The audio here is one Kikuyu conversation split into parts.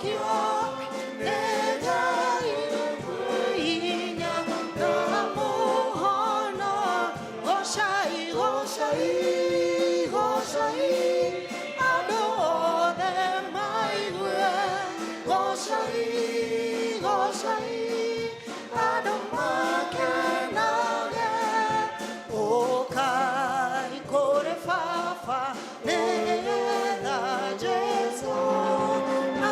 Ũhonokio nĩ Ngai hinya na mũhono. Goocai, goocai, goocai, andũ othe maigue. Goocai, goocai, andũ makenage. Ũkai kũrĩ Baba nĩgetha Jesũ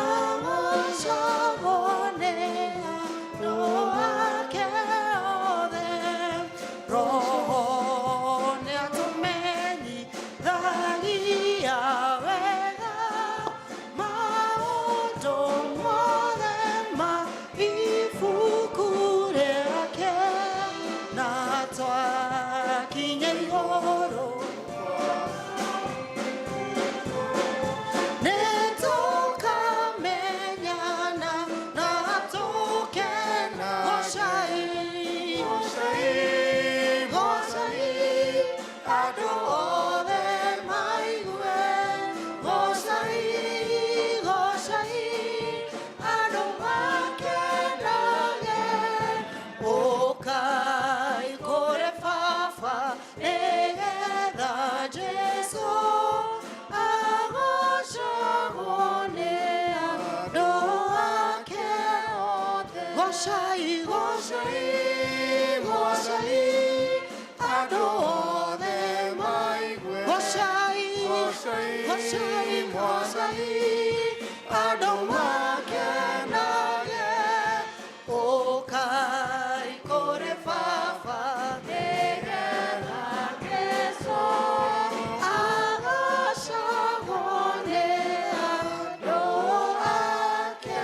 agocagwo nĩ andũ ake othe. Roho nĩatũmenyithagia wega maũndũ mothe ma ibuku rĩake, na twakinya igũrũ nĩtũkamenyana na tũkena. Goocai, goocai, goocai, andũ othe maigue. Goocai, goocai, andũ makenage. Ũkai kũrĩ Baba nĩgetha Jesũ agocagwo nĩ andũ ake othe. Goocai, goocai, goocai, andũ othe maigue. Goocai, goocai, goocai, andũ makenage. Ũkai kũrĩ Baba nĩgetha Jesũ agocagwo nĩ andũ ake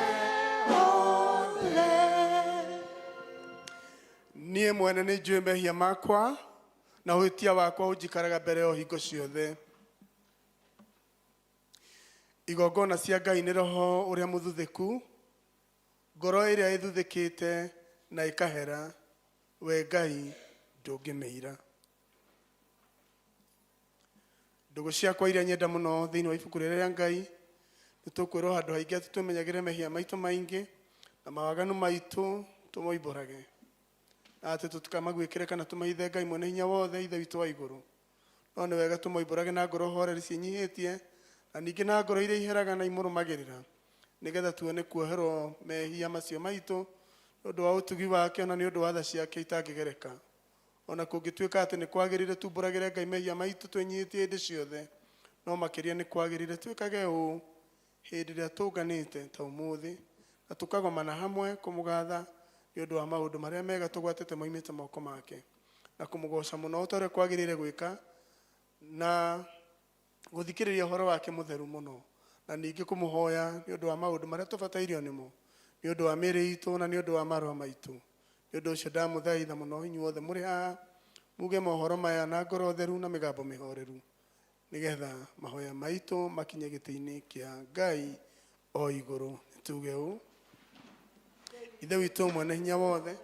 othe. Niĩ mwene nĩ njũĩ mehia makwa, na ũhĩtia wakwa ũnjikaraga mbere o hingo ciothe. Igongona cia Ngai nĩ roho ũrĩa mũthuthĩku, ngoro ĩrĩa ĩthuthĩkĩte na ĩkahera, we Ngai ndũngĩmĩira. Ndũgũ ciakwa iria nyenda mũno thĩinĩ wa ibuku rĩrĩa rĩa Ngai, nĩ tũkwĩrwo handũ haingĩ atĩ twĩmenyagĩre mehia maitũ maingĩ na mawaganu maitũ tũmoimbũrage, na atĩ tũtikamaguĩkĩre kana tũmahithe Ngai mwene hinya wothe, Ithe witũ wa igũrũ. No nĩ wega tũmoimbũrage na ngoro horeri ciĩnyihĩtie, na ningĩ na ngoro iria iheraga na imũrũmagĩrĩra, nĩgetha tuone kuoherwo mehia macio maitũ nĩ ũndũ wa ũtugi wake, ona nĩ ũndũ wa tha ciake itangĩgereka. O na kũngĩtuĩka atĩ nĩ kwagĩrĩire tumbũragĩre Ngai mehia maitũ twĩnyihĩtie hĩndĩ ciothe, no makĩria nĩ kwagĩrĩire twĩkage ũũ hĩndĩ ĩrĩa tũnganĩte ta ũmũthĩ, na tũkagomana hamwe kũmũgatha nĩ ũndũ wa maũndũ marĩa mega tũgwatĩte moimĩte moko make, na kũmũgooca mũno o ta ũrĩa kwagĩrĩire gwĩka, na gũthikĩrĩria ũhoro wake mũtheru mũno, na ningĩ kũmũhoya nĩ ũndũ wa maũndũ marĩa tũbatairio nĩmo, nĩ ũndũ wa mĩĩrĩ itũ na nĩ ũndũ wa maroho maitũ. Nĩ ũndũ ũcio ndamũthaitha mũno inyuothe mũrĩ haha, muge mohoro maya na ngoro theru na mĩgambo mĩhoreru, nĩgetha mahoya maitũ makinye gĩtĩ-inĩ kĩa Ngai o igũrũ. Nĩ tuge ũũ: Ithe witũ mwene hinya wothe,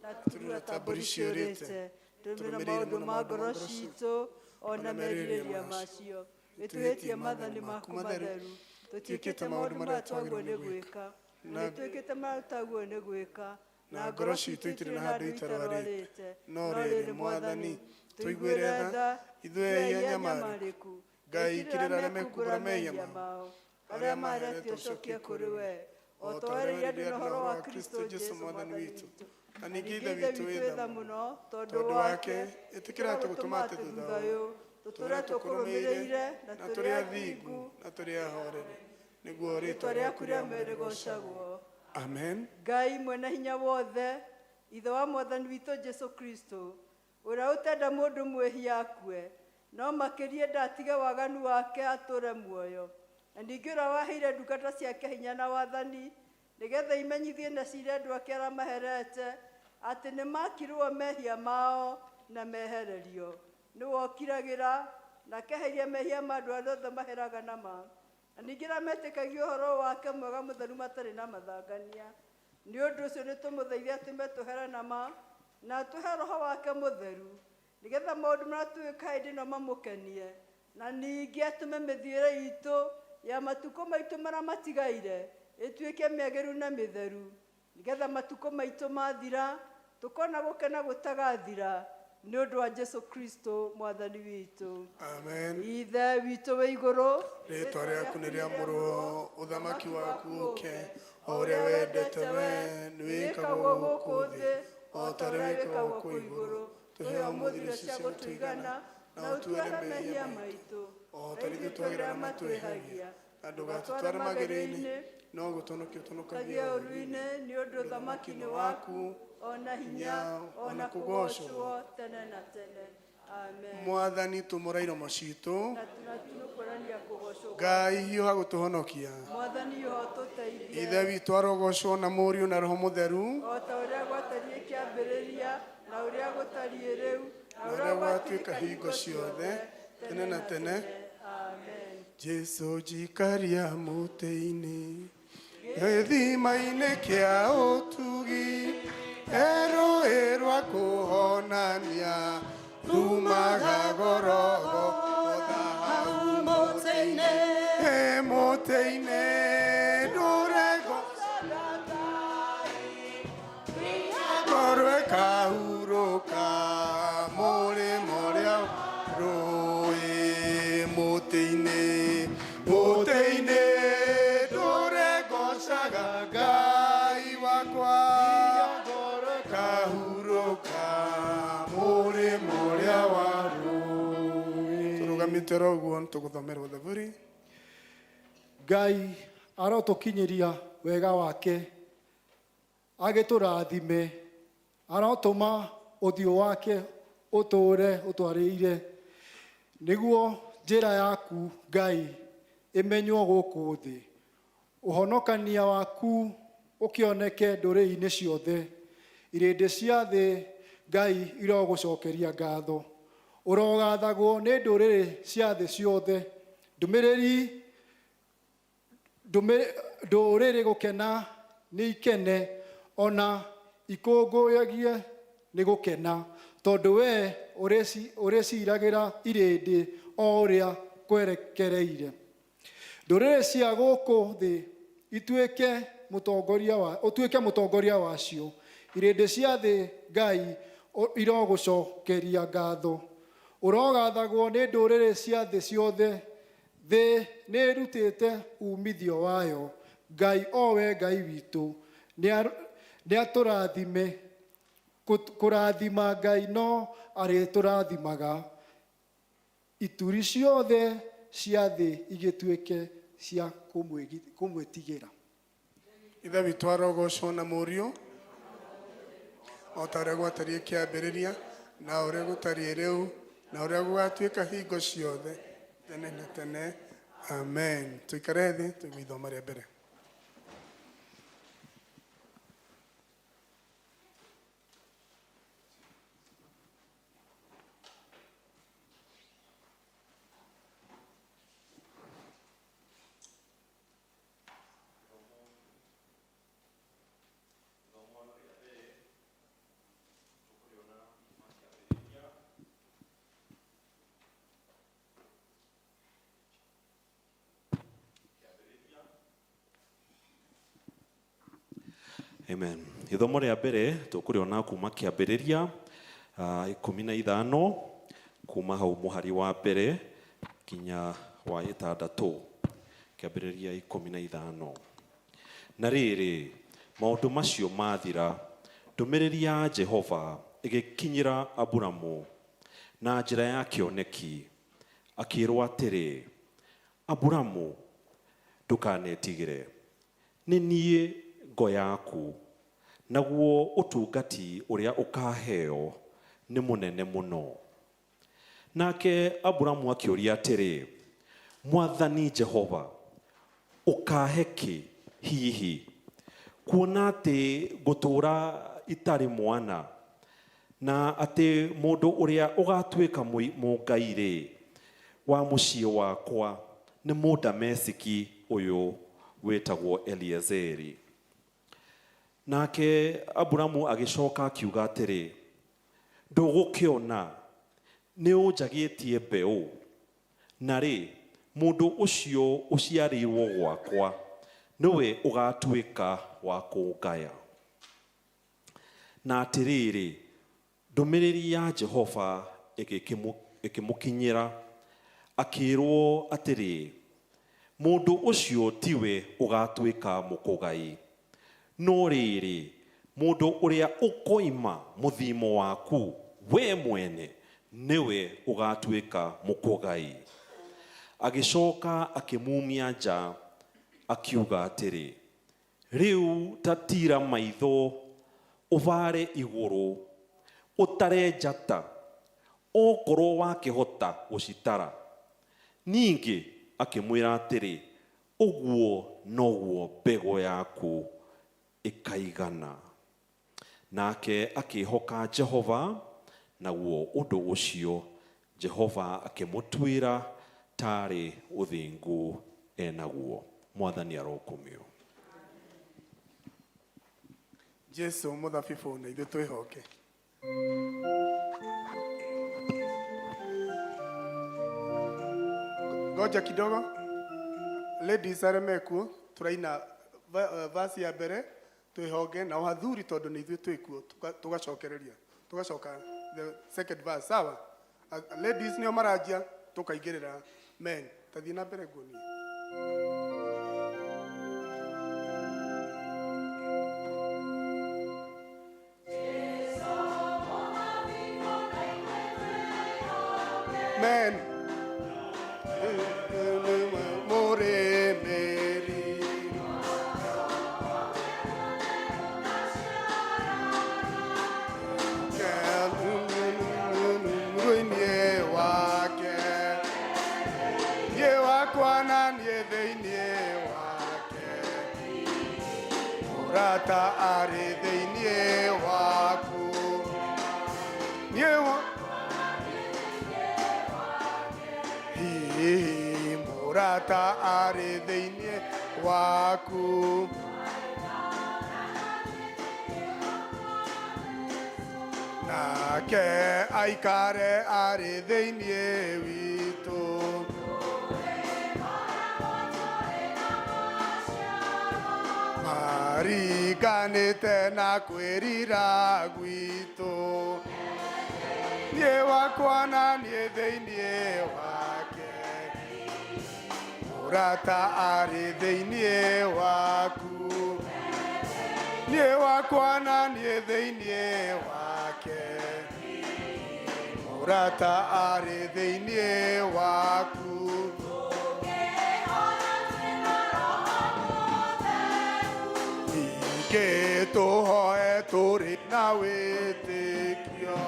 na tũrua ta mbũri ciũrĩte, tũrũmĩrĩire maũndũ ma ngoro citũ o na merirĩria macio. Nĩtwĩhĩtie maathani maku matheru, tũtiĩkĩte maũndũ marĩa twagĩrĩirwo nĩ gwĩka, na nĩtwĩkĩte marĩa tũtagĩrĩirwo nĩ gwĩka, na ngoro citũ itirĩ na handũ itarwarĩte. No rĩrĩ, Mwathani, tũiguĩre tha, ithuĩ ehia anyamarĩku. Ngai, kirĩra arĩa mekumbũra mehia mao, arĩa maheretio ũcokie kũrĩ we, o ta ũrĩa andũ na ũhoro wa Kristo Jesu Mwathani witũ. Na ningĩ Ithe witũ wĩ tha mũno, tondũ wake, ĩtĩkĩra atĩ gũtũma atĩ thutha ũyũ tũtũre tũkũrũmĩrĩire, na tũrĩ athingu, na tũrĩ ahoreri, nĩguo rĩĩtwa rĩaku rĩamũre rĩgoocagwo. Amen. Ngai mwene hinya wothe, Ithe wa Mwathani witũ Jesu Kristo, ũrĩa ũtenda mũndũ mwĩhia akue, no makĩria ndatige waganu wake atũre muoyo, na ningĩ ũrĩa waheire ndungata ciake hinya na wathani, nĩgetha imenyithie na cire andũ ake arĩa maherete atĩ nĩ makirwo mehia mao na mehererio. Nĩwe ũkiragĩra na akeheria mehia ma andũ arĩa othe maheraga na ma, na ningĩ arĩa metĩkagia ũhoro wake mwega mũtheru matarĩ na mathangania. Nĩ ũndũ ũcio nĩtũmũthaithe atũme tũhere na ma, na atũhe Roho wake mũtheru, nĩgetha maũndũ marĩa tũĩka hĩndĩ ĩno mamũkenie, Na ningĩ atũme mĩthiĩre itũ ya matukũ maitũ marĩa matigaire ĩtuĩke mĩagĩru na mĩtheru, nĩgetha matukũ maitũ mathira tũkona gũkena gũtagathira nĩ ũndũ wa Jesu Kristo mwathani witũ. Amen. Ithe witũ wĩ igũrũ, rĩtwa rĩaku nĩ rĩamũrwo, ũthamaki waku ũke, o ũrĩa wendete we nĩ wĩkagwo gũkũ thĩ o ta ũrĩa wĩkagwo kũu igũrũ. Tũhe ũmũthĩ irio cia gũtũigana, na ũtuohere mehia maitũ o ta ũrĩa ithuĩ tuohagĩra arĩa matwĩhagia, na ndũgatũtware magerio-inĩ, no gũtũhonokia ũtũhonokagie tagia ũru-inĩ, nĩ ũndũ ũthamaki nĩ waku, ona hinya, ona kũgoocwo tene na tene. Amen. Mwathani tũmũra iromo citũ. Na tunatunukurania kũgoocwo. Ngai hiũha gũtũhonokia. Mwathani yo tũteithie. Ithe witũ arogocwo na Mũriũ na Roho Mũtheru, o ta ũrĩa gwatariĩ kĩambĩrĩria, na ũrĩa gũtariĩ rĩu, na na ũrĩa gwatuĩka hingo ciothe tene na tene. Amen. Jesu njikaria mũtĩ-inĩ gĩthima-inĩ kĩa ũtugi, erũĩ rwa kũhonania rumaga gorogotha hau Mũtĩ-inĩ. Ĩ mũtĩ-inĩ ndũrego ngoro ĩkahurũka mũrĩmo ũrĩa rũĩ mũtĩ-inĩ mũtĩ-inĩ ndũregocaga Ngai wakwa ngoro ĩkahurũka mũrĩmo ũrĩa wa rũĩ. Tũrũgamĩte oro ũguo nĩtũgũthomerwo thaburi. Ngai arotũkinyĩria wega wake, agĩtũrathime, arotũma ũthiũ wake ũtũũre ũtwarĩire, nĩguo njĩra yaku Ngai ĩmenywo gũkũ thĩ, ũhonokania waku ũkĩoneke ndũrĩrĩ-inĩ ciothe. Irĩndĩ cia thĩ Ngai irogũcokeria ngatho, ũrogathagwo nĩ ndũrĩrĩ cia thĩ ciothe. Ndũmĩrĩri ndũrĩrĩ gũkena nĩ ikene, ona ikũngũyagie nĩ gũkena, tondũ we ũrĩciragĩra irĩndĩ o ũrĩa kwerekereire. Ndũrĩrĩ cia gũkũ thĩ ituĩke mũtongoria wa ũtuĩke mũtongoria wacio. Irĩndĩ cia thĩ Ngai irogũcokeria ngatho, ũrogathagwo nĩ ndũrĩrĩ cia thĩ ciothe. Thĩ nĩ ĩrutĩte umithio wayo, Ngai o we Ngai witũ nĩatũrathime. Kũrathima Ngai no arĩtũrathimaga, ituri ciothe cia thĩ igĩtuĩke cia kũmwĩtigĩra. Ithe witũ arogocwo na Mũriũ, o ta ũrĩa gwatariĩ kĩambĩrĩria, na ũrĩa gũtariĩ rĩu, na ũrĩa gũgatuĩka hingo ciothe tene na tene. Amen. Tũikare thĩ tũigue ithoma rĩa mbere. Amen. Ithomo rĩa mbere tũkũrĩona kuma kĩambĩrĩria 15, kuma hau mũhari wa mbere nginya wa 6. Kĩambĩrĩria 15. Na rĩrĩ, maũndũ macio mathira, ndũmĩrĩri ya Jehova ĩgĩkinyĩra Aburamu na njĩra ya kĩoneki, akĩĩrwo atĩrĩ, Aburamu, ndũkanetigĩre, nĩ niĩ ngo yaku, naguo ũtungati ũrĩa ũkaheo nĩ mũnene mũno. Nake Aburamu akĩũria atĩrĩ, Mwathani Jehova, ũkahe kĩ hihi, kuona atĩ ngũtũũra itarĩ mwana, na atĩ mũndũ ũrĩa ũgatuĩka mũngai-rĩ wa mũciĩ wakwa nĩ Mũdamesiki ũyũ wĩtagwo Eliezeri. Nake Aburamu agĩcoka akiuga atĩrĩ, ndũgũkĩona nĩ ũnjagĩtie mbeũ, Na rĩ, mũndũ ũcio ũciarĩirwo gwakwa nĩwe ũgatuĩka wa kũngaya. Na atĩrĩrĩ, ndũmĩrĩri ya Jehova ĩkĩmũkinyĩra, akĩĩrwo atĩrĩ, mũndũ ũcio tiwe ũgatuĩka mũkũgai, no rĩrĩ, mũndũ ũrĩa ũkoima mũthimo waku we mwene nĩwe ũgatuĩka mũkũgai. Agĩcoka akĩmumia nja, akiuga atĩrĩ, rĩu ta tiira maitho ũbaare igũrũ, ũtare njata, okorwo wakĩhota gũcitara. Ningĩ akĩmwĩra atĩrĩ, ũguo noguo mbegũ yaku ĩkaigana. Nake akĩhoka Jehova, naguo ũndũ ũcio Jehova akĩmũtuĩra tarĩ ũthingu enaguo. Mwathani arokumio. Jesu mũthabibũ na ithuĩ twĩhoke. Ngoja kidogo, ladies arĩa mekuo tũraina verse ya mbere twĩhonge, nao athuri tondũ nĩ ithuĩ twĩkuo tũgacokereria tũgacoka the second verse, sawa? Ladies nĩo maranjia, tũkaingĩrĩra men. Tathiĩ na mbere nguonie. Men. Mũrĩmĩri. Thĩinĩ wake, niĩ wakwa na niĩ thĩinĩ wake, mũrata arĩ thĩinĩ waku, niĩ wa hihi mũrata arĩ thĩinĩ waku, nake aikare arĩ thĩinĩ witũ. Maringanĩte na kwĩrira gwitũ, niĩ wakwa na niĩ thĩinĩ wake, mũrata arĩ thĩinĩ waku, niĩ wakwa na niĩ thĩinĩ wake, mũrata arĩ thĩinĩ waku. Ningĩ tũhoe tũrĩ na wĩtĩkio,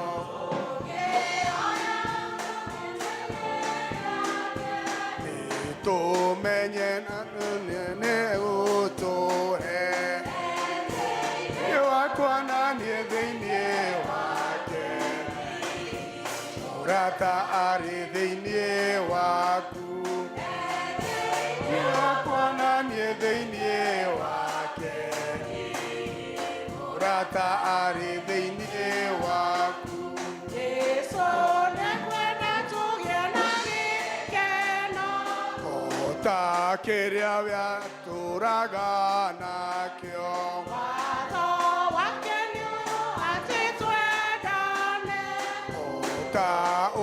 nĩtũmenye na nĩ gũtũhe, niĩ wakwa na niĩ thĩinĩ wake, mũrata arĩ thĩinĩ waku, niĩ wakwa na niĩ thĩinĩ wake, mũrata arĩ thĩinĩ waku. Jesu nĩkwenda tũgĩe na gĩkeno, o ta kĩrĩa wĩatũraga nakĩo, watho wake nĩ atĩ twendane, o ta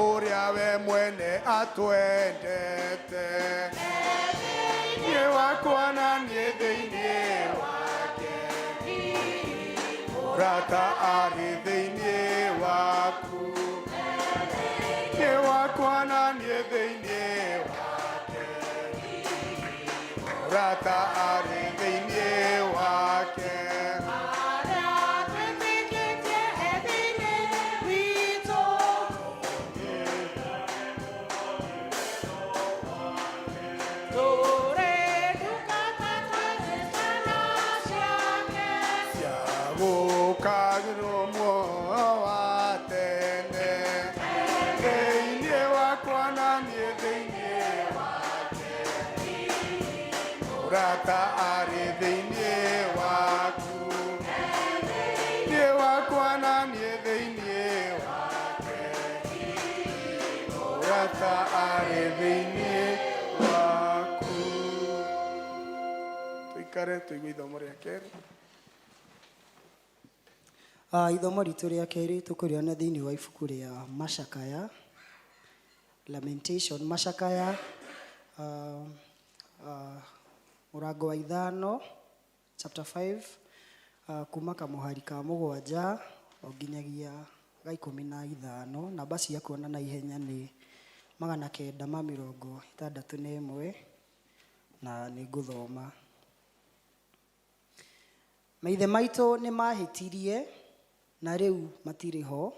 ũrĩa we mwene atwendete, niĩ wakwa na niĩ thĩinĩ wake, mũrata arĩ thĩinĩ waku, niĩ wakwa na niĩ thĩinĩ wake, mũrata arĩ thĩinĩ wake. Arĩa twĩtĩkĩtie e thĩinĩ witũ. Tũrĩ ndungata twĩ ciana ciake, cia gũkagĩrwo muoyo wa tene, thĩinĩ wakwa na niĩ thĩinĩ wake, mũrata arĩ thĩinĩ waku, niĩ wakwa na niĩ thĩinĩ wake, mũrata arĩ thĩinĩ. Tũikare tũigue ithomo rĩa kerĩ. Ithomo ritũ rĩa kerĩ tũkũrĩona thĩinĩ wa ibuku rĩa Macakaya, Lamentation, Macakaya, mũrango wa 5, chapter 5, kuma kamũhari ka 7 o nginyagia ga 15. Namba cia kuona na ihenya nĩ 961, na nĩ ngũthoma. Maithe maitũ nĩ mahĩtirie na rĩu matirĩ ho,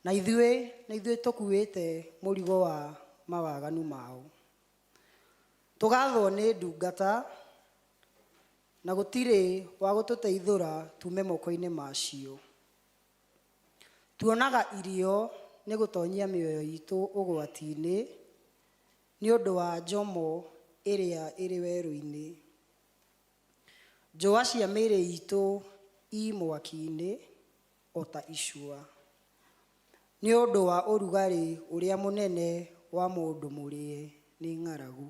na ithuĩ nĩ ithuĩ tũkuĩte mũrigo wa mawaganu mao. Tũgathwo nĩ ndungata na gũtirĩ wa gũtũteithũra tume moko-inĩ macio. Tuonaga irio nĩ gũtonyia mĩoyo itũ ũgwati-inĩ nĩ ũndũ wa njomo ĩrĩa ĩrĩ werũ-inĩ. Njũa cia mĩĩrĩ itũ i mwaki-inĩ o ta icua, nĩ ũndũ wa ũrugarĩ ũrĩa mũnene wa mũndũ mũrĩe nĩ ng'aragu.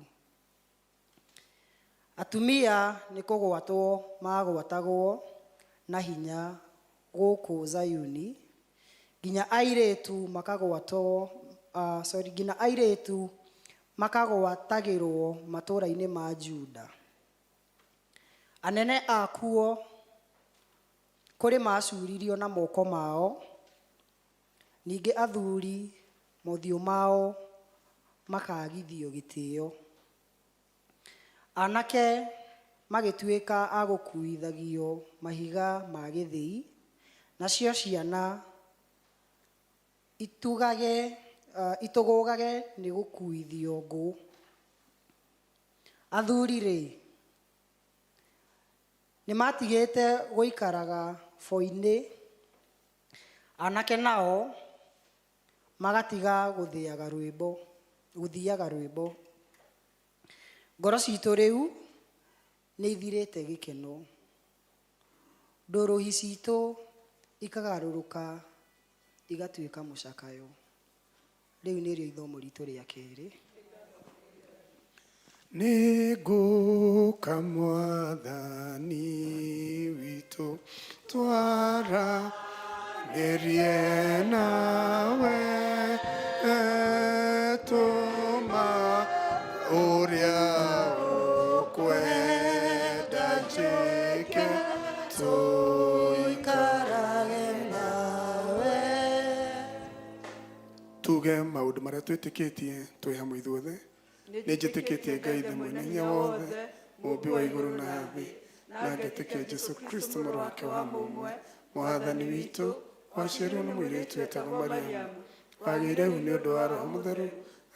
Atumia nĩ kũgwatwo magwatagwo na hinya gũkũ Zayuni, nginya airĩtu makagwatwo, sorry, nginya airĩtu makagwatagĩrwo matũũra-inĩ ma Juda. Anene akuo kũrĩ macuririo na moko mao, ningĩ athuri mothiũ mao makagithio gĩtĩo. Anake magĩtuĩka a gũkuithagio mahiga ma gĩthĩi, nacio ciana itũgũgage nĩ gũkuithio ngũ. Athuri rĩ, nĩ matigĩte gũikaraga boi-inĩ, anake nao magatiga gũthiaga rwĩmbo. Ngoro citũ rĩu nĩ ithirĩte gĩkeno, ndũrũhi citũ ikagarũrũka igatuĩka mũcakayo. Rĩu nĩrĩo ithomo ritũ rĩa kerĩ. Nĩngũka Mwathani witũ, twaranĩrie nawe, tũma ũrĩa ũkwenda njĩke, tũikarage nawe. Tuge maũndũ marĩa twĩtĩkĩtie twĩ hamwe ithuothe. Nĩ njĩtĩkĩtie Ngai Ithe Mwene Hinya Wothe, Mũũmbi wa igũrũ na thĩ, na ngetĩkia Jesũ Kristo mũrũ wake wa mũmwe, Mwathani witũ, waciarirwo nĩ mũirĩtu wetagwo Mariamu, wagĩire ihu nĩ ũndũ wa Roho Mũtheru,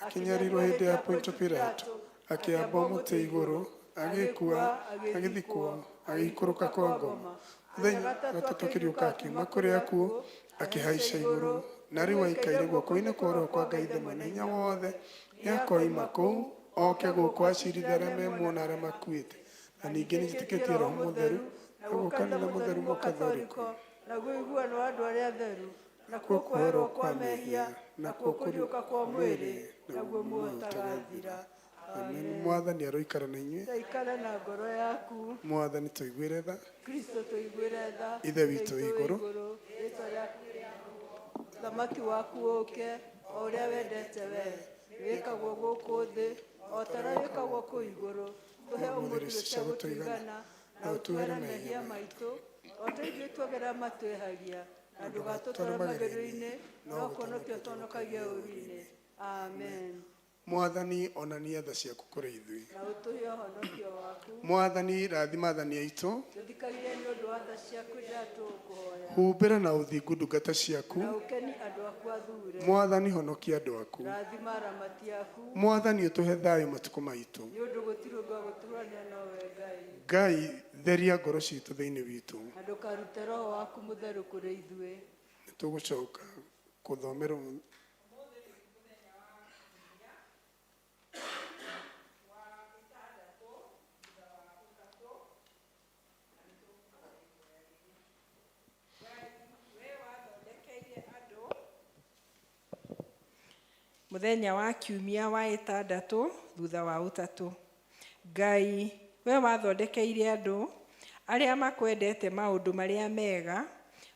akĩnyarirwo hĩndĩ ya Pontio Pilato, akĩambwo mũtĩ igũrũ, agĩkua, agĩthikwo, agĩikũrũka kwa ngoma. Mũthenya wa gatatũ akĩriũka akiuma kũrĩ akuũ, akĩhaica igũrũ, na rĩu aikaire guoko-inĩ kwa ũrĩo kwa Ngai Ithe Mwene Hinya Wothe. Nĩakoima kũu oke gũkũ acirithie arĩa me muoyo na arĩa makuĩte. Na ningĩ nĩ njĩtĩkĩtie Roho Mũtheru, naguo kanitha mũtheru Mũkathoriko, naguo ũiguano wa andũ arĩa atheru, nakuo kuoherwo kwa mehia, nakuo kũriũka kwa mwĩrĩ, naguo muoyo ũtagathira. Amen. Mwathani aroikara na inyuĩ. Taikara na ngoro yaku. Mwathani tũiguĩre tha. Kristo tũiguĩre tha. Ithe witũ wĩ igũrũ, rĩĩtwa rĩaku ũthamaki waku ũũke, o ũrĩa wendete we, wĩkagwo gũkũ thĩ o ta ũrĩa wĩkagwo kũu igũrũ. Tũhe ũmũthĩ irio cia gũtũigana, na ũtuohere mehia maitũ o ta ithuĩ tuogerera matwĩhagia, na ndũgatũtware magerio-inĩ, no kũhonokia ũtũhonokagie ũũru-inĩ. Amen. Mwathani onania tha ciaku kũrĩ ithuĩ. Na ũtũhe ũhonokio waku. Mwathani rathima athani aitũ, Tũthikagĩrĩrie nĩ ũndũ wa tha ciaku rĩrĩa tũgũkũhoya. humbĩra na ũthingu ndungata ciaku. Na ũkeni andũ aku athure. Mwathani honokia andũ aku. Rathima aramati aku. Mwathani ũtũhe thayũ matukũ maitũ. Nĩ ũndũ gũtirĩ ũngĩ wa gũtũrania nowe Ngai. Ngai theria ngoro citũ thĩinĩ witũ. Na ndũkarute roho waku mũtheru kũrĩ ithuĩ. Nĩ tũgũcoka kũthomerwo Mũthenya wa kiumia wa ĩtandatũ thutha wa ũtatũ. Ngai We wathondekeire andũ arĩa makwendete maũndũ marĩa mega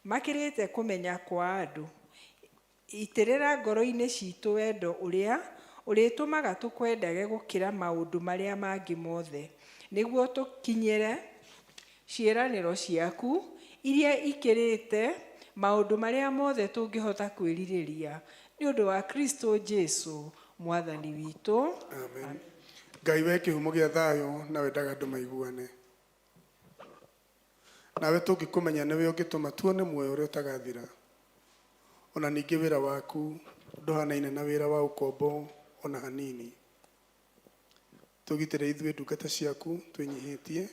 makĩrĩte kũmenya kwa andũ. Itĩrĩra ngoro-inĩ citũ wendo ũrĩa ũrĩtũmaga tũkwendage gũkĩra maũndũ marĩa mangĩ mothe, nĩguo tũkinyĩre ciĩranĩro ciaku iria ikĩrĩte maũndũ marĩa mothe tũngĩhota kwĩrirĩria, nĩ ũndũ wa Kristo Jesu Mwathani witũ. Amen. Ngai we kĩhumo gĩa thayũ na wendaga andũ maiguane. Nawe tũngĩkũmenya nĩwe ũngĩtũma tuone muoyo ũrĩa ũtagathira. Ona ningĩ wĩra waku ndũhanaine na wĩra wa ũkombo ona hanini. Tũgitĩre ithuĩ ndungata ciaku twĩnyihĩtie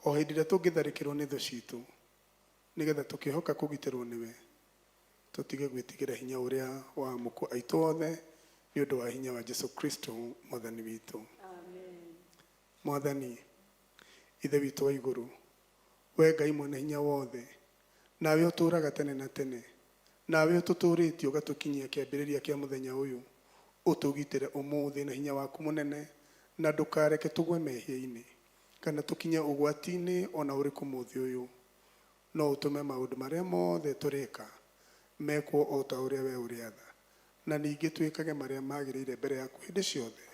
o hĩndĩ ĩrĩa tũngĩtharĩkĩrwo nĩ thũ citũ, nĩgetha tũkĩhoka kũgitĩrwo nĩwe tũtige gwĩtigĩra hinya ũrĩa wa amũkũ aitũ othe, nĩ ũndũ wa hinya wa Jesu Kristo Mwathani witũ. Mwathani Ithe witũ wa igũrũ, we Ngai mwene hinya wothe, nawe ũtũũraga tene na tene, nawe ũtũtũũrĩtie ũgatũkinyia kĩambĩrĩria kĩa mũthenya ũyũ, ũtũgitĩre ũmũthĩ na hinya waku mũnene, na ndũkareke tũgwe mehia-inĩ kana tũkinye ũgwati-inĩ ona ũrĩkũ mũthĩ ũyũ. No ũtũme maũndũ marĩa mothe tũrĩka mekwo o ta ũrĩa we ũrĩatha, na ningĩ twĩkage marĩa magĩrĩire mbere yaku hĩndĩ ciothe,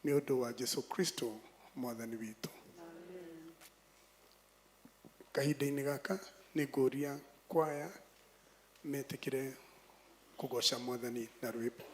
nĩ ũndũ wa Jesu Kristo Mwathani witũ. Kahinda-inĩ gaka nĩ ngũria kwaya metĩkĩre kũgoca Mwathani na rwĩmbo.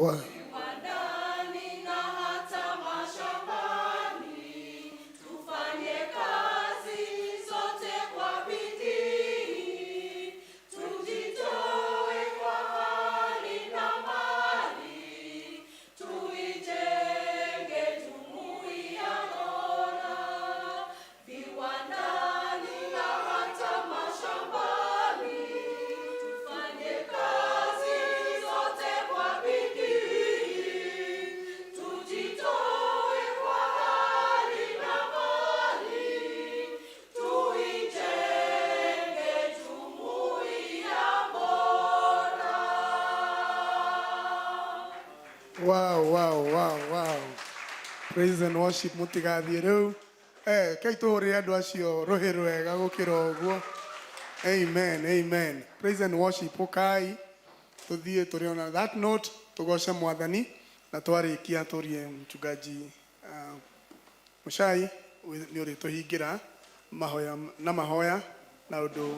Wow. Viwandani na hata mashambani, tufanye kazi zote kwa bidii, tujitoe kwa hali na mali, tuijenge jumuiya bora. Viwandani na hata mashambani, tufanye kazi zote kwa bidii, tujitoe kwa hali na mali, tuijenge jumuiya bora. Wow. Praise and worship mutigathiĩ rĩu. Eh, kei tũhũrĩre andũ acio rũhĩ rwega gũkĩra ũguo. Amen, amen. Praise and worship ũkai tũthiĩ tũrĩ on that note tũgoce mwathani na twarĩkia tũrie mchungaji Muchai nĩ ũrĩtũhingĩra mahoya na mahoya na ũndũ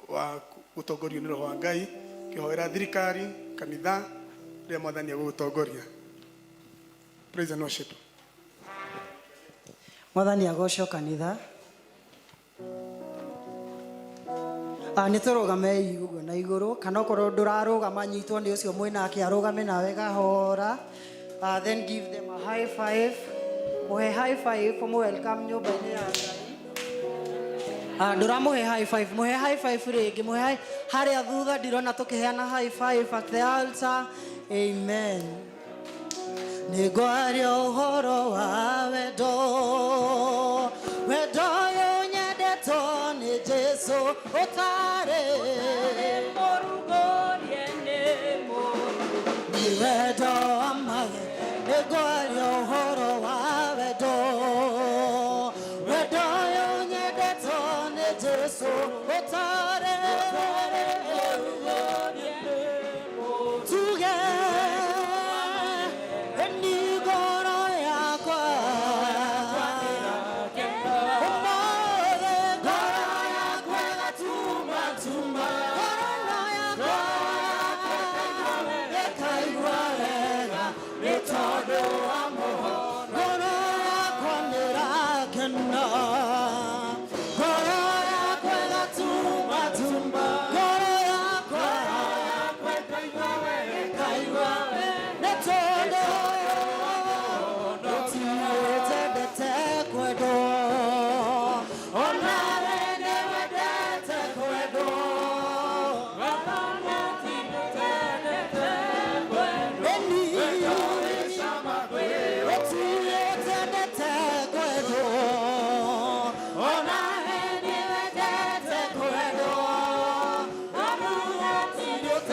wa gũtongorio nĩ roho wa Ngai kĩhoera thirikari kanitha rĩrĩa mwathani egũgũtongoria. Praise and worship. Mwathani agocwo kanitha. Ah, nĩ tũrũgamei ũguo na igũrũ kana okorwo ndũrarũgama nyitwo nĩ ũcio mwĩnake arũgame nawe kahora. Then give them a high five, mũhe high five, mũhe welcome nyũmba-inĩ ya Ngai. Ah, ndũramũhe high five, mũhe high five rĩngĩ, mũhe high harĩa thutha ndirona tũkĩheana high five at the altar. Amen. Nĩngwaria ũhoro wa wendo, wendo ũyũ nyendetwo nĩ Jesũ ũtarĩ Mũrugũrie nĩ mũndũ. Nĩ wendo wa mage. Nĩngwaria ũhoro wa wendo, wendo ũyũ nyendetwo nĩ Jesũ ũtarĩ tuge ni ngoro yakwa ũmũthĩ, ngoro yakwa ĩgatuma tuma, ngoro yakwa ĩkaigua wega nĩ tondũ wa mũho, ngoro yakwa nĩrakena, ngoro yakwa ĩgatuma tuma, ngoro yakwa ĩkaigua nĩ tondũ gũtirĩ kwendwo onawe nĩwendete kwendwo. Eni gũtirĩ kwendwo onawe nĩwendete kwendwo, gũtirĩ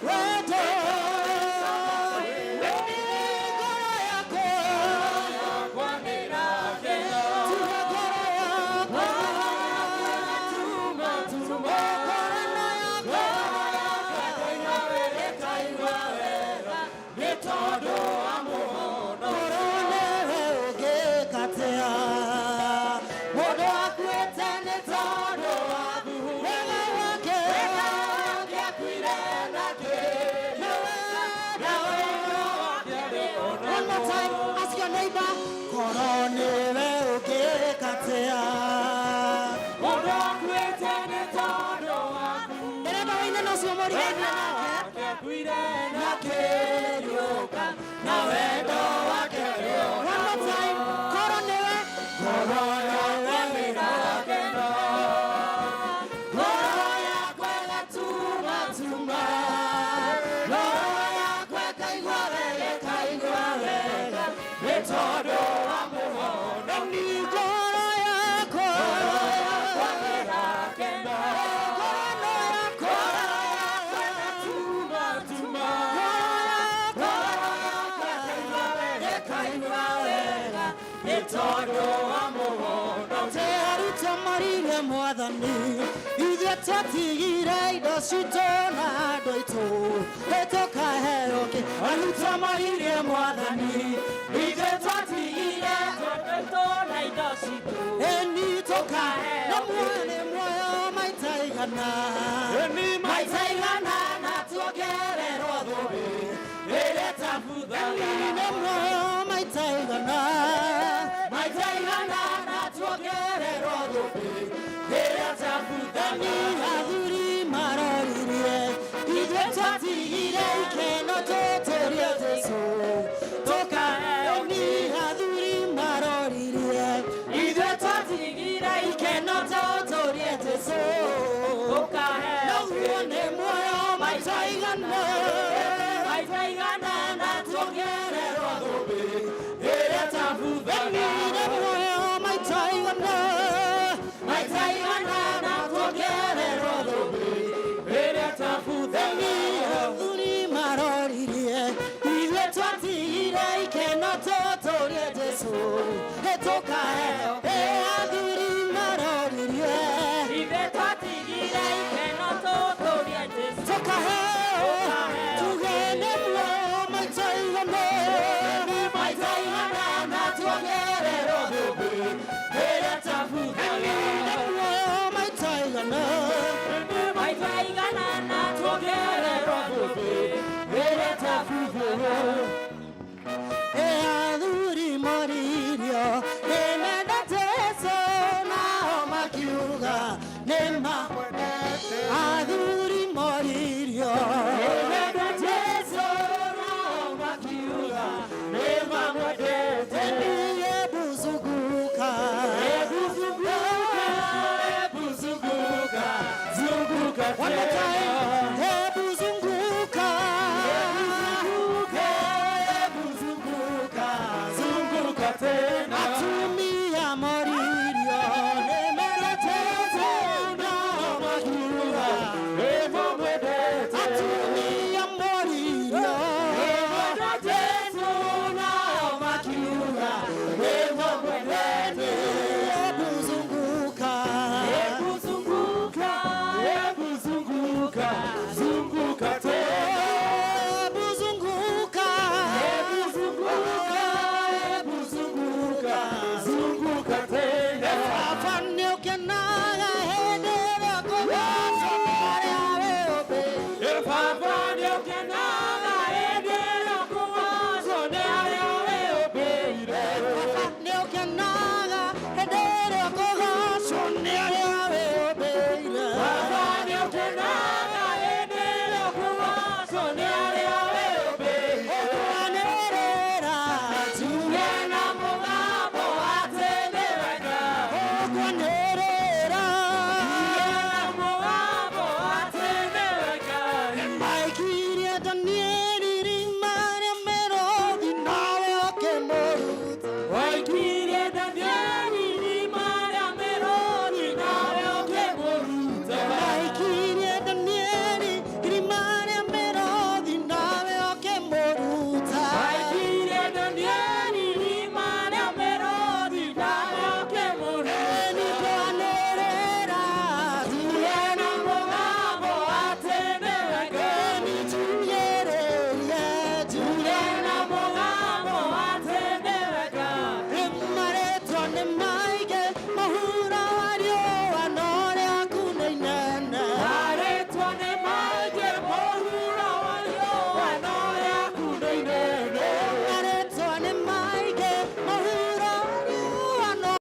wendo. Eni ngoro yakwa, tuga ngoro yakwa, ngoro yakwa ĩkaigua wega nĩ tondũ wa mũhono. Ngoro nĩwe ũngĩkatia mũndũ akuĩte nĩ tondũ waku, wega wake akuire nakĩ. One more time, ask your neighbor. Ngoro nĩwe ũngĩkatia Mũndũ akuĩte nĩ tondũ waku. Ndĩrenda wĩine na ũcio mũrigainie nake. Akuire Nakĩriũka na wendo wake. One more time, ngoro nĩwe, ngoro nĩwe ĩrakena, ngoro yakwa ĩgatuma tuma, ngoro yakwa ĩkaigua wega, ĩkaigua wega nĩ tondũ wa mũhono. Ni ngoro yakwa ĩrakena, ngoro yakwa ĩgatuma tuma, ngoro yakwa ĩkaigua wega nĩ tondũ wa mũhono. Arutwo maririe mwathani, ithuĩ twatigire indo citũ na andũ aitũ ĩtũkaheo kĩ? Arutwo maririe mwathani, ithuĩ twatigire na indo citũ ĩni tũkaheo nĩ muoyo, nĩ muoyo maita igana, maita igana na tuongerere. tuongererwo thũmbĩ ĩrĩa ĩtabuthaga. Nĩ muoyo maita igana, maita igana na tuongererwo thũmbĩ ĩrĩa ĩtabuthaga. Athuri maroririe ithuĩ twatigire ikeno tũtũrie Jesũ tũkaheo. Nĩ athuri maroririe ithuĩ twatigire ikeno tũtũrie Jesũ tũkaheo. Noguo nĩ muoyo maita igana, maita igana na tuongererwo thũmbĩ ĩrĩa ĩtabuthaga. Nĩ muoyo maita igana, maita igana na tuongererwo thũmbĩ ĩrĩa ĩtabuthaga. Athuri maroririe ithuĩ twatigire ikeno tũtũrie Jesũ tũkaheo. Athuri maroririe ithuĩ twatigire ikeno tũtũrie Jesũ tũkaheo. Tuge nĩ muoyo maita igana, maita igana na tuongererwo thũmbĩ ĩrĩa ĩtabuthaga. Nĩ muoyo maita igana, maita igana na tuongererwo thũmbĩ ĩrĩa ĩtabuthaga. Athuri moririo nĩmenda Jesũ nao makiuga nĩma. Athuri moririo nĩmenda Jesũ nao makiuga nĩmamwendete. Hebu zunguka, hebu zunguka, hebu zunguka, zunguka one more time. Hebu zunguka, hebu zunguka, zunguka tena. Atumia moririo nĩmenda Jesũ nao makiuga nĩmamwendete. Atumia moririo nĩmenda Jesũ nao makiuga nĩmamwendete. Hebu zunguka, hebu zunguka, hebu zunguka, zunguka tena. Hebu zunguka, hebu zunguka, hebu zunguka, zunguka tena. Baba nĩũkenaga hĩndĩ ĩrĩa kũgacwo nĩ arĩa wĩũmbĩire. Baba nĩũkenaga hĩndĩ ĩrĩa kũgacwo nĩ arĩa wĩũmbĩire. Baba nĩũkenaga hĩndĩ ĩrĩa kũgacwo nĩ arĩa wĩũmbĩire. Baba nĩũkenaga hĩndĩ ĩrĩa kũgacwo nĩ arĩa wĩũmbĩire. Ũkwanĩrĩra tuge na mũgambo atĩ nĩ wega. Ũkwanĩrĩra tuge na mũgambo atĩ nĩ wega. Maikirie Danieli irima rĩa mĩrũthi nawe ũkĩmũruta. Waikirie Danieli irima rĩa mĩrũthi nawe ũkĩmũruta. Maikirie Danieli irima rĩa mĩrũthi nawe ũkĩmũruta. Maikirie Danieli irima rĩa mĩrũthi nawe ũkĩmũruta. Nĩ twanĩrĩra tuge na mũgambo atĩ nĩ wega. Nĩ tugĩrĩrie tuge na mũgambo atĩ nĩ wega. Marĩtwa nĩ maingĩ mũhuro wa riũa no rĩaku nĩ inene. Marĩtwa nĩ maingĩ mũhuro wa riũa no rĩaku nĩ inene. Marĩtwa nĩ maingĩ mũhuro wa riũa no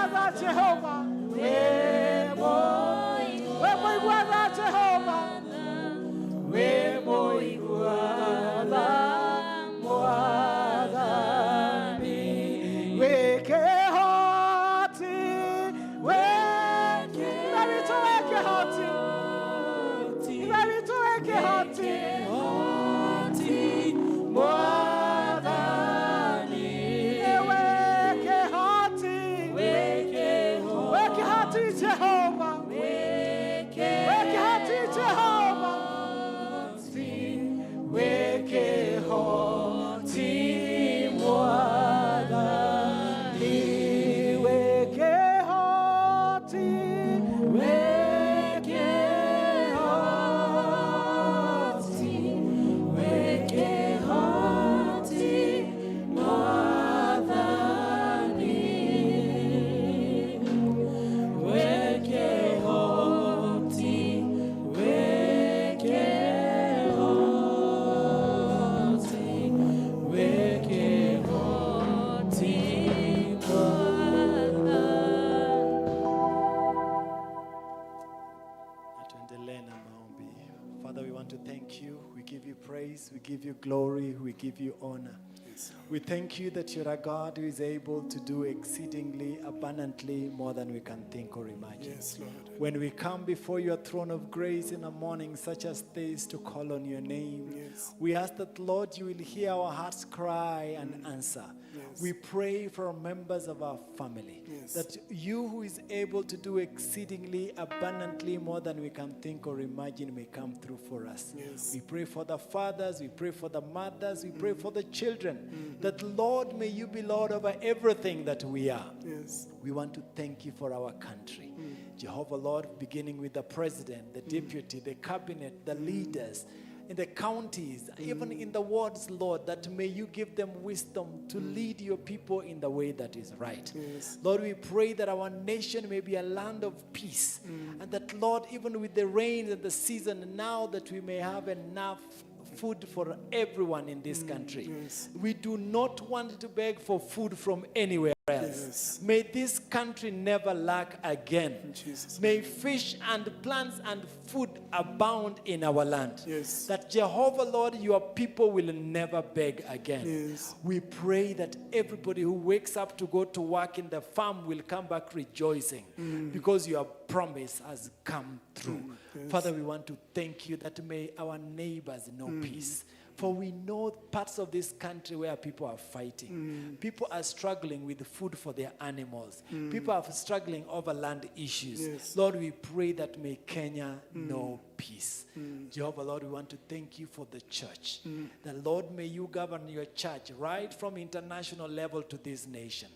Mũigua tha Jehova, wĩ mũigua tha Jehova, wĩ mũigua tha Mwathani, wĩ kĩhoti, wĩ Ithe witũ wĩ kĩhoti, Ithe witũ wĩ kĩhoti, Mwathani, wĩ kĩhoti, wĩ kĩhoti Jehova, wĩ kĩhoti Jehova, wĩ kĩhoti Mwathani, wĩ kĩhoti, wĩ kĩhoti, wĩ kĩhoti Mwathani, wĩ kĩhoti, wĩ kĩhoti, wĩ kĩhoti Mwathani. Na tuendelee na maombi. Father, we want to thank you. We give you praise. We give you glory. We give you honor. We thank you that you're a God who is able to do exceedingly abundantly more than we can think or imagine. Yes, Lord. When we come before your throne of grace in a morning such as this to call on your name, Yes. we ask that, Lord, you will hear our hearts cry and answer. Yes. We pray for members of our family, Yes. that you who is able to do exceedingly abundantly more than we can think or imagine may come through for us. Yes. We pray for the fathers, we pray for the mothers, we pray for the children, that, Lord, may you be Lord over everything that we are. Yes. We want to thank you for our country. Jehovah, Lord, beginning with the president, the deputy, the cabinet, the leaders, in the counties, even in the wards, Lord, that may you give them wisdom to lead your people in the way that is right. Yes. Lord, we pray that our nation may be a land of peace, and that, Lord, even with the rains and the season now, that we may have enough food for everyone in this country. Yes. We do not want to beg for food from anywhere else. Yes. May this country never lack again. In Jesus' May fish and plants and food abound in our land. Yes. That Jehovah, Lord, your people will never beg again. Yes. We pray that everybody who wakes up to go to work in the farm will come back rejoicing because your promise has come through. Yes. Father, we want to thank you that may our neighbors know peace. For we know parts of this country where people are fighting. People are struggling with food for their animals. People are struggling over land issues. Yes. Lord, we pray that may Kenya know peace. Jehovah, Lord, we want to thank you for the church. The Lord, may you govern your church right from international level to this nation.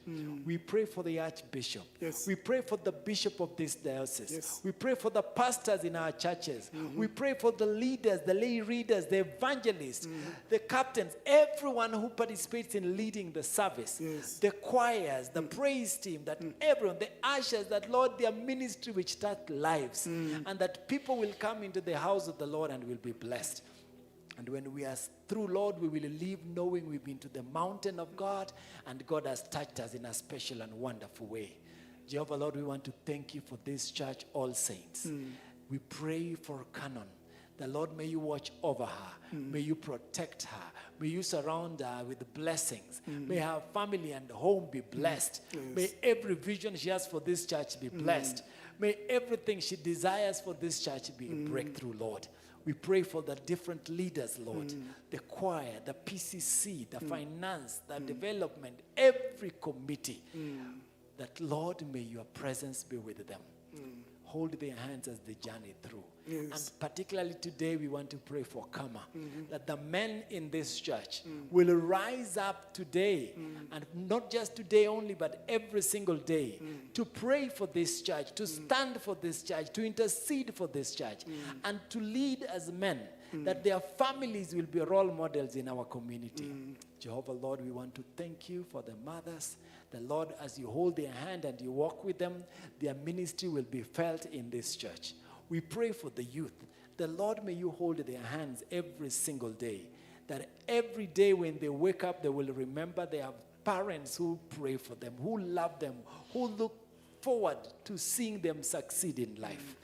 We pray for the archbishop. Yes. We pray for the bishop of this diocese. Yes. We pray for the pastors in our churches. We pray for the leaders, the lay readers, the evangelists, the captains, everyone who participates in leading the service, Yes. the choirs, the praise team, that everyone, the ushers, that Lord, their ministry which touch lives, and that people will come into the house of the Lord and will be blessed. And when we are through, Lord, we will leave knowing we've been to the mountain of God and God has touched us in a special and wonderful way. Jehovah, Lord, we want to thank you for this church, All Saints. We pray for Canon. The Lord, may you watch over her. May you protect her. May you surround her with blessings. May her family and home be blessed. May every vision she has for this church be blessed. May everything she desires for this church be a breakthrough, Lord. We pray for the different leaders, Lord, the choir, the PCC, the finance, the development, every committee. That, Lord, may your presence be with them. Hold their hands as they journey through. Yes. And particularly today, we want to pray for Kama, that the men in this church will rise up today, and not just today only, but every single day, to pray for this church, to stand for this church, to intercede for this church, and to lead as men, that their families will be role models in our community. Jehovah, Lord, we want to thank you for the mothers. The Lord, as you hold their hand and you walk with them, their ministry will be felt in this church. We pray for the youth. The Lord, may you hold their hands every single day, that every day when they wake up, they will remember they have parents who pray for them, who love them, who look forward to seeing them succeed in life.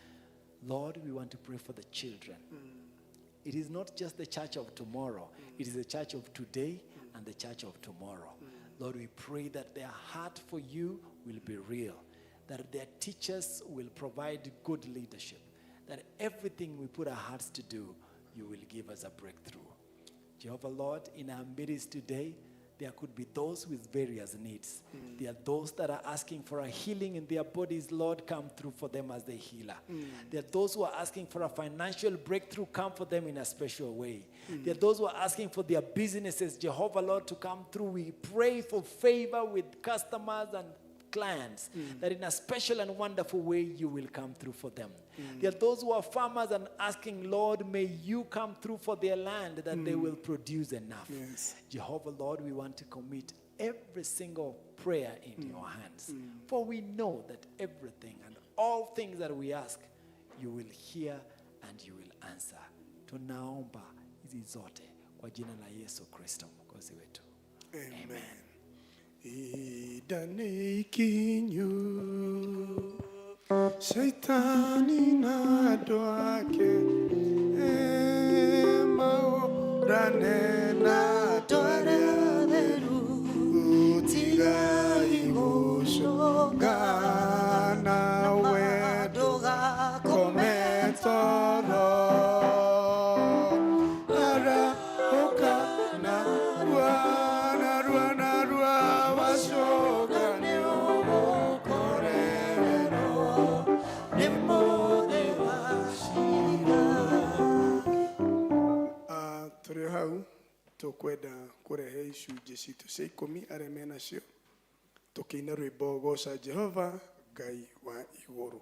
Lord, we want to pray for the children. It is not just the church of tomorrow, it is the church of today and the church of tomorrow. Lord, we pray that their heart for you will be real, that their teachers will provide good leadership, that everything we put our hearts to do, you will give us a breakthrough. Jehovah Lord, in our midst today, there could be those with various needs. There are those that are asking for a healing in their bodies. Lord, come through for them as the healer. There are those who are asking for a financial breakthrough. Come for them in a special way. There are those who are asking for their businesses, Jehovah Lord, to come through. We pray for favor with customers and clients, that in a special and wonderful way you will come through for them. There are those who are farmers and asking, Lord, may you come through for their land that they will produce enough. Yes. Jehovah Lord, we want to commit every single prayer in your hands. For we know that everything and all things that we ask, you will hear and you will answer. Tunaomba hizi zote kwa jina la Yesu Kristo Mwokozi wetu. Amen. Ihinda nĩ ikinyu Shaitani na andũ ake mahũrane na andũ arĩa atheru tigai gũcũnga nawe ndũgakome toro arahũka narua narua narua wacoka nĩ ũgũkorererwo nĩ mũthĩ wa cira. Tũrĩ o hau tũkwenda kũrehe icunjĩ citũ cia ikũmi arĩa menacio tũkĩina rwĩmbo goca Jehova Ngai wa igũrũ.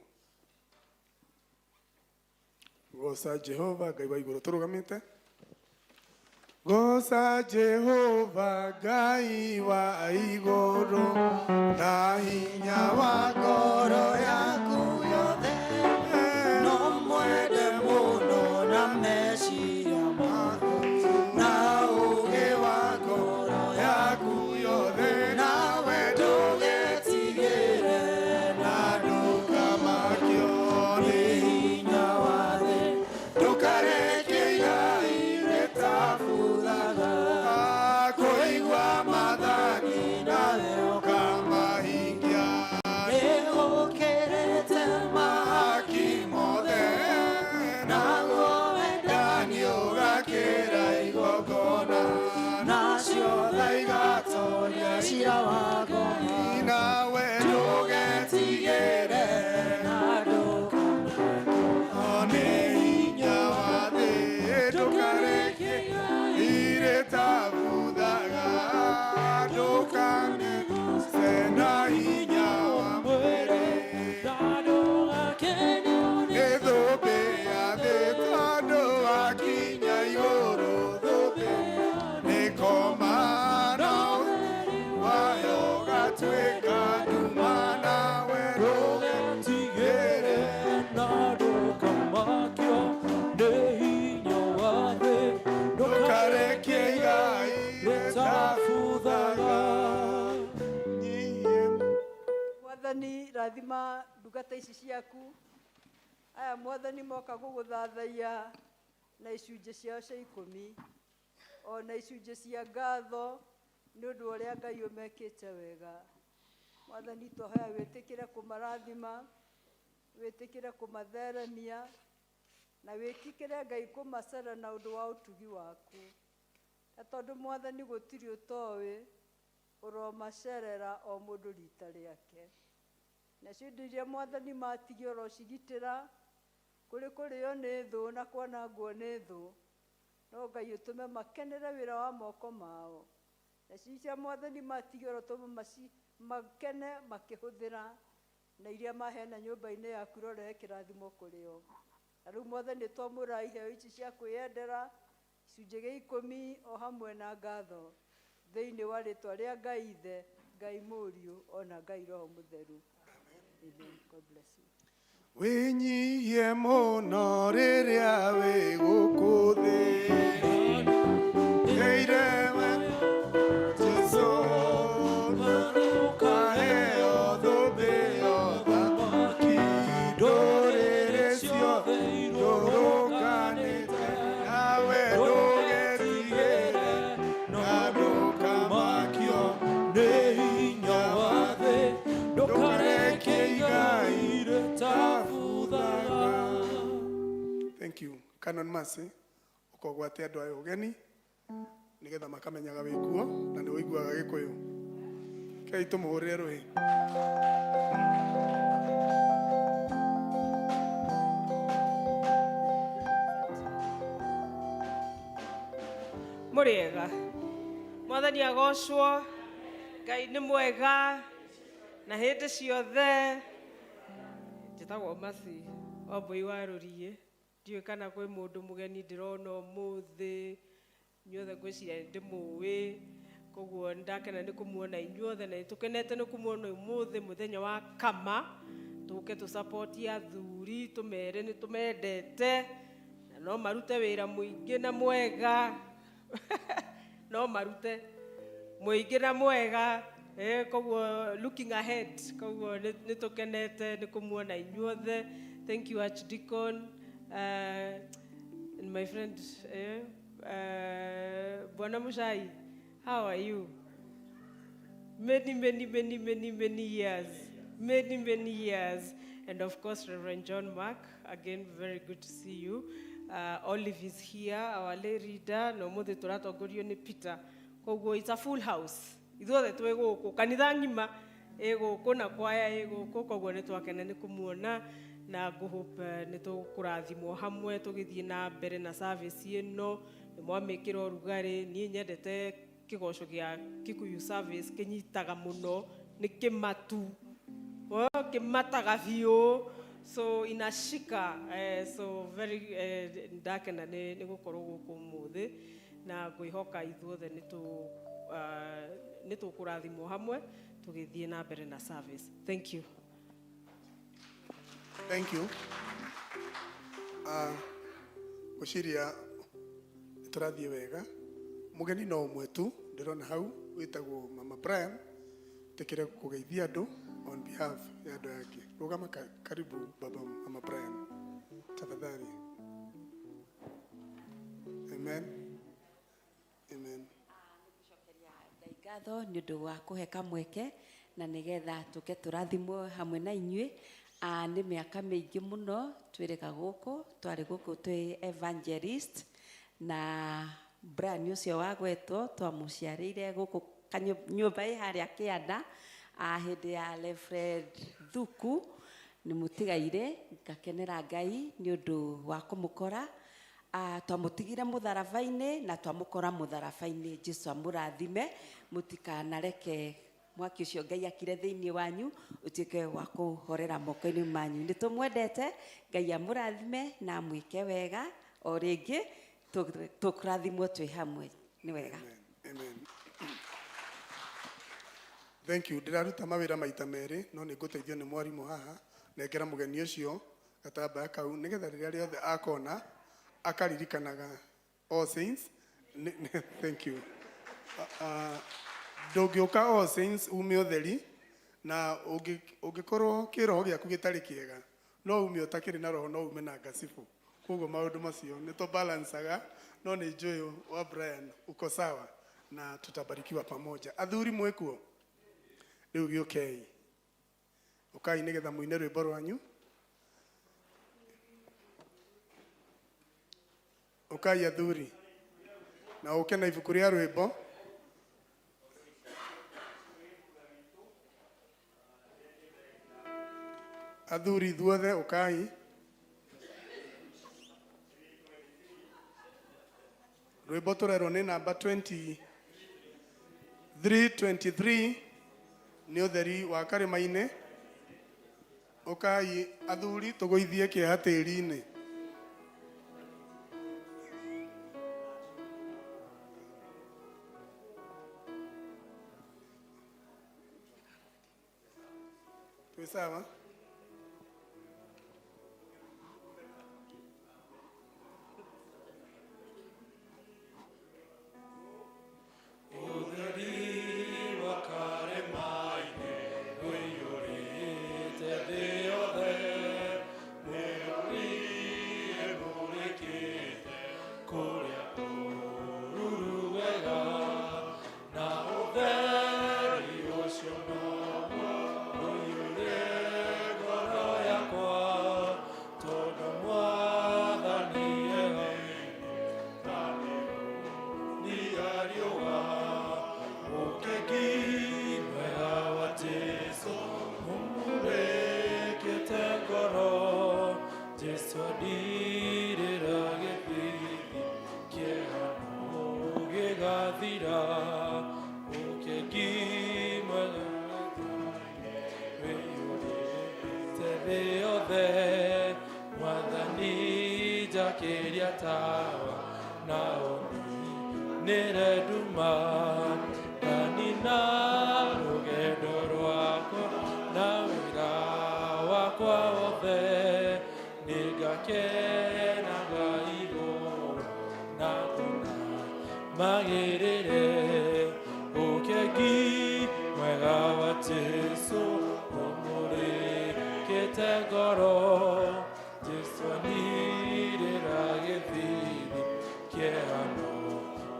Goca Jehova Ngai wa igũrũ tũrũgamĩte. Goca Jehova Ngai wa igũrũ na hinya wa ngoro yaku yothe No mwende mũno na meciria maku na ũũgĩ wa ngoro yaku yothe nawe ndũgetigĩre na ndũkamakio nĩ hinya wa thĩ ndũkareke igai rĩtabuthaga kũigua maathani nawe ũkamahingia nĩgũkĩrĩte mahaki mothe naguo wendani ndani ũgakĩra igongona nacio tha igatoria cira wa ngoma nawe ndũgetigĩre na nĩ hinya wa thĩ ndũkareke irĩtabuthaga ndũkaneguse na hinya wa mwĩrĩ nĩ thũmbĩ ya thĩ tondũ wakinya igũrũ thũmbĩ nĩ koma na wayo ũgatuĩka nduma nawe ndũgetigĩre ndũkarekie igai rĩtabuthaga nyihie Mwathani rathima ndungata ici ciaku aya mwathani moka gũgũthathaiya na icunjĩ ciao cia ikũmi ona icunjĩ cia ngatho nĩ ũndũ wa ũrĩa Ngai ũmekĩte wega. Mwathani twahoya wĩtĩkĩre kũmarathima, wĩtĩkĩre kũmatheremia na wĩtĩkĩre Ngai kũmacera na ũndũ wa ũtugi waku. Na tondũ mwathani gũtirĩ ũtoĩ ũromacerera o mũndũ rita rĩake. Nacio indo iria mwathani matigia ũrocigitĩra kũrĩ kũrĩo nĩ thũ na kwanangwo nĩ thũ no Ngai ũtũme makenere wĩra wa moko mao. Nacio iria mwathani matigia ũrotũma makene makĩhũthĩra na iria maheana nyũmba-inĩ yaku ũrorehe kĩrathimo kũrĩ o. Na rĩu mwathani twamũra iheo ici cia kwĩyendera icunjĩ gĩa ikũmi o hamwe na ngatho thĩinĩ wa rĩtwa rĩa Ngai Ithe, Ngai Mũriũ ona Ngai Roho Mũtheru. Amen. God bless you. Wĩnyihie mũno rĩrĩa wĩ gũkũ thĩ Ĩire we Jesũ ũkaheo thũmbĩ yothe. Thank you Canon Mercy, ũkogwate andũ aya ũgeni nĩgetha makamenyaga wĩ kuo na nĩ ũiguaga Gĩkũyũ. Kei tũmũhũrĩre rũhĩ. Mũrĩega, mwathani agocwo. Ngai nĩ mwega na hĩndĩ ciothe. Njĩtagwo Mercy Wambui wa Rũriĩ. Ndiũĩ kana kwĩ mũndũ mũgeni ndĩrona ũmũthĩ. Inyuothe ngwĩciria nĩ ndĩmũĩ, koguo nĩ ndakena nĩ kũmuona inyuothe, na nĩ tũkenete nĩ kũmuona ũmũthĩ mũthenya wa kama. Tũke tũcapoti athuri, tũmere nĩ tũmendete na no marute wĩra mũingĩ na mwega. No marute mũingĩ na mwega. Koguo looking ahead, koguo nĩ tũkenete nĩ kũmuona inyuothe. Thank you Archdeacon, and my friend Bwana Mushai, how are you? Many, many, many, many, many years. Many, many years. And of course, Reverend John Mark, again, very good to see you. Olive is here, our lay reader, no mũthĩ tũratongorio nĩ Peter. Koguo it's a full house. Ithuothe twĩ gũkũ, kanitha ng'ima ĩ gũkũ na kwaya ĩ gũkũ, koguo nĩ twakena nĩ kũmuona na ngũhope nĩ tũkũrathimwo hamwe tũgĩthiĩ na mbere na service ĩno. Nĩ mwamĩkĩra ũrugarĩ. Niĩ nyendete kĩgoco gĩa Kikuyu service, kĩnyitaga mũno, nĩ kĩmatu. Kĩmataga biũ, so inashika. So very ndakena nĩ gũkorwo gũkũ ũmũthĩ na ngwĩhoka ithuothe nĩ tũkũrathimwo hamwe tũgĩthiĩ na mbere na service. Thank you. Thank you. Ngwĩciria nĩ tũrathiĩ wega. Mũgeni no ũmwe tu ndĩrona hau wĩtagwo Mama Brian, tĩkĩre kũgeithia andũ on behalf ya andũ aya angĩ. Rũgama karibu baba Mama Brian, tafadhali. Amen. Amen. Ngai ngatho nĩ ũndũ wa kũhe kamweke na nĩgetha tũke tũrathimwo hamwe na inyuĩ. Nĩ mĩaka mĩingĩ mũno twĩrĩga gũkũ, twarĩ gũkũ twĩ evangelist na Brian ũcio wagwetwo twamũciarĩire gũkũ nyũmba ĩ harĩa kĩanda, hĩndĩ ya Alfred Thuku. Nĩ mũtigaire, ngakenera Ngai nĩ ũndũ wa kũmũkora. Twamũtigire mũtharaba-inĩ na twamũkora mũtharaba-inĩ. Jesu amũrathime, mũtikanareke mwaki ũcio Ngai akire thĩinĩ wanyu ũtuĩke wa kũhorera moko-inĩ manyu. Nĩ tũmwendete, Ngai amũrathime na amwĩke wega. O rĩngĩ tũkũrathimwo twĩ hamwe. Nĩ wega. Amen. Thank you. Ndĩraruta mawĩra maita merĩ, no nĩ ngũteithio nĩ mwarimũ haha nengera mũgeni ũcio gatambaya kau nĩgetha rĩrĩa rĩothe akona akaririkanaga All Saints. Thank you. Ndũngĩũka All Saints ume ũtheri, na ũngĩkorwo kĩroho gĩaku gĩtarĩ kĩega no ume ũtakĩrĩ na roho, no ume na ngacibũ. Koguo maũndũ macio nĩ tũbalancaga, no nĩ njũĩ wa Brian uko sawa na tutabarikiwa pamoja. Athuri mwĩkuo rĩu, gĩũkei, ũkai nĩgetha mũine rwĩmbo rwanyu. Ũkai athuri na ũke na ibuku rĩa rwĩmbo. Athuri ithuothe ũkai. Rwĩmbo tũrerwo nĩ namba 23 23, nĩ ũtheri wa karĩma-inĩ. Ũkai athuri tũgũithie kĩeha tĩri-inĩ. Twĩ sawa? Ũtheri wa karĩma-inĩ ũiyũrĩte thĩ yothe, nĩũrĩ ĩmũrĩkĩte kũrĩa kũruru wega, na ũtheri ũcio noguo ũiyũrĩte. wothe Mwathani njakĩria tawa na ũninĩre nduma ndanina rũgendo rwakwa na wĩra wakwa wothe nĩngakenaga igũrũ na kũna magĩrĩre ũkengi mwega wa Jesũ ũmũrĩkĩte ngoro Jesũ anirĩra gĩthithi kĩhano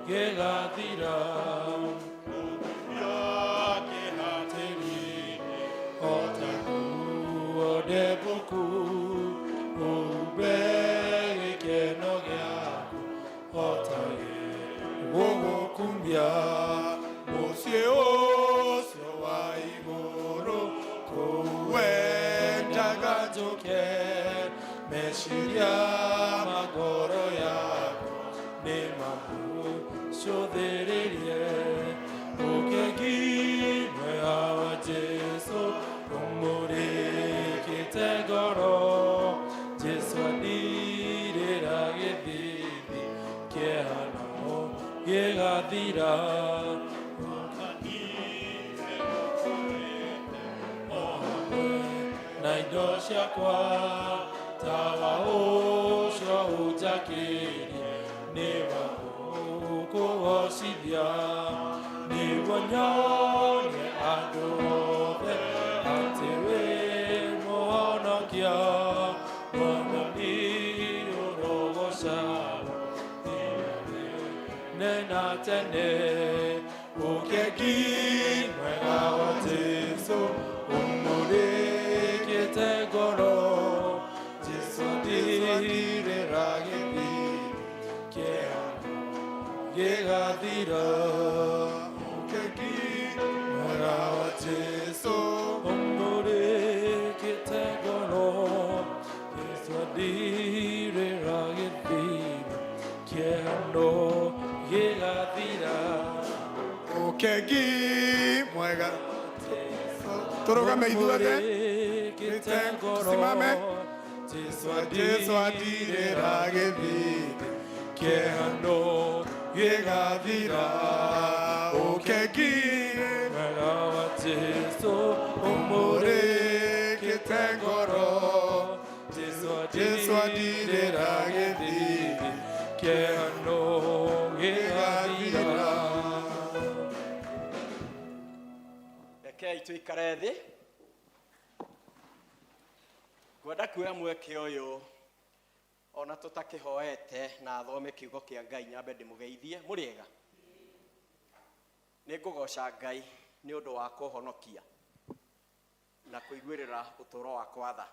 gĩgathira o ta nguo ndembũku ũhumbe gĩkeno gĩaku o ta gĩgũgũkumia Mũciĩ ũcio wa igũrũ kũu wendaga njũke meciria ma ngoro yakwa nĩ mamũcũthĩrĩrie ũkengi mwega wa Jesũ ũmũrĩkĩte ngoro Jesũ anirĩra gĩthithi kĩhano gĩgathira na indo ciakwa tawa ũcio ũnjakĩrie nĩ wa gũkũgocithia nĩguo nyone andũ othe atĩ wĩ mũhonokia Mwathani ũrogocagwo tene na tene ũkengi mwega wa Jesũ ũmũrĩkĩte ngoro Jesũ andirĩra gĩthithi kĩhano gĩgathira ũkengi mwega wa Jesũ ũmũrĩkĩte ngoro Jesũ andirĩra gĩthithi kĩhano gĩgathira Ũkengi mwega tũrũgame ithuothe tusimame Jesũ andirĩra gĩthithi kĩhano gĩgathira ũkengi mwega wa Jesũ ũmũrĩkĩte ngoro Jesũ andirĩra gĩthithi kĩhano gĩgathira Rekei tũikare thĩ. Ngwenda kuoya mweke ũyũ ona tũtakĩhoete na thome kiugo kĩa Ngai nyambe ndĩmũgeithie. Mũrĩega? Nĩ ngũgoca Ngai nĩ ũndũ wa kũhonokia na kũiguĩrĩra ũtũũro wakwa tha.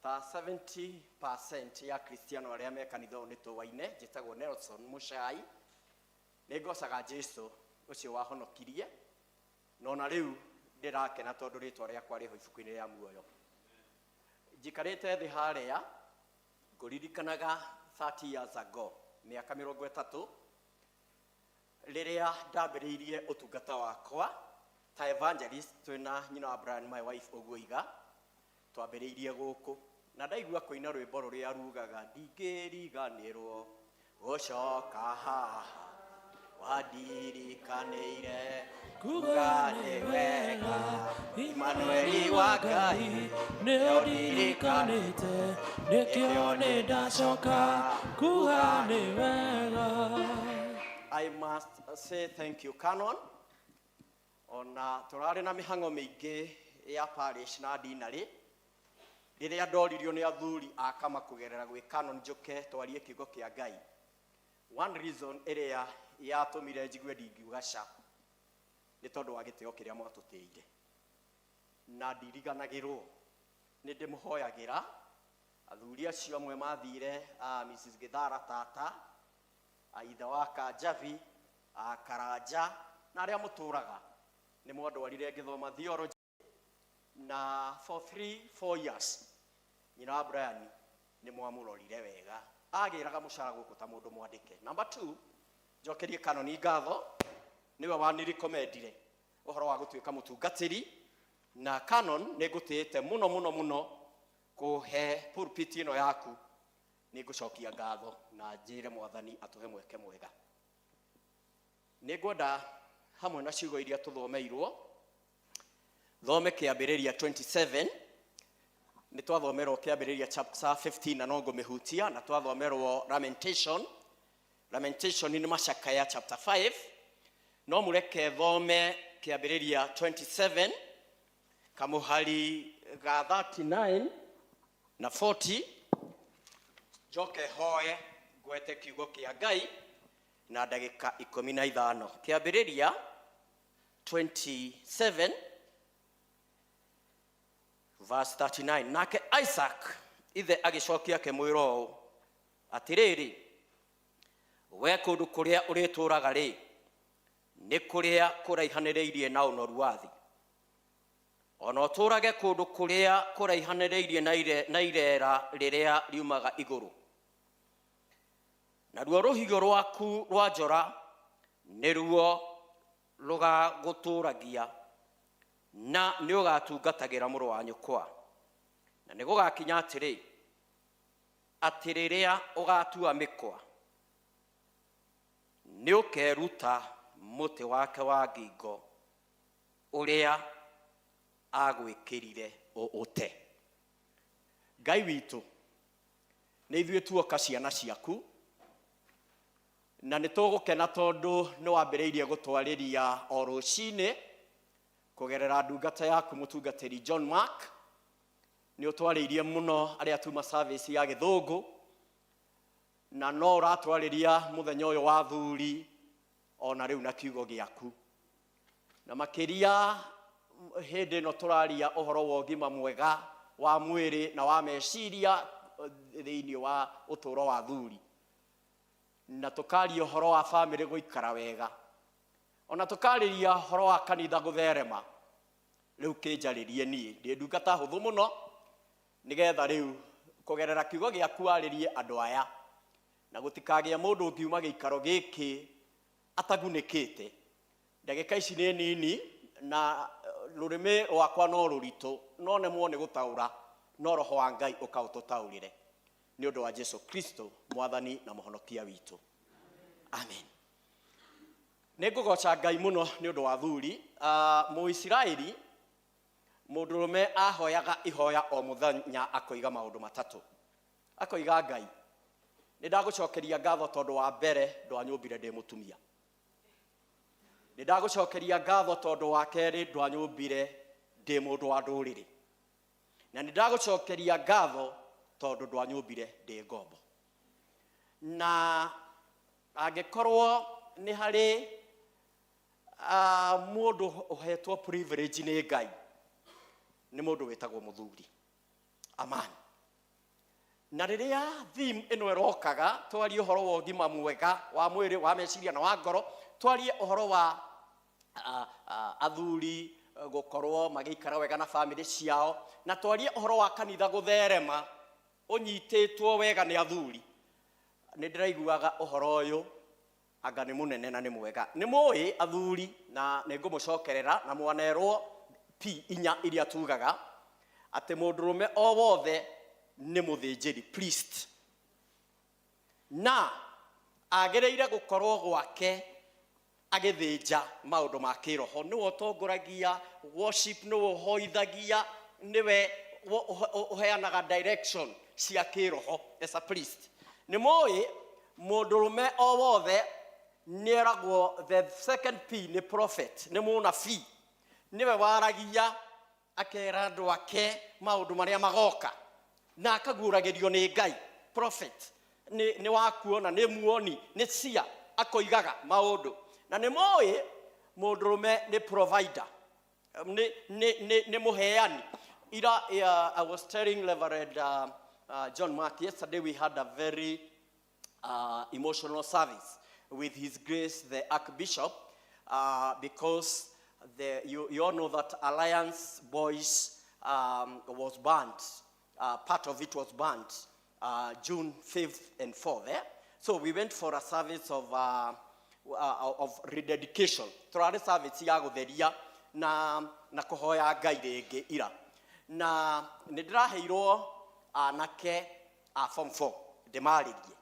Ta 70% ya Kristiano arĩa me kanitha ũyũ nĩ tũwaine. Njĩtagwo Nelson Mũcai. Nĩ ngocaga Jesũ ũcio wahonokirie na ona rĩu ndĩrakena tondũ rĩtwa rĩakwa rĩho ibuku-inĩ rĩa muoyo. Njikarĩte thĩ harĩa ngũririkanaga 30 years ago, mĩaka 30 rĩrĩa ndambĩrĩirie ũtungata wakwa ta evangelist twĩna nyina wa Brian my wife ũguo iga twambĩrĩirie gũkũ na ndaigua kũina rwĩmbo rũrĩa rugaga ndingĩriganĩrwo gũcoka haha wandirikanĩire kuga nĩ wega Imanueli wa Ngai nĩ ũndirikanĩte nĩkĩo nĩ ndacoka kuga nĩ wega. I must say thank you Canon. Ona tũrarĩ na mĩhang'o mĩingĩ ya parish na dinarĩ rĩrĩa ndoririo nĩ athuri a kama kũgerera gwĩ Canon njũke twarie kiugo kĩa Ngai. One reason ĩrĩa yatũmire njigue ndingiuga ca nĩ tondũ wa gĩtĩo kĩrĩa mwatũtĩire na ndiriganagĩrwo nĩ ndĩmũhoyagĩra athuri acio amwe mathire Mrs. Githara tata ithe wa Kanjabi Karanja na arĩa mũtũraga nĩ mwandwarire ngĩthoma theology na for 3-4 years nyina wa Brian nĩ mwamũrorire wega agĩraga mũcara gũkũ ta mũndũ mwandĩke. Number 2 njokerie Canon ngatho nĩwe wanirikomendire ũhoro wa gũtuĩka mũtungatĩri na Canon nĩ ngũtĩĩte mũno mũno mũno Kũhe pulpit ĩno yaku, nĩ ngũcokia ngatho na njĩre Mwathani atũhe mweke mwega. Nĩ ngwenda hamwe na ciugo iria tũthomeirwo thome Kĩambĩrĩria 27. Nĩ twathomerwo Kĩambĩrĩria chapter 15 na no ngũmĩhutia, na twathomerwo Lamentation. Lamentation nĩ macakaya chapter 5, no mũreke thome Kĩambĩrĩria 27 kamũhari ga 39 na 40, njoke hoe ngwete kiugo kĩa Ngai na ndagĩka 15. Kĩambĩrĩria 27 verse 39. Nake Isaac ithe agĩcokia akĩmwĩra ũũ, "Atĩrĩrĩ, we kũndũ kũrĩa ũrĩtũũraga rĩ, nĩ kũrĩa kũraihanĩrĩirie na ũnoru wa thĩ, ona ũtũũrage kũndũ kũrĩa kũraihanĩrĩirie na ireera rĩrĩa riumaga igũrũ, naruo rũhiũ rwaku rwa njora nĩruo rũgagũtũũragia, na nĩ ũgatungatagĩra mũrũ wa nyũkwa. Na nĩ gũgakinya atĩrĩ, atĩ rĩrĩa ũgatua mĩkwa, nĩ ũkeruta mũtĩ wake wa ngingo ũrĩa agwĩkĩrire ũũte." Ngai witũ, nĩ ithuĩ tuoka ciana ciaku, na nĩ tũgũkena tondũ nĩ wambĩrĩirie gũtwarĩria o rũcinĩ kũgerera ndungata yaku mũtungatĩri John Mark. Nĩ ũtwarĩirie mũno arĩa tuma service ya gĩthũngũ, na no ũratwarĩria mũthenya ũyũ wa thuri ona rĩu na kiugo gĩaku, na makĩria hĩndĩ ĩno tũraria ũhoro wa ũgima mwega wa mwĩrĩ na wa meciria thĩinĩ wa ũtũũro wa thuri, na tũkaria ũhoro wa bamĩrĩ gũikara wega, ona tũkarĩria ũhoro wa kanitha gũtherema. Rĩu kĩnjarĩrie niĩ ndĩ ndungata hũthũ mũno, nĩgetha rĩu kũgerera kiugo gĩaku warĩrie andũ aya, na gũtikagĩa mũndũ ũngiuma gĩikaro gĩkĩ atagunĩkĩte. Ndagĩka ici nĩ nini na rũrĩmĩ rwakwa no rũritũ, no nemwo nĩ gũtaũra, no roho wa Ngai ũkaũtũtaũrĩre, nĩ ũndũ wa Jesu Kristo Mwathani na Mũhonokia witũ, amen. Nĩ ngũgoca Ngai mũno nĩ ũndũ wa thuri. Mũisiraeli mũndũrũme ahoyaga ihoya o mũthenya, akoiga maũndũ matatũ. Akoiga, "Ngai, nĩ ndagũcokeria ngatho tondũ wa mbere ndwanyũmbire ndĩ mũtumia, nĩ ndagũcokeria ngatho tondũ wa kerĩ ndwanyũmbire ndĩ mũndũ wa ndũrĩrĩ, na nĩ ndagũcokeria ngatho tondũ ndwanyũmbire ndĩ ngombo." Na angĩkorwo nĩ harĩ mũndũ ũhetwo privilege nĩ Ngai, nĩ mũndũ wĩtagwo mũthuri. Aman. Na rĩrĩa theme ĩno ĩrokaga, twarie ũhoro wa ũgima mwega wa mwĩrĩ, wa meciria na wa ngoro, twarie ũhoro wa athuri gũkorwo magĩikara wega na bamĩrĩ ciao, na twarie ũhoro wa kanitha gũtherema ũnyitĩtwo wega nĩ athuri, nĩ ndĩraiguaga ũhoro ũyũ anga nĩ mũnene na nĩ mwega. Nĩ mũĩ athuri, na nĩ ngũmũcokerera na mwanerwo P inya iria tugaga atĩ mũndũrũme o wothe nĩ mũthĩnjĩri, priest, na agĩrĩire gũkorwo gwake agĩthĩnja maũndũ ma kĩroho. Nĩwe ũtongoragia worship, nĩwe ũhoithagia, nĩwe ũheanaga direction cia kĩroho as a priest. Nĩ mũĩ mũndũrũme o wothe nĩ eragwo the second P nĩ prophet, nĩ mũnabii, nĩwe waragia akera andũ ake maũndũ marĩa magoka na akaguũragĩrio nĩ Ngai. Prophet nĩ wakuona, nĩ muoni, nĩ cia akoigaga maũndũ. Na nĩ mũĩ mũndũrũme nĩ provider, nĩ mũheani. Ira I was telling Reverend John Mark yesterday, we had a very emotional service with His Grace the Archbishop because you all know that Alliance Boys was banned. Part of it was banned June 5th and 4th. Eh? So we went for a service of rededication. Turarĩ service ya gũtheria na kũhoya Ngai rĩngĩ ira. Na nĩ ndĩraheirwo Anake a form 4 ndĩmarĩrie,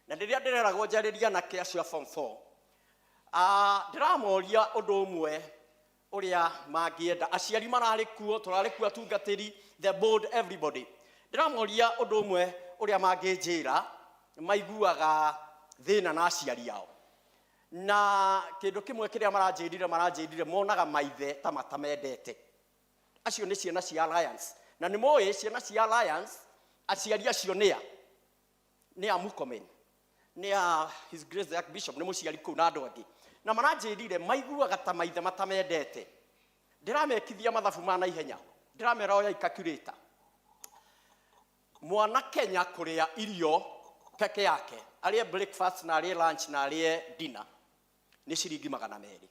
na rĩrĩa ndĩreragwo njarĩrie anake acio a form 4, ndĩramoria ũndũ ũmwe ũrĩa mangĩenda. Aciari mararĩ kuo, tũrarĩ kuo, atungatĩri, the board, everybody. Ndĩramoria ũndũ ũmwe ũrĩa mangĩnjĩra maiguaga thĩna na aciari ao, na kĩndũ kĩmwe kĩrĩa maranjĩrire monaga maithe ta matamendete. Acio nĩ ciana cia Alliance, na nĩ moĩ ciana cia Alliance aciari acio nĩ a Murkomen, nĩ a His Grace the Archbishop, nĩ mũciari kũu na andũ angĩ, na maranjĩrire maiguaga ta maithe matamendete. Ndĩramekithia mathabu ma naihenya, ndĩramera oyai calculator. Mwana Kenya kũrĩa irio peke yake, arĩe breakfast na arĩe lunch na arĩe dinner, nĩ ciringi 200.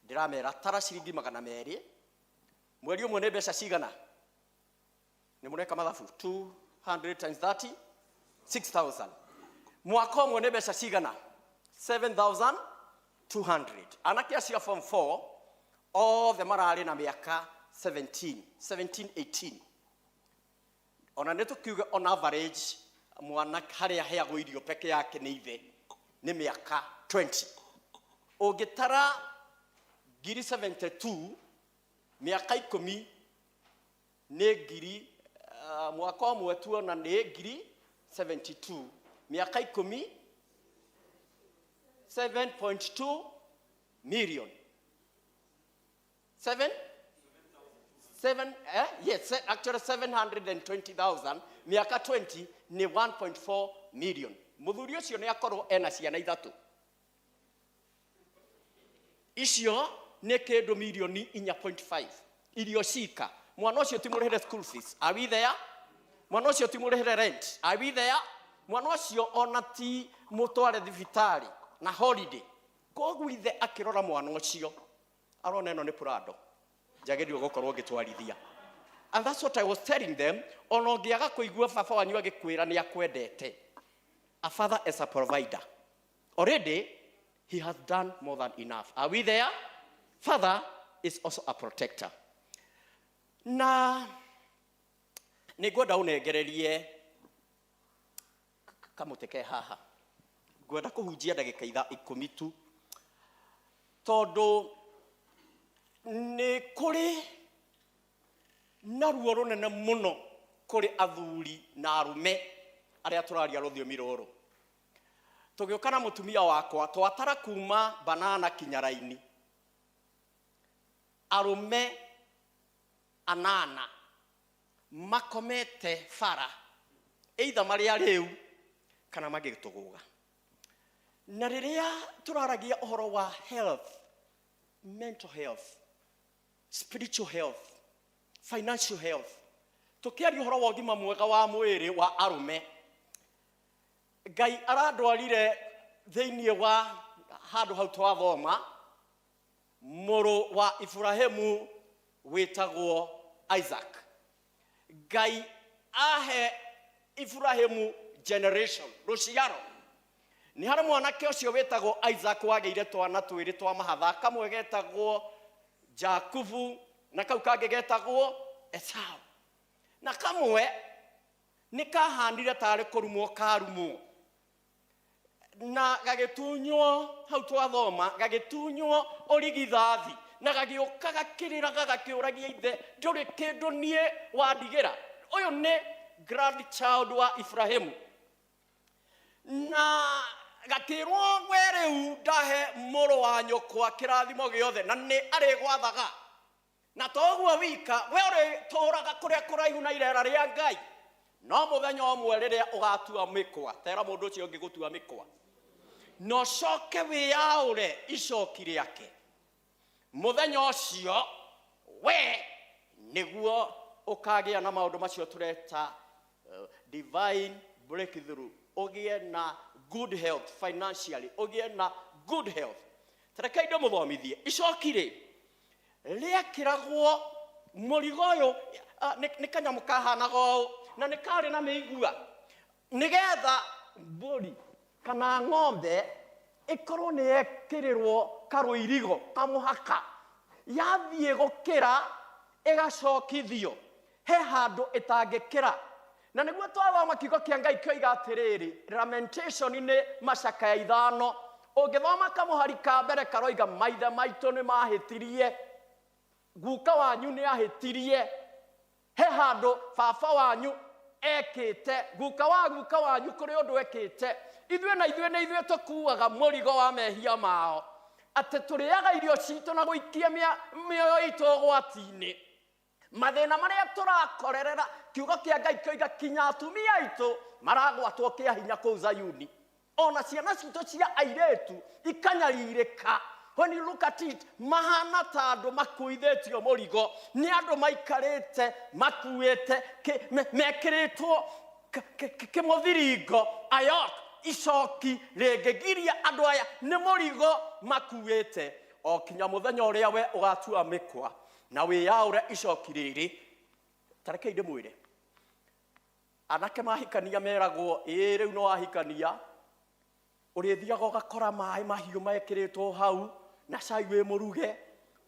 Ndĩramera tara ciringi 200 mweri ũmwe nĩ mbeca cigana? Nĩ mũreka mathabu? 200 times 30, 6000. Mwaka ũmwe nĩ mbeca cigana? 7200. Anake acio a form 4 othe mararĩ na mĩaka 17, 17, 18. Ona nĩ tũkiuge on average mwana harĩa aheagwo irio peke yake nĩ ithe nĩ mĩaka 20. Ũngĩtara ngiri 72 mĩaka 10 nĩ ngiri, mwaka ũmwe tuona nĩ ngiri 72, mĩaka 10, 7.2 million. 7 7, yes, actually 720,000. Mĩaka 20 nĩ 1.4 million. Mũthuri ũcio nĩ akorwo ena ciana ithatũ, icio nĩ kĩndũ milioni 4.5 irio cika. Mwana ũcio ti mũrĩhĩre school fees, are we there? Mwana ũcio ti mũrĩhĩre rent, are we there? Mwana ũcio ona ti mũtware thibitarĩ na holiday. Koguo ithe akĩrora mwana ũcio arona ĩno nĩ Prado njagĩrĩirwo gũkorwo ngĩtwarithia. And that's what I was telling them. Ona ũngĩaga kũigua baba wanyu agĩkwĩra nĩ akwendete, a father is a provider. Already he has done more than enough. Are we there? Father is also a protector. Na nĩ ngwenda ũnengererie kamũtĩ ke haha. Ngwenda kũhunjia ndagĩka 10 tu, tondũ nĩ kũrĩ na ruo rũnene mũno kũrĩ athuri na arũme arĩa tũraria rũthiomi rũrũ. Tũgĩũka na mũtumia wakwa, twatara kuma banana kinya raini, arũme anana makomete bara, either marĩ arĩu kana magĩtũgũga. Na rĩrĩa tũraragia ũhoro wa health, mental health, spiritual health, financial health, tũkĩaria ũhoro wa ũgima mwega wa mwĩrĩ wa arũme, Ngai arandwarire thĩinĩ wa handũ hau twathoma mũrũ wa Iburahĩmu wĩtagwo Isaac. Ngai ahe Iburahĩmu generation, rũciaro. Nĩ harĩ mwanake ũcio wĩtagwo Isaac wagĩire twana twĩrĩ twa mahatha, kamwe getagwo Jakubu na kau kangĩ getagwo Esau. Na kamwe nĩ kahanire tarĩ kũrumwo karumwo na gagĩtunywo, hau twathoma gagĩtunywo ũrigithathi, na gagĩũka gakĩrĩraga gakĩũragia ithe, "Ndũrĩ kĩndũ niĩ wandigĩra?" Ũyũ nĩ grandchild wa Ibrahimu, na gakĩrwo, "We rĩu ndahe mũrũ wa nyũkwa kĩrathimo gĩothe na nĩ arĩgwathaga, na to ũguo wika, we ũrĩtũraga kũrĩa kũraihu na irera rĩa Ngai, no mũthenya ũmwe rĩrĩa ũgatua mĩkwa." Tera mũndũ ũcio ũngĩ, gũtua mĩkwa na ũcoke wĩyaũre icoki rĩake, mũthenya ũcio we nĩguo ũkagĩa na maũndũ macio tũreta divine breakthrough, ũgĩe na good health financially, ũgĩe na good health. Tarekei ndĩmũthomithie. Icoki rĩ rĩekĩragwo mũrigo ũyũ, nĩ kanyamũ kahanaga ũũ na nĩ karĩ na mĩigua, nĩgetha mbũri kana ng'ombe ĩkorwo nĩ yekĩrĩrwo karũirigo kamũhaka, yathiĩ gũkĩra ĩgacokithio he handũ ĩtangĩkĩra. Na nĩguo twathoma kiugo kĩa Ngai kĩoiga atĩrĩrĩ, Lamentation nĩ macakaya 5. Ũngĩthoma kamũhari ka mbere karoiga maithe maitũ nĩ mahĩtirie, guka wanyu nĩ ahĩtirie, he handũ baba wanyu ekĩte, guka wa guka wanyu kũrĩ ũndũ ekĩte. Ithuĩ na ithuĩ nĩ ithuĩ tũkuaga mũrigo wa mehia mao, atĩ tũrĩaga irio citũ na gũikia mĩoyo itũ ũgwati-inĩ. Mathĩna marĩa tũrakorerera, kiugo kĩa Ngai kĩoiga kinya atumia aitũ maragwatwo kĩa hinya kũu Zayuni. Ona ciana citũ cia airĩtu ikanyarirĩka. When you look at it, mahana ta andũ makuithĩtio mũrigo, nĩ andũ maikarĩte makuĩte, mekĩrĩtwo kĩmũthiringo, ayok, icoki rĩngĩgiria andũ aya nĩ mũrigo makuĩte. O kinya mũthenya ũrĩa we ũgatua mĩkwa na wĩyaũre icoki rĩrĩ. Ta rekei ndĩmwĩre, anake mahikania meragwo, ĩĩ rĩu no wahikania, ũrĩthiaga ũgakora maĩ mahiũ mekĩrĩtwo hau na cai wĩ mũruge,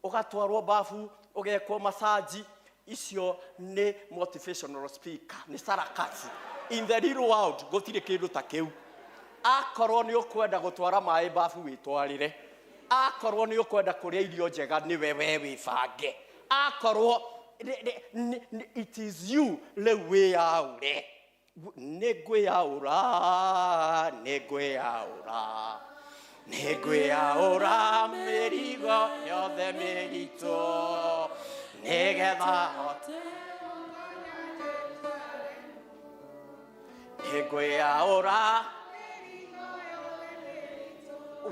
ũgatwarwo bafu, ũgekwo masaji. Icio nĩ motivational speaker, nĩ sarakasi. In the real world gũtirĩ kĩndũ ta kĩu. Akorwo nĩ ũkwenda gũtwara maĩ bafu wĩtwarĩre, akorwo nĩ ũkwenda kũrĩa irio njega nĩwe we wĩbange, akorwo it is you rĩu wĩyaũre. Nĩ ngwĩyaũra, nĩ ngwĩyaũra, nĩ ngwĩyaũra mĩrigo yothe mĩritũ, nĩgetha hote. Nĩ ngwĩyaũra.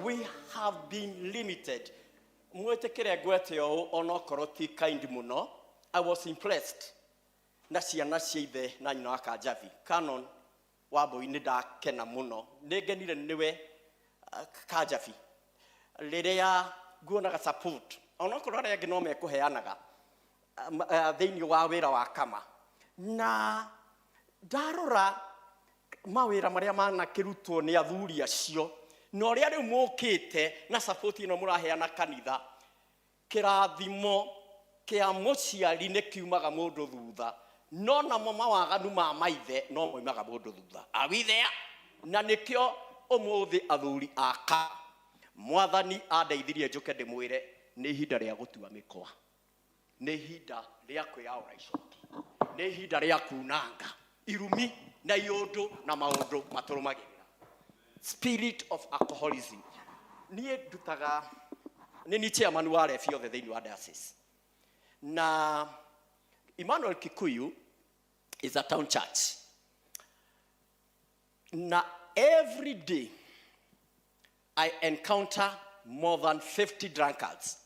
We have been limited. Mwĩtĩkĩre ngwete ũũ onokorwo ti kind mũno. I was impressed na ciana cia ithe na nyina wa Kanjabi. Canon Wambui nĩ ndakena mũno, nĩ ngenire nĩwe Kanjabi rĩrĩa nguonaga support, onokorwo arĩa angĩ no mekũheanaga thĩinĩ wa wĩra wa kama. Na ndarora mawĩra marĩa manakĩrutwo nĩ athuri acio na ũrĩa rĩu mũkĩte na support ĩno mũraheana kanitha, kĩrathimo kĩa mũciari nĩ kiumaga mũndũ thutha, no namo mawaganu ma maithe no moimaga mũndũ thutha. Are we there? Na nĩkĩo ũmũthĩ athuri aka mwathani andeithirie njũke ndĩmwĩre nĩ ihinda rĩa gũtua mĩkwa, nĩ ihinda rĩa kwĩyaũra icoki, nĩ ihinda rĩa kunanga irumi na iũndũ na maũndũ matũrũmagĩrĩra. Spirit of alcoholism. Niĩ ndutaga, nĩ ni chairman wa rebi othe thĩinĩ wa diocese. Na Emmanuel Kikuyu is a town church. Na every day I encounter more than 50 drunkards.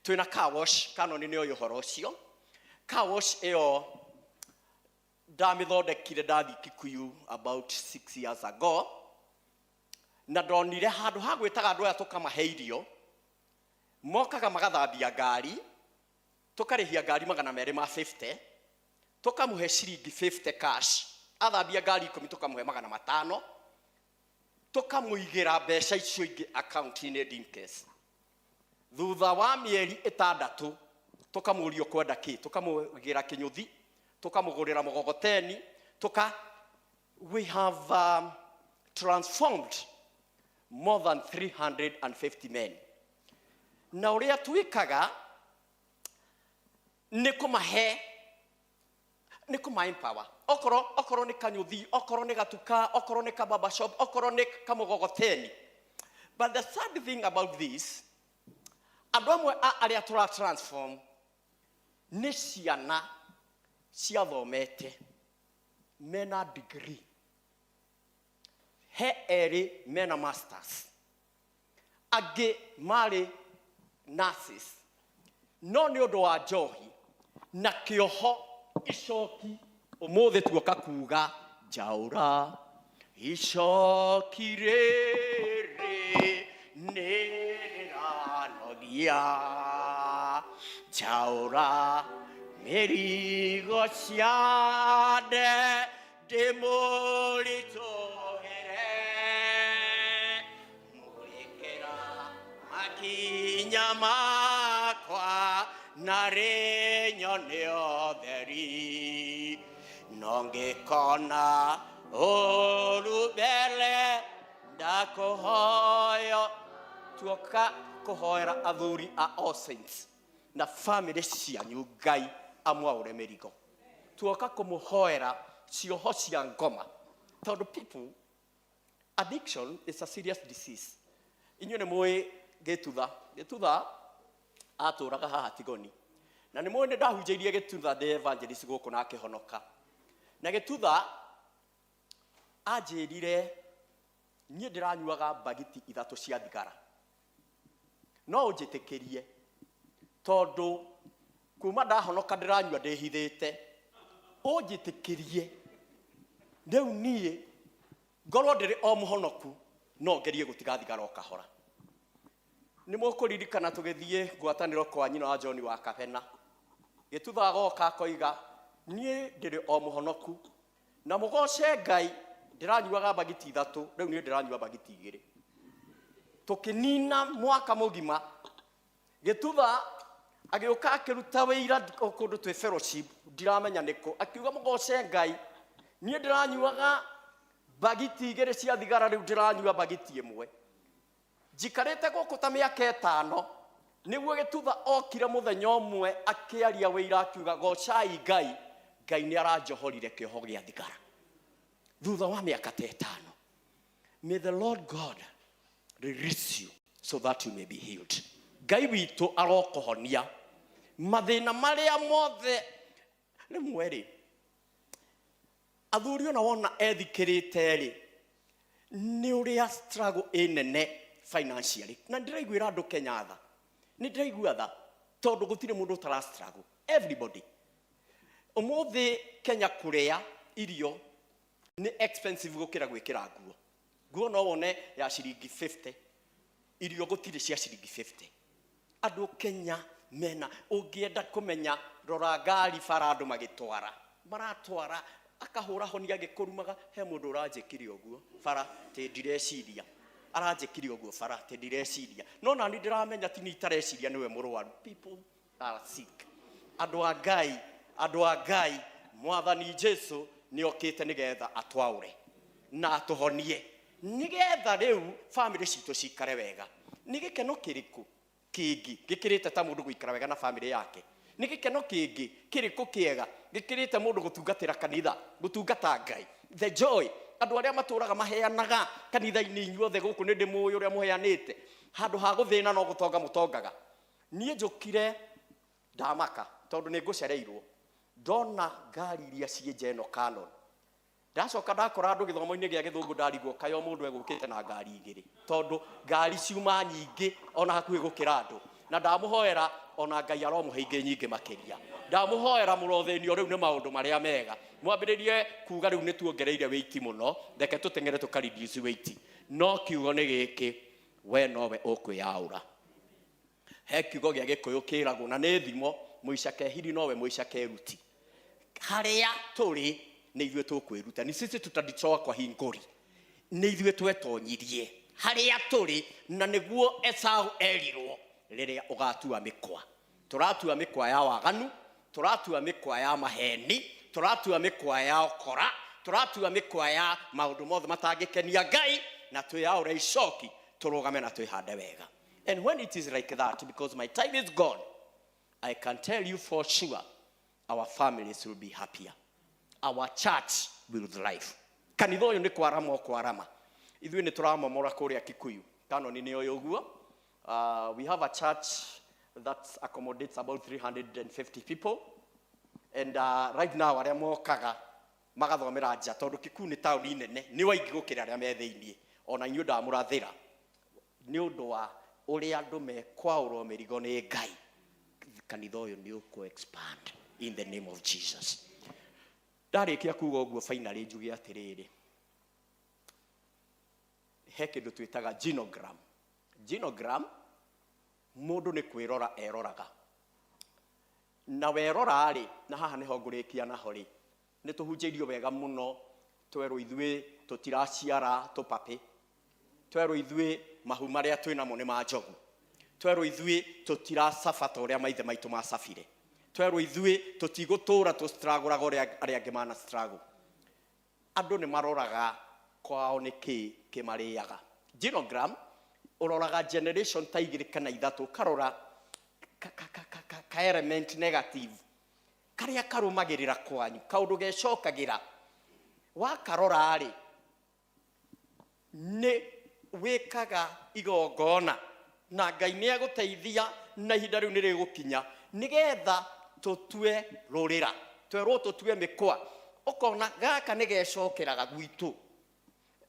Twina car wash, kanoni nĩ oĩ ũhoro ũcio. Car wash ĩyo ndamĩthondekire ndathiĩ Kikuyu about 6 years ago. Na ndonire handũ ha gwĩtaga andũ aya tũkamahe irio, mokaga magathambia ngari, tũkarĩhia ngari 250, tũkamũhe ciringi 50 cash, athambia ngari 10 tũkamũhe 500, tũkamũigĩra mbeca icio ingĩ account-inĩ Dimcase. Thutha wa mĩeri 6 tũkamũria ũkwenda kĩ, tũkamũgĩra kĩnyũthi, tũkamũgũrĩra mũgogoteni, we have transformed more than 350 men. Na ũrĩa twĩkaga nĩ kũmahe, nĩ kũma empower. Okorwo nĩ kanyũthi, okorwo nĩ gatuka, okorwo nĩ kababa shop, okorwo nĩ kamũgogoteni. But the sad thing about this, andũ amwe a arĩa tũra transform nĩ ciana ciathomete mena degree, he erĩ mena masters, angĩ marĩ nurses, no nĩ ũndũ wa njohi na kĩoho icoki ũmũthĩ tuoka kuga njaũra icoki rĩrĩ nĩ rĩranogia, njaũra mĩrigo ciande ndĩmũritũhĩre, mũrĩkĩra makinya makwa na rĩ nyone ũtheri, no No ngĩkona ũru mbere ndakũhoyo tuoka kũhoera athuri a All Saints na famĩlĩ cianyu Ngai amwaũre mĩrigo. Tuoka kũmũhoera cioho cia ngoma tondũ people addiction is a serious disease. Inyuĩ nĩ mũĩ Gĩtutha. Gĩtutha atũraga haha Tigoni na nĩ mũĩ nĩ ndahunjĩirie Gĩtutha ndĩ evangelist gũkũ na akĩhonoka. Na Gĩtutha anjĩrire niĩ ndĩranyuaga mbagiti ithatũ cia thigara no ũnjĩtĩkĩrie tondũ kuma ndahonoka ndĩranyua ndĩhithĩte ũnjĩtĩkĩrie rĩu niĩ ngorwo ndĩrĩ o mũhonoku no ngerie gũtiga thigara o kahora. Nĩ mũkũririkana tũgĩthiĩ ngwatanĩro kwa nyina wa John wa Kabena. Gĩtutha agoka akoiga niĩ ndĩrĩ o mũhonoku na mũgoce Ngai ndĩranyuaga mbagiti ithatũ rĩu niĩ ndĩranyua mbagiti igĩrĩ. Tũkĩnina mwaka mũgima Gĩtutha agĩũka akĩruta wĩira o kũndũ twĩ fellowship ndiramenya nĩkũ akiuga mũgoce Ngai niĩ ndĩranyuaga mbagiti igĩrĩ cia thigara rĩu ndĩranyua mbagiti ĩmwe. Njikarĩte gũkũ ta mĩaka ĩtano nĩguo Gĩtutha okire mũthenya ũmwe akĩaria wĩira akiuga gocai Ngai Ngai nĩ aranjohorire kĩoho gĩa thigara thutha wa mĩaka ta ĩtano. May the Lord God release you so that you may be healed. Ngai witũ arokũhonia mathĩna marĩa mothe. Rĩmwe rĩ athuri ona wona ethikĩrĩte rĩ nĩ ũrĩa struggle ĩ nene financially na ndĩraiguĩra andũ Kenya tha nĩ ndĩraigua tha tondũ gũtirĩ mũndũ ũtara struggle everybody. Ũmũthĩ Kenya kũrĩa irio nĩ expensive gũkĩra gwĩkĩra nguo. Nguo no wone ya ciringi 50 irio gũtirĩ cia ciringi 50. Andũ Kenya mena ũngĩenda kũmenya rora ngari bara andũ magĩtwara maratwara akahũra honi agĩkũrumaga he mũndũ ũranjĩkire ũguo bara tĩ ndireciria aranjĩkire ũguo bara tĩ ndireciria no nani ndĩramenya ti niĩ itareciria nĩwe mũrwaru. People are sick. Andũ a Ngai, andũ a Ngai, Mwathani Jesu nĩ okĩte nĩgetha atwaũre na atũhonie nĩgetha rĩu famĩlĩ citũ cikare wega. Nĩ gĩkeno kĩrĩkũ kĩngĩ gĩkĩrĩte ta mũndũ gũikara wega na famĩlĩ yake? Nĩ gĩkeno kĩngĩ kĩrĩkũ kĩega gĩkĩrĩte mũndũ gũtungatĩra kanitha, gũtungata Ngai? The joy andũ arĩa matũraga maheanaga kanitha-inĩ inyuothe gũkũ nĩ ndĩmũĩ ũrĩa mũheanĩte handũ ha gũthĩna no gũtonga mũtongaga. Niĩ njũkire ndamaka tondũ nĩ ngũcereirwo ndona ngari iria ciĩ nja ĩno Canon ndacoka ndakora andũ gĩthomo-inĩ gĩa gĩthũngũ ndarigwo kaĩ o mũndũ egũkĩte na ngari igĩrĩ tondũ ngari ciuma nyingĩ ona hakuhĩ gũkĩra andũ na ndamũhoera ona Ngai aromũhe ingĩ nyingĩ makĩria. Ndamũhoera mũrothĩnio rĩu nĩ maũndũ marĩa mega mwambĩrĩrie kuga rĩu nĩ tuongereire wĩiti mũno reke tũteng'ere tũka reduce weight no kiugo nĩ gĩkĩ we nowe ũkwĩyaũra. He kiugo gĩa gĩkũyũ kĩragwo na nĩ thimo mũica kehiri nowe mũica keruti. Harĩa tũrĩ nĩ ithuĩ tũkwĩruta ni sisi tutaditoa kwa hii ngori nĩ ithuĩ twetonyirie harĩa tũrĩ na nĩguo Esau erirwo rĩrĩa ũgatua mĩkwa. Tũratua mĩkwa ya waganu, tũratua mĩkwa ya maheni, tũratua mĩkwa ya ũkora, tũratua mĩkwa ya maũndũ mothe matangĩkenia Ngai na twĩyaũre icoki tũrũgame na twĩhande wega. And when it is like that, because my time is gone, I can tell you for sure our families will be happier. Our church will thrive. Kanitha ũyũ nĩ kwarama o kwarama. Ithuĩ nĩ tũramomora kũrĩa Kikuyu. Kanoni nĩ ũyũ ũguo. We have a church that accommodates about 350 people. And right now arĩa mokaga magathomera nja tondũ Kikuyu nĩ taũni nene nĩ waingĩ gũkĩra arĩa me thĩiniĩ. Ona inyuĩ ndamũrathĩra nĩ ũndũ wa ũrĩa andũ mekwaũrwo mĩrigo nĩ Ngai. Kanitha ũyũ nĩ ũkũ expand in the name of Jesus. Ndarĩkia kuga ũguo finally njuge atĩrĩrĩ he kĩndũ twĩtaga genogram. Genogram mũndũ nĩ kwĩrora eroraga na werora rĩ na haha nĩho ngũrĩkia naho rĩ nĩ tũhunjĩirio wega mũno twerwo ithuĩ tũtiraciara tũpapĩ twerwo ithuĩ mahu marĩa twĩ namo nĩ ma njogu twerwo ithuĩ tũtiracaba ta ũrĩa maithe maitũ macabire Twerwo ithuĩ tũtigũtũra tũstragũraga ũrĩa arĩa angĩ mana struggle. Andũ nĩ maroraga kwao nĩ kĩ kĩmarĩaga. Genogram ũroraga generation ta igĩrĩ kana ithatũ, ũkarora ka element negative karĩa karũmagĩrĩra kwanyu, kaũndũ gecokagĩra. Wakarora rĩ, nĩ wĩkaga igongona na Ngai nĩ egũteithia na ihinda rĩu nĩ rĩgũkinya nĩgetha tũtue rũrĩra, twerwo tũtue mĩkwa. Ũkona gaka nĩ gecokeraga gwitũ.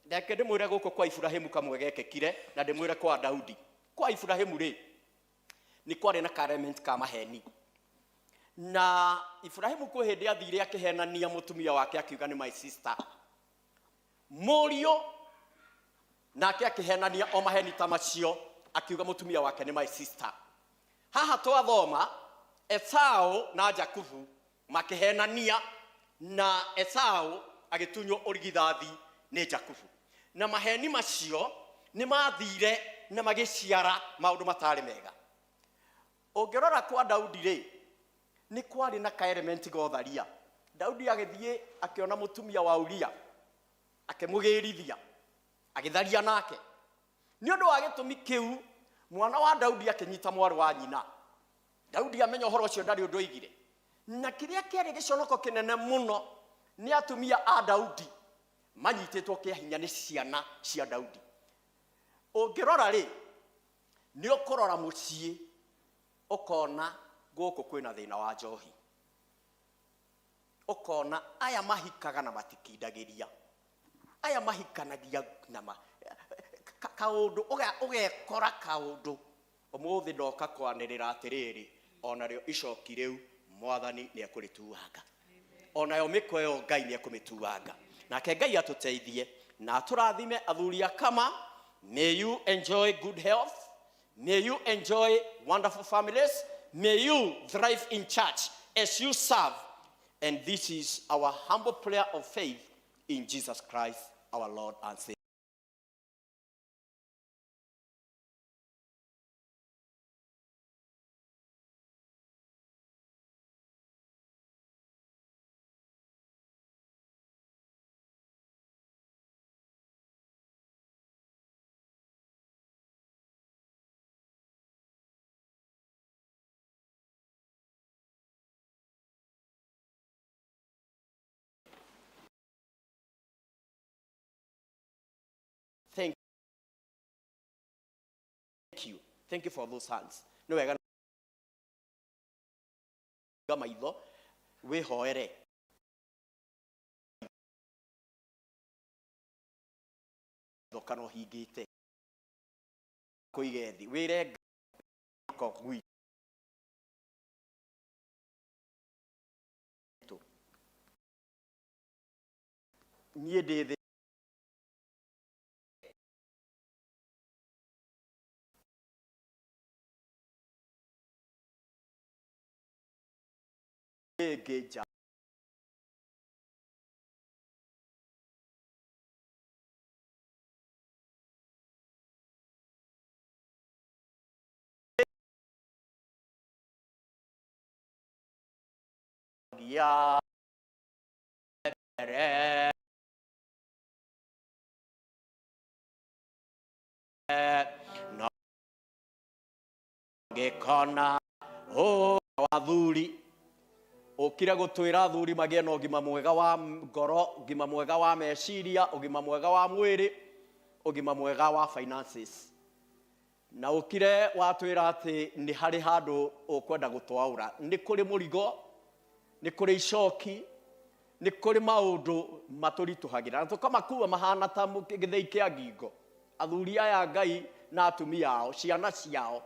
Reke ndĩmwĩre gũkũ kwa Iburahĩmu kamwe gekĩkire, na ndĩmwĩre kwa Daudi. Kwa Iburahĩmu rĩ, nĩ kwarĩ na ka-element ka maheni. Na Iburahĩmu kwĩ hĩndĩ athire akĩhenania mũtumia wake akiuga nĩ my sister. Mũriũ nake akĩhenania o maheni ta macio akiuga mũtumia wake nĩ my sister. Haha twathoma Esau na Jakubu makĩhenania, na Esau agĩtunywo ũrigithathi nĩ Jakubu. Na maheni macio nĩ mathire na magĩciara maũndũ matarĩ mega. Ũngĩrora kwa Daudi rĩ, nĩ kwarĩ na ka-element ga ũtharia. Daudi agĩthiĩ akĩona mũtumia wa Uria, akĩmũgĩrithia, agĩtharia nake. Nĩ ũndũ wa gĩtũmi kĩu, mwana wa Daudi akĩnyita mwarĩ wa nyina. Daudi amenya ũhoro ũcio ndarĩ ũndũ oigire. Na kĩrĩa kĩarĩ gĩconoko kĩnene mũno nĩ atumia a Daudi manyitĩtwo kĩa hinya nĩ ciana cia Daudi. Ũngĩrora rĩ, nĩ ũkũrora mũciĩ ũkona gũkũ kwĩna thĩna wa njohi. Ũkona aya mahikaga na matikindagĩria, aya mahikanagia na kaũndũ, ũgekora kaũndũ. Ũmũthĩ ndoka kwanĩrĩra atĩrĩrĩ, onarĩo icoki rĩu Mwathani nĩ ekũrĩtuanga, onayo mĩkwa ĩyo Ngai nĩ ekũmĩtuanga. Nake Ngai atũteithie na atũrathime. Athuri a Kama, may you enjoy good health, may you enjoy wonderful families, may you thrive in church as you serve. And this is our humble prayer of faith in Jesus Christ, our Lord and Savior. Thank you. Thank you for those hands. Nĩ wega maitho wĩhoere maitho kana ũhingĩte kũige thĩ wĩre ngo gwitũ. Niĩ ndĩ thĩ ĩngĩ nja. Ya mbere no ngĩkona ũ athuri ũkire gũtwĩra athuri magĩe na ũgima mwega wa ngoro, ũgima mwega wa meciria, ũgima mwega wa mwĩrĩ, ũgima mwega wa finances. Na ũkire watwĩra atĩ nĩ harĩ handũ ũkwenda gũtwaũra, nĩ kũrĩ mũrigo, nĩ kũrĩ icoki, nĩ kũrĩ maũndũ matũritũhagĩra na tũkamakua mahana ta gĩthĩi kĩa ngingo. Athuri aya Ngai na atumia ao, ciana ciao,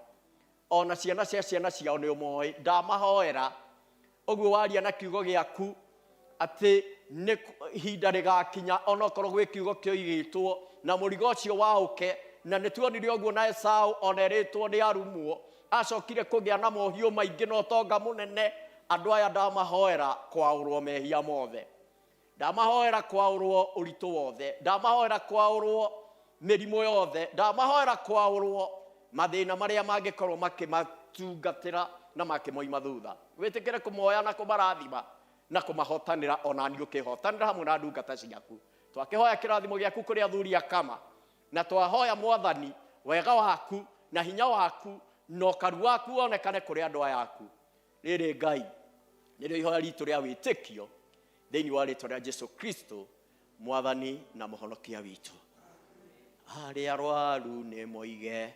ona ciana cia ciana ciao nĩ ũmoĩ. Ndamahoera ũguo waria na kiugo gĩaku atĩ nĩ ihinda rĩgakinya onokorwo gwĩ kiugo kĩoigĩtwo na mũrigo ũcio waũke, na nĩ tuonire ũguo na Esau ona erĩtwo nĩ arumwo, acokire kũgĩa na mohiũ maingĩ na ũtonga mũnene. Andũ aya ndamahoera kwaũrwo mehia mothe, ndamahoera kwaũrwo ũritũ wothe, ndamahoera kwaũrwo mĩrimũ yothe, ndamahoera kwaũrwo mathĩna marĩa mangĩkorwo makĩmatungatĩra na makĩmoima thutha. Wĩtĩkĩre kũmoya na kũmarathima na kũmahotanĩra ona niĩ ũkĩhotanĩra hamwe na ndungata ciaku. Twakĩhoya kĩrathimo gĩaku kũrĩ athuri a Kama, na twahoya Mwathani wega waku na hinya waku na ũkaru waku wonekane kũrĩ andũ aya aku. Rĩrĩ Ngai, nĩrĩo ihoya ritũ rĩa wĩtĩkio thĩinĩ wa rĩtwa rĩa Jesu Kristo Mwathani na Mũhonokia witũ. Arĩa arwaru nĩ moige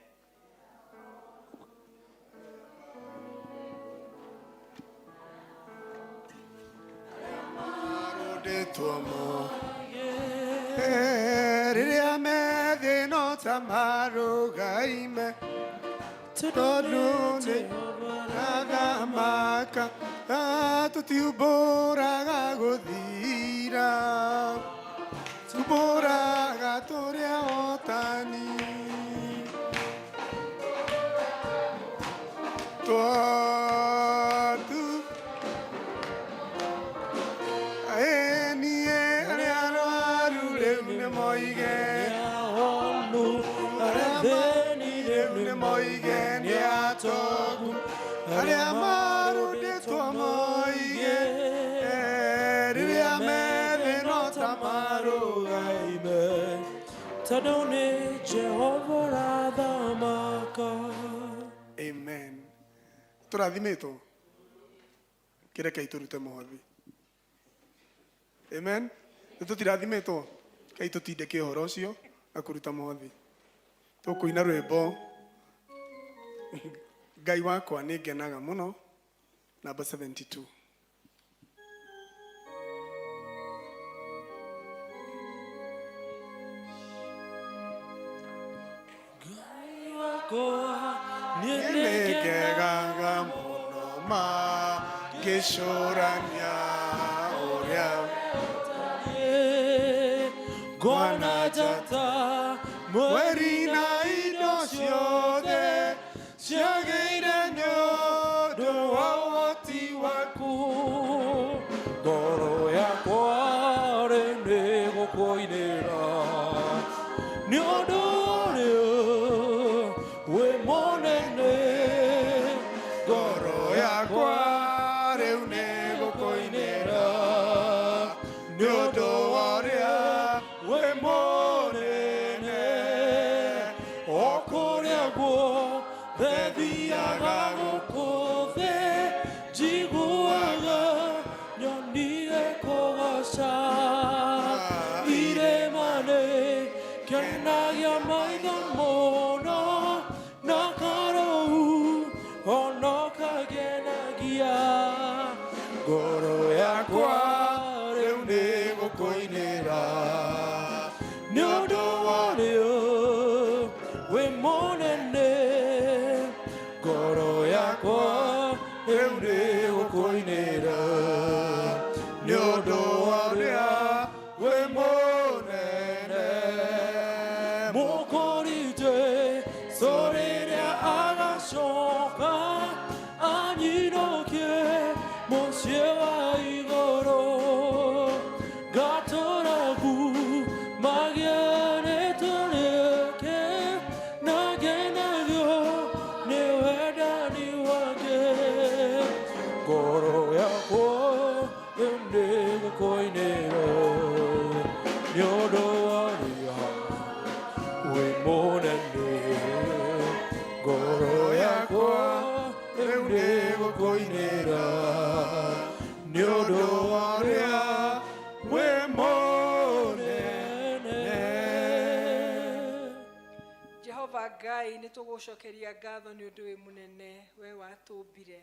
rĩrĩa methĩ no ta marũgaime tondũ nĩ athamaka tũtiumbũraga gũthira tumbũraga tũrĩ ahotani twatu niĩ arĩa arwaru rĩu nĩ moige arĩa athĩni rĩu nĩ moige nĩ atogu arĩa marũndĩtwo moige rĩrĩa methĩ no ta marũgaime tondũ nĩ Jehova ũrathamaka. Amen. Tũrathimĩtwo kĩrekei tũrute mũhothi. Amen. Nĩ tũtirathimĩtwo kei tũtindĩke ũhoro ũcio na kũruta mũhothi. Tũkũina rwĩmbo Ngai wakwa nĩ ngenaga mũno, namba 72. Ngai wakwa niĩ Nĩ ngegaga mũno mangĩcũrania ũrĩa ngona njata mweri na indo ciothe ciagĩire nĩ ũndũ wa ũhoti waku. Ngoro yakwa rĩ nĩ gũkũinĩra nĩ ũndũ ũrĩa wĩ mũnene. Ngoro yakwa rĩu nĩ gũkũinĩra nĩ ũndũ wa ũrĩa wĩ mũnene. O kũrĩa guothe thiaga gũkũ thĩ njiguaga nyoni ĩkũgoca irĩma-inĩ kenagia maitho mũno na karũu ono kagenagia ngoro yakwa rĩu nĩ gũkũinĩra nĩ ũndũ wa ũrĩa wĩ mũnene. Ngoro yakwa rĩu nĩ gũkũinĩra nĩ ũndũ wa ũrĩa wĩ mũnene. Mũkũri Jesũ rĩrĩa agacoka anyinũkie mũciĩ wa igũrũ ngatũra ngumagia rĩtwa rĩake na ngenagio nĩ wendani wake. Ngoro yakwa rĩu nĩ gũkũinĩra nĩ ũndũ wa ũrĩa wĩ mũnene. Ngoro yakwa rĩu nĩ gũkũinĩra nĩ ũndũ wa ũrĩa wĩ mũnene. Jehova Ngai nĩ tũgũcokeria ngatho nĩ ũndũ wĩ mũnene we watũmbire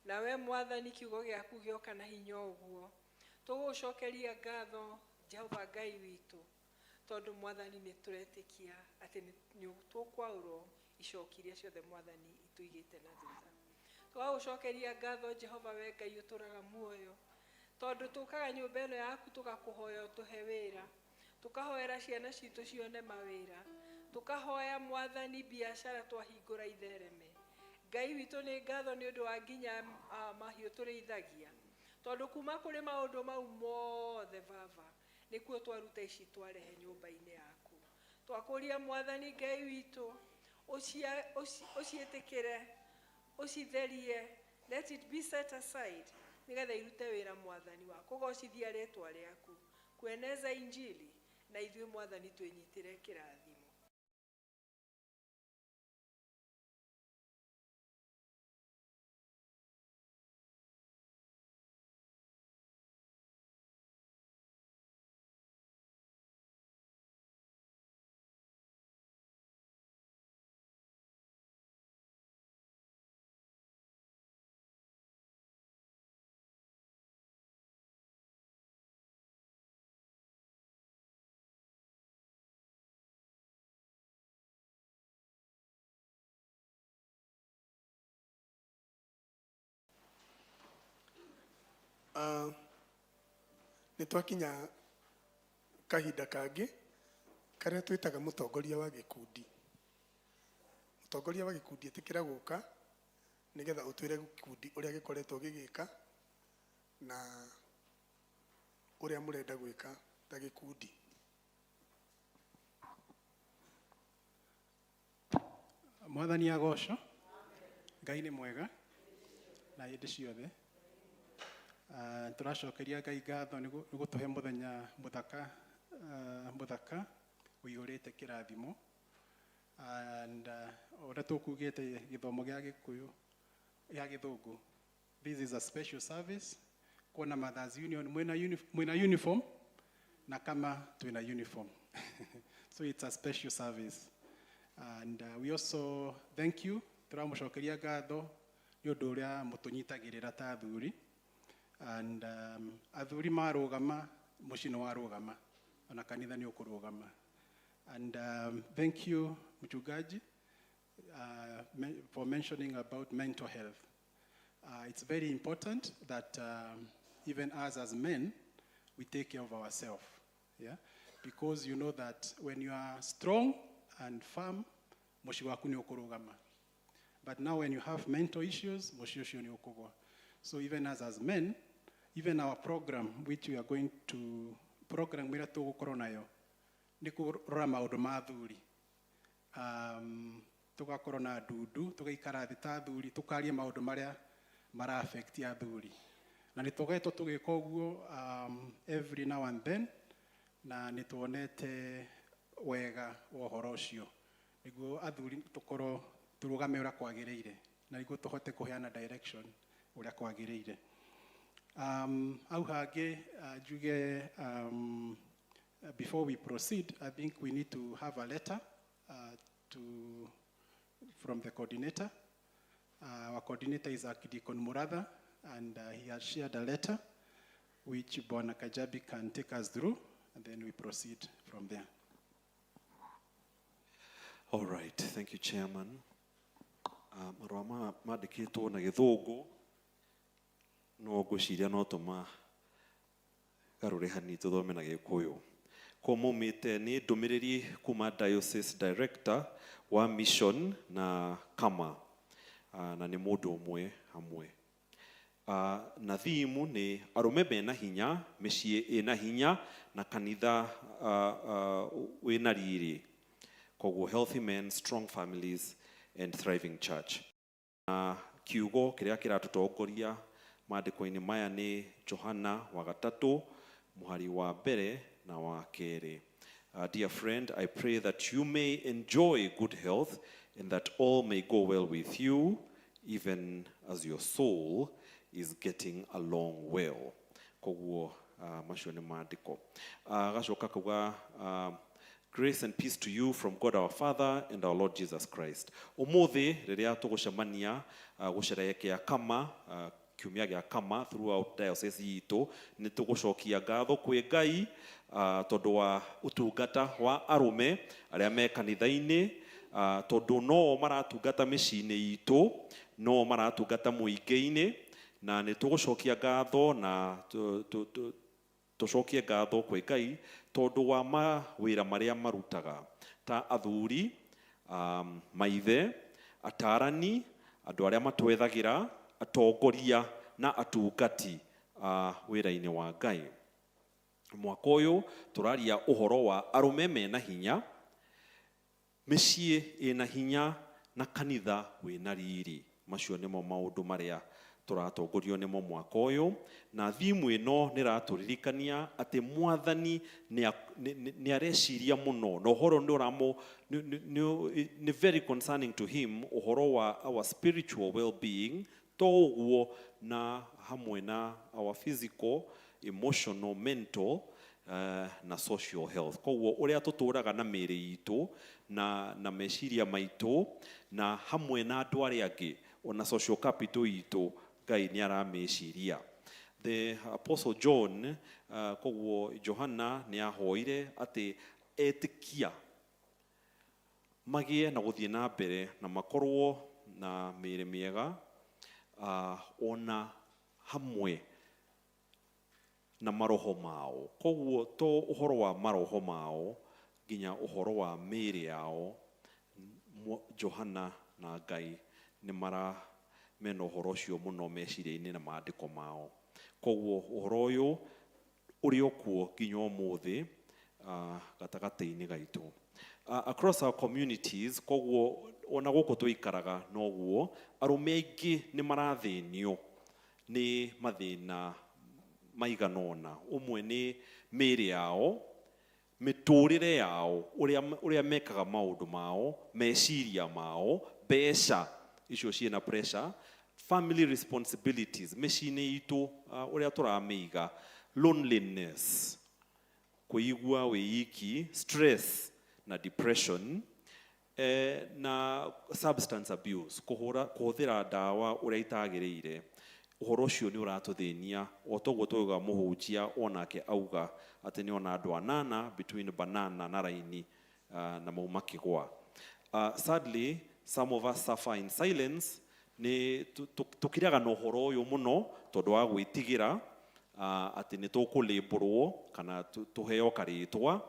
na we Mwathani kiugo gĩaku gĩoka na hinya ũguo. Tũgũcokeria ngatho Jehova Ngai witũ tondũ Mwathani nĩ tũretĩkia atĩ nĩ tũkwaũrwo icoki iria ciothe Mwathani itũigĩte na thutha. Tũgagũcokeria ngatho Jehova we Ngai ũtũraga muoyo tondũ tũkaga nyũmba ĩno yaku tũgakũhoya ũtũhe wĩra, tũkahoera ciana citũ cione mawĩra, tũkahoya Mwathani biacara twahingũra ithereme. Ngai witũ nĩ ngatho nĩ ũndũ wa nginya mahiũ tũrĩithagia tondũ kuma kũrĩ maũndũ mau mothe baba nĩkuo twaruta ici twarehe nyũmba-inĩ yaku. Twakũria Mwathani Ngai witũ ũciĩtĩkĩre, ũcitherie Let it be set aside nĩgetha irute wĩra Mwathani wa kũgocithia rĩtwa rĩaku, kueneza injili, na ithuĩ Mwathani twĩnyitĩre kĩrathimo. Nĩ twakinya kahinda kangĩ karĩa twĩtaga mũtongoria wa gĩkundi. Mũtongoria wa gĩkundi, ĩtĩkĩra gũka nĩgetha ũtwĩre gĩkundi ũrĩa gĩkoretwo gĩgĩka na ũrĩa mũrenda gwĩka ta gĩkundi. Mwathani agocwo. Ngai nĩ mwega na hĩndĩ ciothe. Tũracokeria Ngai ngatho nĩ gũtũhe mũthenya mũthaka, mũthaka ũiyũrĩte kĩrathimo. And ũrĩa tũkugĩte gĩthomo gĩa Gĩkũyũ gĩa Gĩthũngũ, this is a special service. Kuona Mothers Union mwĩna uniform na kama twĩna uniform, so it's a special service. And we also thank you, tũramũcokeria ngatho nĩ ũndũ ũrĩa mũtũnyitagĩrĩra ta athuri. And athuri marũgama, mũciĩ nĩ warũgama, ona kanitha nĩ ũkũrũgama. And thank you, mchungaji, for mentioning about mental health. It's very important that even us as men, we take care of ourselves. Yeah? Because you know that when you are strong and firm, mũciĩ waku nĩ ũkũrũgama. But now when you have mental issues, mũciĩ ũcio nĩ ũkũgwa. So even us as men, even our program, which we are going to, program ĩrĩa tũgũkorwo nayo, nĩ kũrora maũndũ ma athuri. Tũgakorwo na ndundu, tũgaikara thĩ ta athuri, tũkaria maũndũ marĩa mara affect athuri. Na nĩ tũgetwo tũgĩka ũguo every now and then, na nĩ tuonete wega wa ũhoro ũcio. Nĩguo athuri tũkorwo tũrũgame ũrĩa kwagĩrĩire, na nĩguo tũhote kũheana direction ũrĩa kwagĩrĩire. Hau hangĩ njuge, before we proceed, I think we need to have a letter from the coordinator. Our coordinator is Archdeacon Muratha, and he has shared a letter which Bwana Kajabi can take us through, and then we proceed from there. All right, thank you, Chairman. Marũa mandĩkĩtwo na Gĩthũngũ, no ngwĩciria no tũmagarũre hanini tũthome na Gĩkũyũ. Ko maumĩte nĩ ndũmĩrĩri kuma Diocese Director wa Mission na Kama, na nĩ mũndũ ũmwe hamwe. Na thimu nĩ arũme mena hinya, mĩciĩ ĩna hinya na kanitha wĩna riri. Koguo healthy men, strong families and thriving church. Na kiugo kĩrĩa kĩratũtongoria maandĩko-inĩ maya nĩ Johana wa gatatũ mũhari wa mbere na wa kerĩ. Dear friend, I pray that you may enjoy good health and that all may go well with you, even as your soul is getting along well. Koguo macio nĩ maandĩko. Gacoka kauga, grace and peace to you from God our Father and our Lord Jesus Christ. Ũmũthĩ rĩrĩa tũgũcemania gũcerehekea Kama, kiumia gĩa Kama throughout diocese itũ, nĩ tũgũcokia ngatho kwĩ Ngai tondũ wa ũtungata wa arũme arĩa me kanitha-inĩ, tondũ no maratungata mĩciĩ-inĩ itũ, no maratungata mũingĩ-inĩ, na nĩ tũgũcokia ngatho na tũcokie ngatho kwĩ Ngai tondũ wa mawĩra marĩa marutaga ta athuri, maithe, atarani, andũ arĩa matwethagĩra, atongoria na atungati wĩra-inĩ wa Ngai. Mwaka ũyũ tũraria ũhoro wa arũme mena hinya, mĩciĩ ĩna hinya na kanitha wĩna riri. Macio nĩmo maũndũ marĩa Tũratongorio nĩmo mwaka ũyũ, na thimu ĩno nĩ ĩratũririkania atĩ mwathani nĩ areciria mũno na ũhoro nĩ ũramũ nĩ very concerning to him ũhoro wa our spiritual well-being, to ũguo na hamwe na our physical, emotional, mental na social health. Koguo ũrĩa tũtũraga na mĩĩrĩ itũ na meciria maitũ na hamwe na andũ arĩa angĩ, ona social capital itũ, Ngai nĩ aramĩciria. The Apostle John, koguo Johana nĩ ahoire atĩ etĩkia magĩe na gũthiĩ na mbere na makorwo na mĩĩrĩ mĩega, ona hamwe na maroho mao. Koguo to ũhoro wa maroho mao nginya ũhoro wa mĩĩrĩ yao, Johana na Ngai nĩ mara mena ũhoro ũcio mũno meciria-inĩ na maandĩko mao. Koguo ũhoro ũyũ ũrĩ o kuo nginya ũmũthĩ, gatagatĩ-inĩ gaitũ, across our communities. Koguo ona gũkũ tũikaraga noguo arũme aingĩ nĩ marathĩnio nĩ mathĩna maigana ũna. Ũmwe nĩ mĩĩrĩ yao, mĩtũrĩre yao, ũrĩa mekaga maũndũ mao, meciria mao, mbeca icio ciĩna pressure, family responsibilities, mĩciĩ-inĩ itũ, ũrĩa tũramĩiga, loneliness, kũigua wĩiki, stress na depression, na substance abuse, kũhũthĩra ndawa ũrĩa itagĩrĩire. Ũhoro ũcio nĩ ũratũthĩnia o toguo twauga mũhunjia onake auga atĩ nĩ ona andũ anana between banana na raini, na mau makĩgwa. Sadly, some of us suffer in silence. Nĩ tũkiraga na ũhoro ũyũ mũno tondũ wa gwĩtigĩra atĩ nĩ tũkũlĩmbũrwo kana tũheo karĩtwa,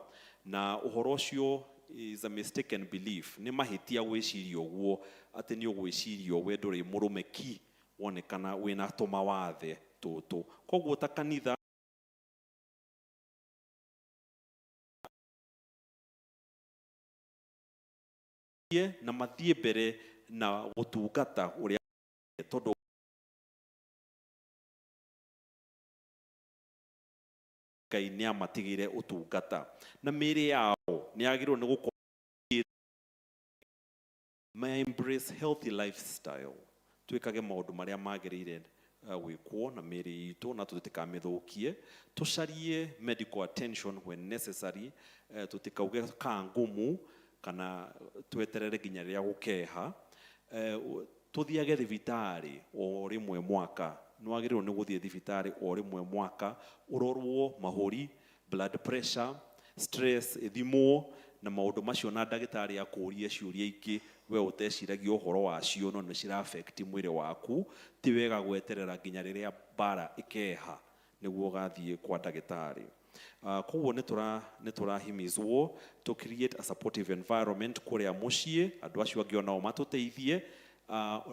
na ũhoro ũcio is a mistaken belief. Nĩ mahĩtia gwĩciria ũguo atĩ nĩ ũgwĩcirio we ndũrĩ mũrũme ki wonekana wĩna tũmawathe tũtũ. Koguo ta kanitha na mathiĩ mbere na gũtungata ũrĩa tondũ Ngai nĩ amatigĩire ũtungata na mĩĩrĩ yao nĩ yagĩrĩirwo nĩ gũkorwo ma embrace healthy lifestyle, twĩkage maũndũ marĩa magĩrĩire gwĩkwo na mĩĩrĩ itũ na tũtikamĩthũkie, tũcarie medical attention when necessary, tũtikauge ka ngumu kana tweterere nginya rĩrĩa gũkeha, tũthiage thibitarĩ o rĩmwe mwaka. Nĩ wagĩrĩirwo nĩ gũthiĩ thibitarĩ o rĩmwe mwaka ũrorwo mahũri, blood pressure, stress ĩthimwo na maũndũ macio, na ndagĩtarĩ akũrie ciũria ingĩ we ũteciragia ũhoro wacio no nĩ cira affect mwĩrĩ waku. Ti wega gweterera nginya rĩrĩa mbara ĩkeha nĩguo ũgathiĩ kwa ndagĩtarĩ. Koguo nĩ tũrahimizwo to create a supportive environment kũrĩa mũciĩ, andũ acio angĩ onao matũteithie,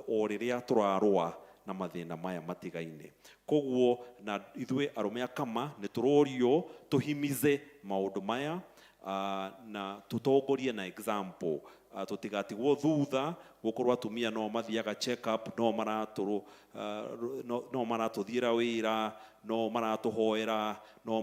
o rĩrĩa tũrarũa na mathĩna maya matigaine. Koguo na ithuĩ arũme akama nĩ tũrorio tũhimize maũndũ maya, na tũtongorie na example, tũtigatigwo thutha gũkorwo atumia no mathiaga check up, no maratũrũ no maratũthiĩra wĩra, no maratũhoera, no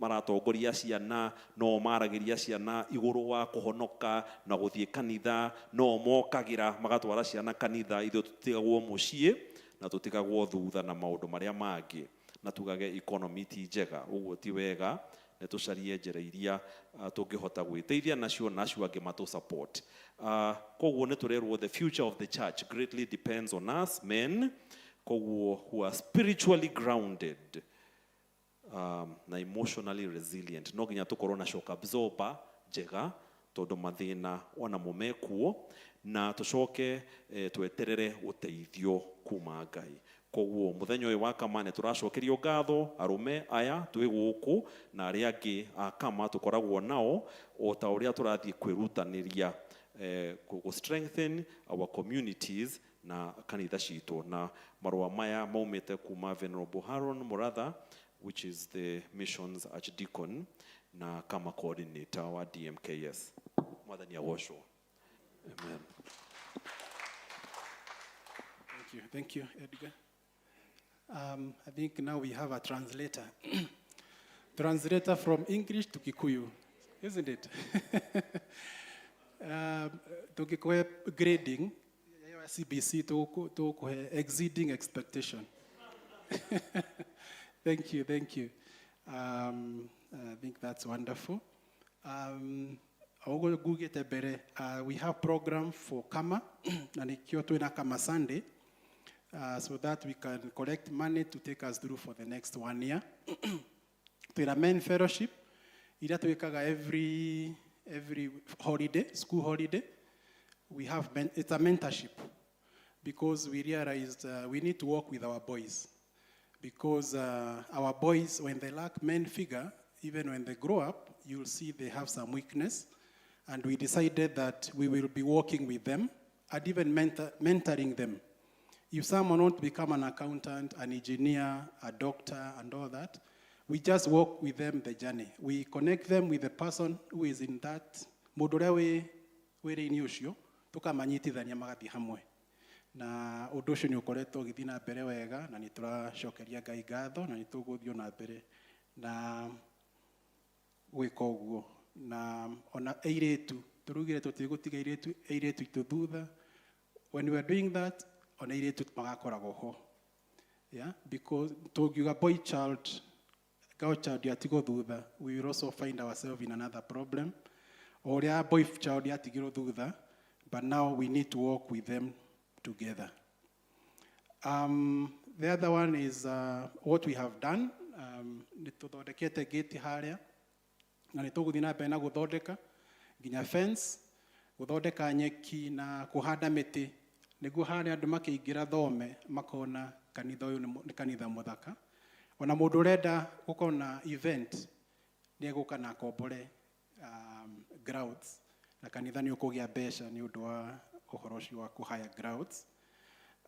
maratongoria ciana, no maragĩria ciana igũrũ wa kũhonoka na gũthiĩ kanitha, no mokagĩra magatwara ciana kanitha. Ithuĩ tũtigagwo mũciĩ na tũtigagwo thutha na maũndũ marĩa mangĩ, na tugage economy ti njega. Ũguo ti wega, nĩ tũcarie njĩra iria tũngĩhota gwĩteithia nacio na acio angĩ matũ support. Koguo nĩ tũrerwo the future of the church greatly depends on us men, koguo who are spiritually grounded, na emotionally resilient. No nginya tũkorwo na shock absorber njega tondũ mathĩna onamo mekuo, na tũcoke tweterere ũteithio kuma Ngai. Koguo mũthenya ũyũ wa kama nĩ tũracokerio ngatho arũme aya twĩ gũkũ na arĩa angĩ a kama tũkoragwo nao, o ta ũrĩa tũrathiĩ kwĩrutanĩria gũ strengthen our communities na kanitha citũ. Na marũa maya maumĩte kuma Venerable Haron Muratha, which is the missions archdeacon na kama coordinator wa DMKS. Mwathani agocwo. Amen. Thank Thank you. Thank you, Edgar. I think now we have a translator. Translator from English to Kikuyu, isn't it? Tũngĩkũhe grading ya CBC, tũkũhe exceeding expectation. Thank you, thank you. I think that's wonderful. Oguo ngugĩte mbere, we have program for Kama, na nĩkĩo twĩna Kama Sunday, so that we can collect money to take us through for the next one year. Twĩna men fellowship iria twĩkaga every holiday, school holiday. We have men, it's a mentorship because we realized we need to work with our boys, because our boys, when they lack men figure, even when they grow up, you'll see they have some weakness. And we decided that we will be working with them and even mentoring them. If someone wants to become an accountant, an engineer, a doctor, and all that, we just walk with them the journey. We connect them with the person who is in that mũndũ ũrĩa wĩ wĩra-inĩ ũcio, tũkamanyitithania magathiĩ hamwe. Na ũndũ ũcio nĩ ũkoretwo ũgĩthiĩ na mbere wega, na nĩ tũracokeria Ngai ngatho, na nĩ tũgũthiĩ na mbere na gwĩka ũguo. Na ona airĩtu, tũrugire tũtigũtiga airĩtu itũ thutha. When we are doing that, ona airĩtu magakoragwo ho. Yeah, because tũngiuga boy child, girl child yatigwo thutha, we will also find ourselves in another problem. O ũrĩa boy child yatigirwo thutha, but now we need to work with them together. The other one is what we have done. Nĩ tũthondekete gate harĩa, na nĩ tũgũthiĩ na mbere na gũthondeka nginya fence, gũthondeka nyeki na kũhanda mĩtĩ, nĩguo harĩa andũ makĩingĩra thome makona kanitha ũyũ nĩ kanitha mũthaka. Ona mũndũ ũrenda gũkorwo na event nĩ egũka na akombore grounds, na kanitha nĩ ũkũgĩa mbeca nĩ ũndũ wa ũhoro ũcio wa kũhaya grounds.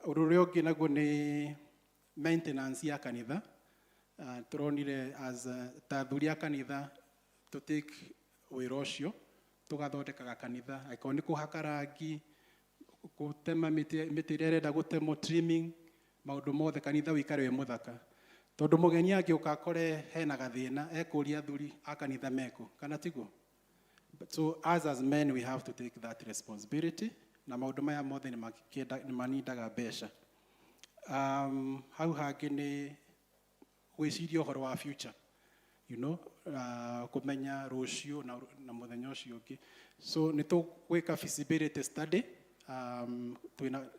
Ũndũ ũrĩa ũngĩ naguo nĩ maintenance ya kanitha. Tũronire as ta athuri a kanitha to take wĩra ũcio, tũgathondekaga kanitha, angĩkorwo nĩ kũhaka rangi, gũtema mĩtĩ, mĩtĩ ĩrĩa ĩrenda gũtemwo, trimming, maũndũ mothe kanitha ũikare wĩ mũthaka. Tondũ mũgeni angĩũka akore hena gathĩna, ekũria athuri a kanitha mekũ, kana tiguo? But so us as men, we have to take that responsibility, na maũndũ maya mothe nĩ manindaga mbeca. Hau hangĩ nĩ gwĩciria ũhoro wa future, kũmenya rũciũ na mũthenya ũcio ũngĩ. So nĩ tũgwĩka feasibility study,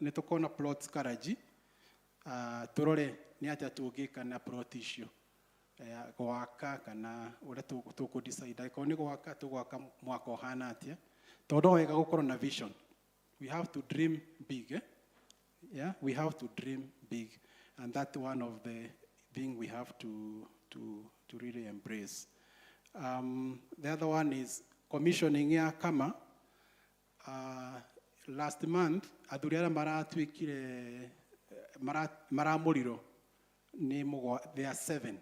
nĩ tũkona plots Karaji, tũrore nĩ atĩa tũngĩka na plot icio, gwaka kana ũrĩa tũkũ decide. Angĩkorwo nĩ gwaka, tũgwaka mwaka ũhana atĩa, tondũ no wega gũkorwo na vision. We have to dream big, eh? Yeah, we have to dream big, and that's one of the thing we have to really embrace. The other one is commissioning ya Kama. Last month, athuri arĩa maratuĩkire, maramũrirwo nĩ mũgwa, they are 7.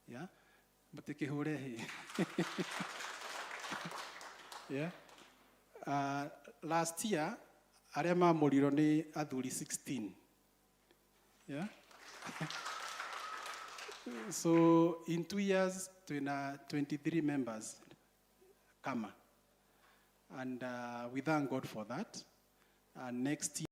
Yeah? Mũtikĩhũre hĩ. Yeah? Last year, arĩa mamũrirwo nĩ athuri 16. Yeah? So in 2 years, twina 23 members Kama. And we thank God for that. And next year,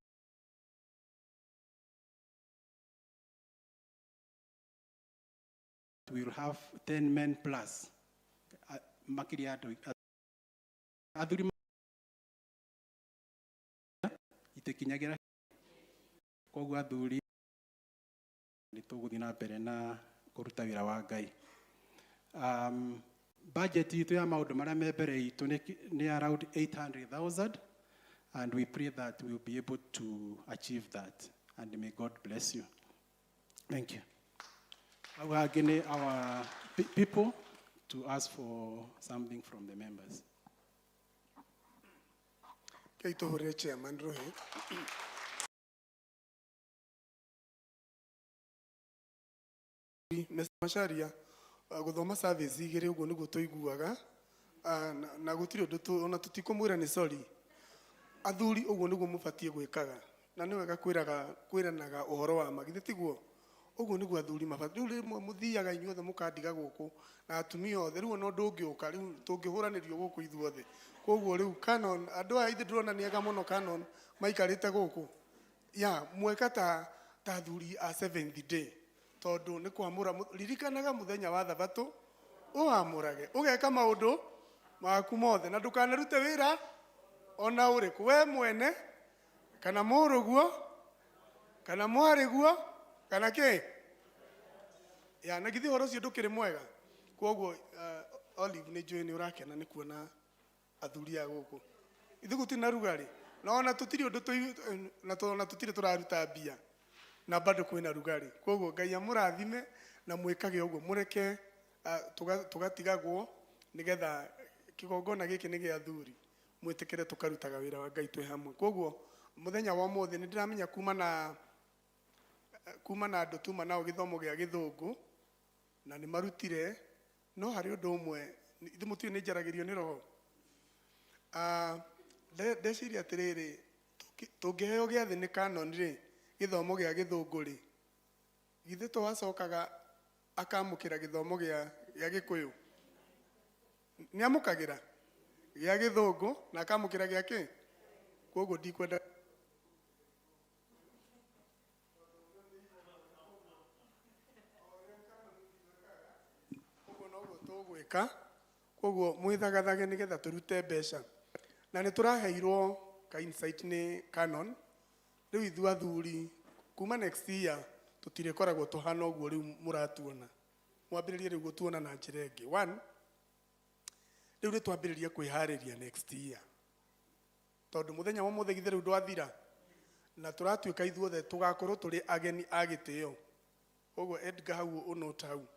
we will have 10 men plus. Makĩria andũ athuri itikinyagira, koguo athuri nĩ tũgũthiĩ na mbere na kũruta wĩra wa Ngai. Budget itũ ya maũndũ marĩa me mbere itũ nĩ around 800,000, and we pray that we will be able to achieve that, and may God bless you. Thank you. Hau hangĩ nĩ our people to ask for something from the members. Kei tũhũrĩre chairman rũhĩ. Mr. Macharia, gũthoma service igĩrĩ ũguo nĩguo tũiguaga, na gũtirĩ ũndũ ona tũtikũmwĩra nĩ sorry. Athuri ũguo nĩguo mũbatiĩ gwĩkaga. Na Na nĩ wega kwĩraga kwĩranaga ũhoro wa ma, githĩ tiguo? Ũguo nĩguo athuri mabatiĩ. Rĩu rĩmwe mũthiaga inyuothe mũkandiga gũkũ na atumia othe, rĩu ona ũndũ ũngĩũka rĩu tũngĩhũranĩrio gũkũ ithuothe. Koguo rĩu Canon, andũ aya ithe ndĩrona nĩ ega mũno Canon maikarĩte gũkũ. Ya mweka ta ta athuri a seventh day, tondũ nĩ kwamũra, ririkanaga mũthenya wa thabatũ ũwamũrage, ũgeka maũndũ maku mothe na ndũkanarute wĩra ona ũrĩkũ, we mwene kana mũrũguo kana mwarĩguo kana kĩ ya. Na githĩ ũhoro ũcio ndũkĩrĩ mwega? Koguo Olive, nĩ njũĩ nĩ ũrakena nĩ kuona athuri a gũkũ. Ithuĩ gũtirĩ na rugarĩ na ona tũtirĩ ũndũ na ona tũtirĩ tũraruta mbia na bado kwĩna rugarĩ. Koguo Ngai amũrathime na mwĩkage ũguo, mũreke tũgatigagwo nĩgetha kĩgongona gĩkĩ nĩ gĩa athuri, mwĩtĩkĩre tũkarutaga wĩra wa Ngai twĩ hamwe. Koguo mũthenya wa ũmũthĩ nĩ ndĩramenya kuma na andũ tuma nao gĩthomo gĩa gĩthũngũ na nĩ marutire, no harĩ ũndũ ũmwe ithuĩ mũtiũĩ nĩ njaragĩrio nĩ roho. Ndeciria atĩrĩrĩ, tũngĩheo gĩathĩ nĩ Canon rĩ, gĩthomo gĩa gĩthũngũ rĩ, githĩ to acokaga akamũkĩra gĩthomo gĩa gĩkũyũ? Nĩ amũkagĩra gĩa gĩthũngũ na akamũkĩra gĩa kĩ. Koguo ndikwenda ũguo noguo tũgwĩka. Koguo mwĩthagathage nĩgetha tũrute mbeca, na nĩ tũraheirwo ka insight nĩ Canon. Rĩu ithuĩ athuri kuma next year tũtirĩkoragwo tũhana ũguo rĩu mũratuona, mwambĩrĩrie rĩu gũtuona na njĩra ĩngĩ. One, rĩu nĩ twambĩrĩrie kwĩharĩria next year, tondũ mũthenya wa ũmũthĩ githĩ rĩu ndwathira, na tũratuĩka ithuothe tũgakorwo tũrĩ ageni a gĩtĩo. Koguo Edgar, hau ũnũta hau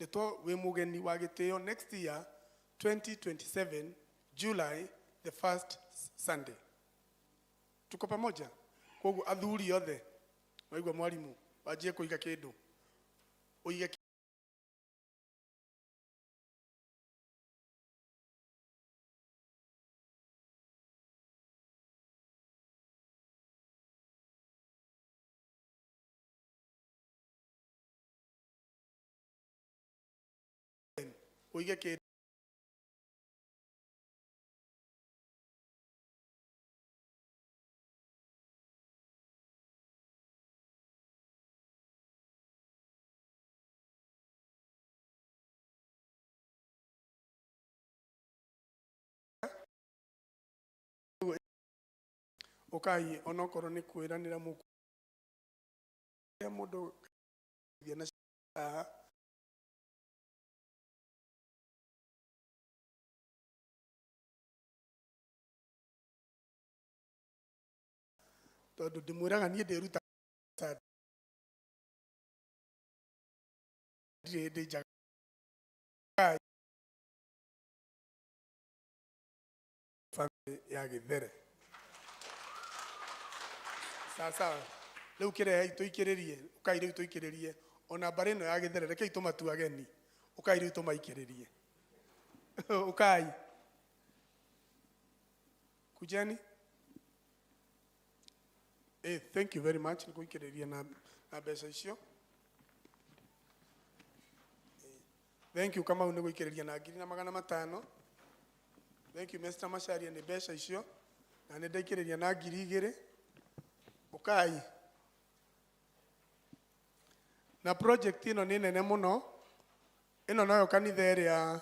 nĩtwo wĩ mũgeni wa gĩtĩo next year 2027 July the first Sunday. Tuko pamoja? Koguo athuri othe waigua mwarimũ wanjie kũiga kĩndũ, ũige ũige kĩndũ. Ũkai onokorwo nĩ kwĩranĩra mũkũ mũndũ na haha. Tondũ ndĩmwĩraga niĩ ndĩruta ndirĩ hĩndĩ njaga family ya gĩthere. Sawa sawa, rĩu kĩrehei tũikĩrĩrie. Ũkai rĩu tũikĩrĩrie ona mbarĩ ĩno ya gĩthere, rekei tũmatue ageni. Ũkai rĩu tũmaikĩrĩrie. Ũkai, kujeni. Thank you very much nĩ gũikĩrĩria na mbeca icio. Thank you Kamau nĩ gũikĩrĩria na 1500. Thank you Mr. Macharia nĩ mbeca icio, na nĩ ndaikĩrĩria na 2000. Ũkai na project ĩno nĩ nene mũno. Ĩno noyo kanitha ĩrĩa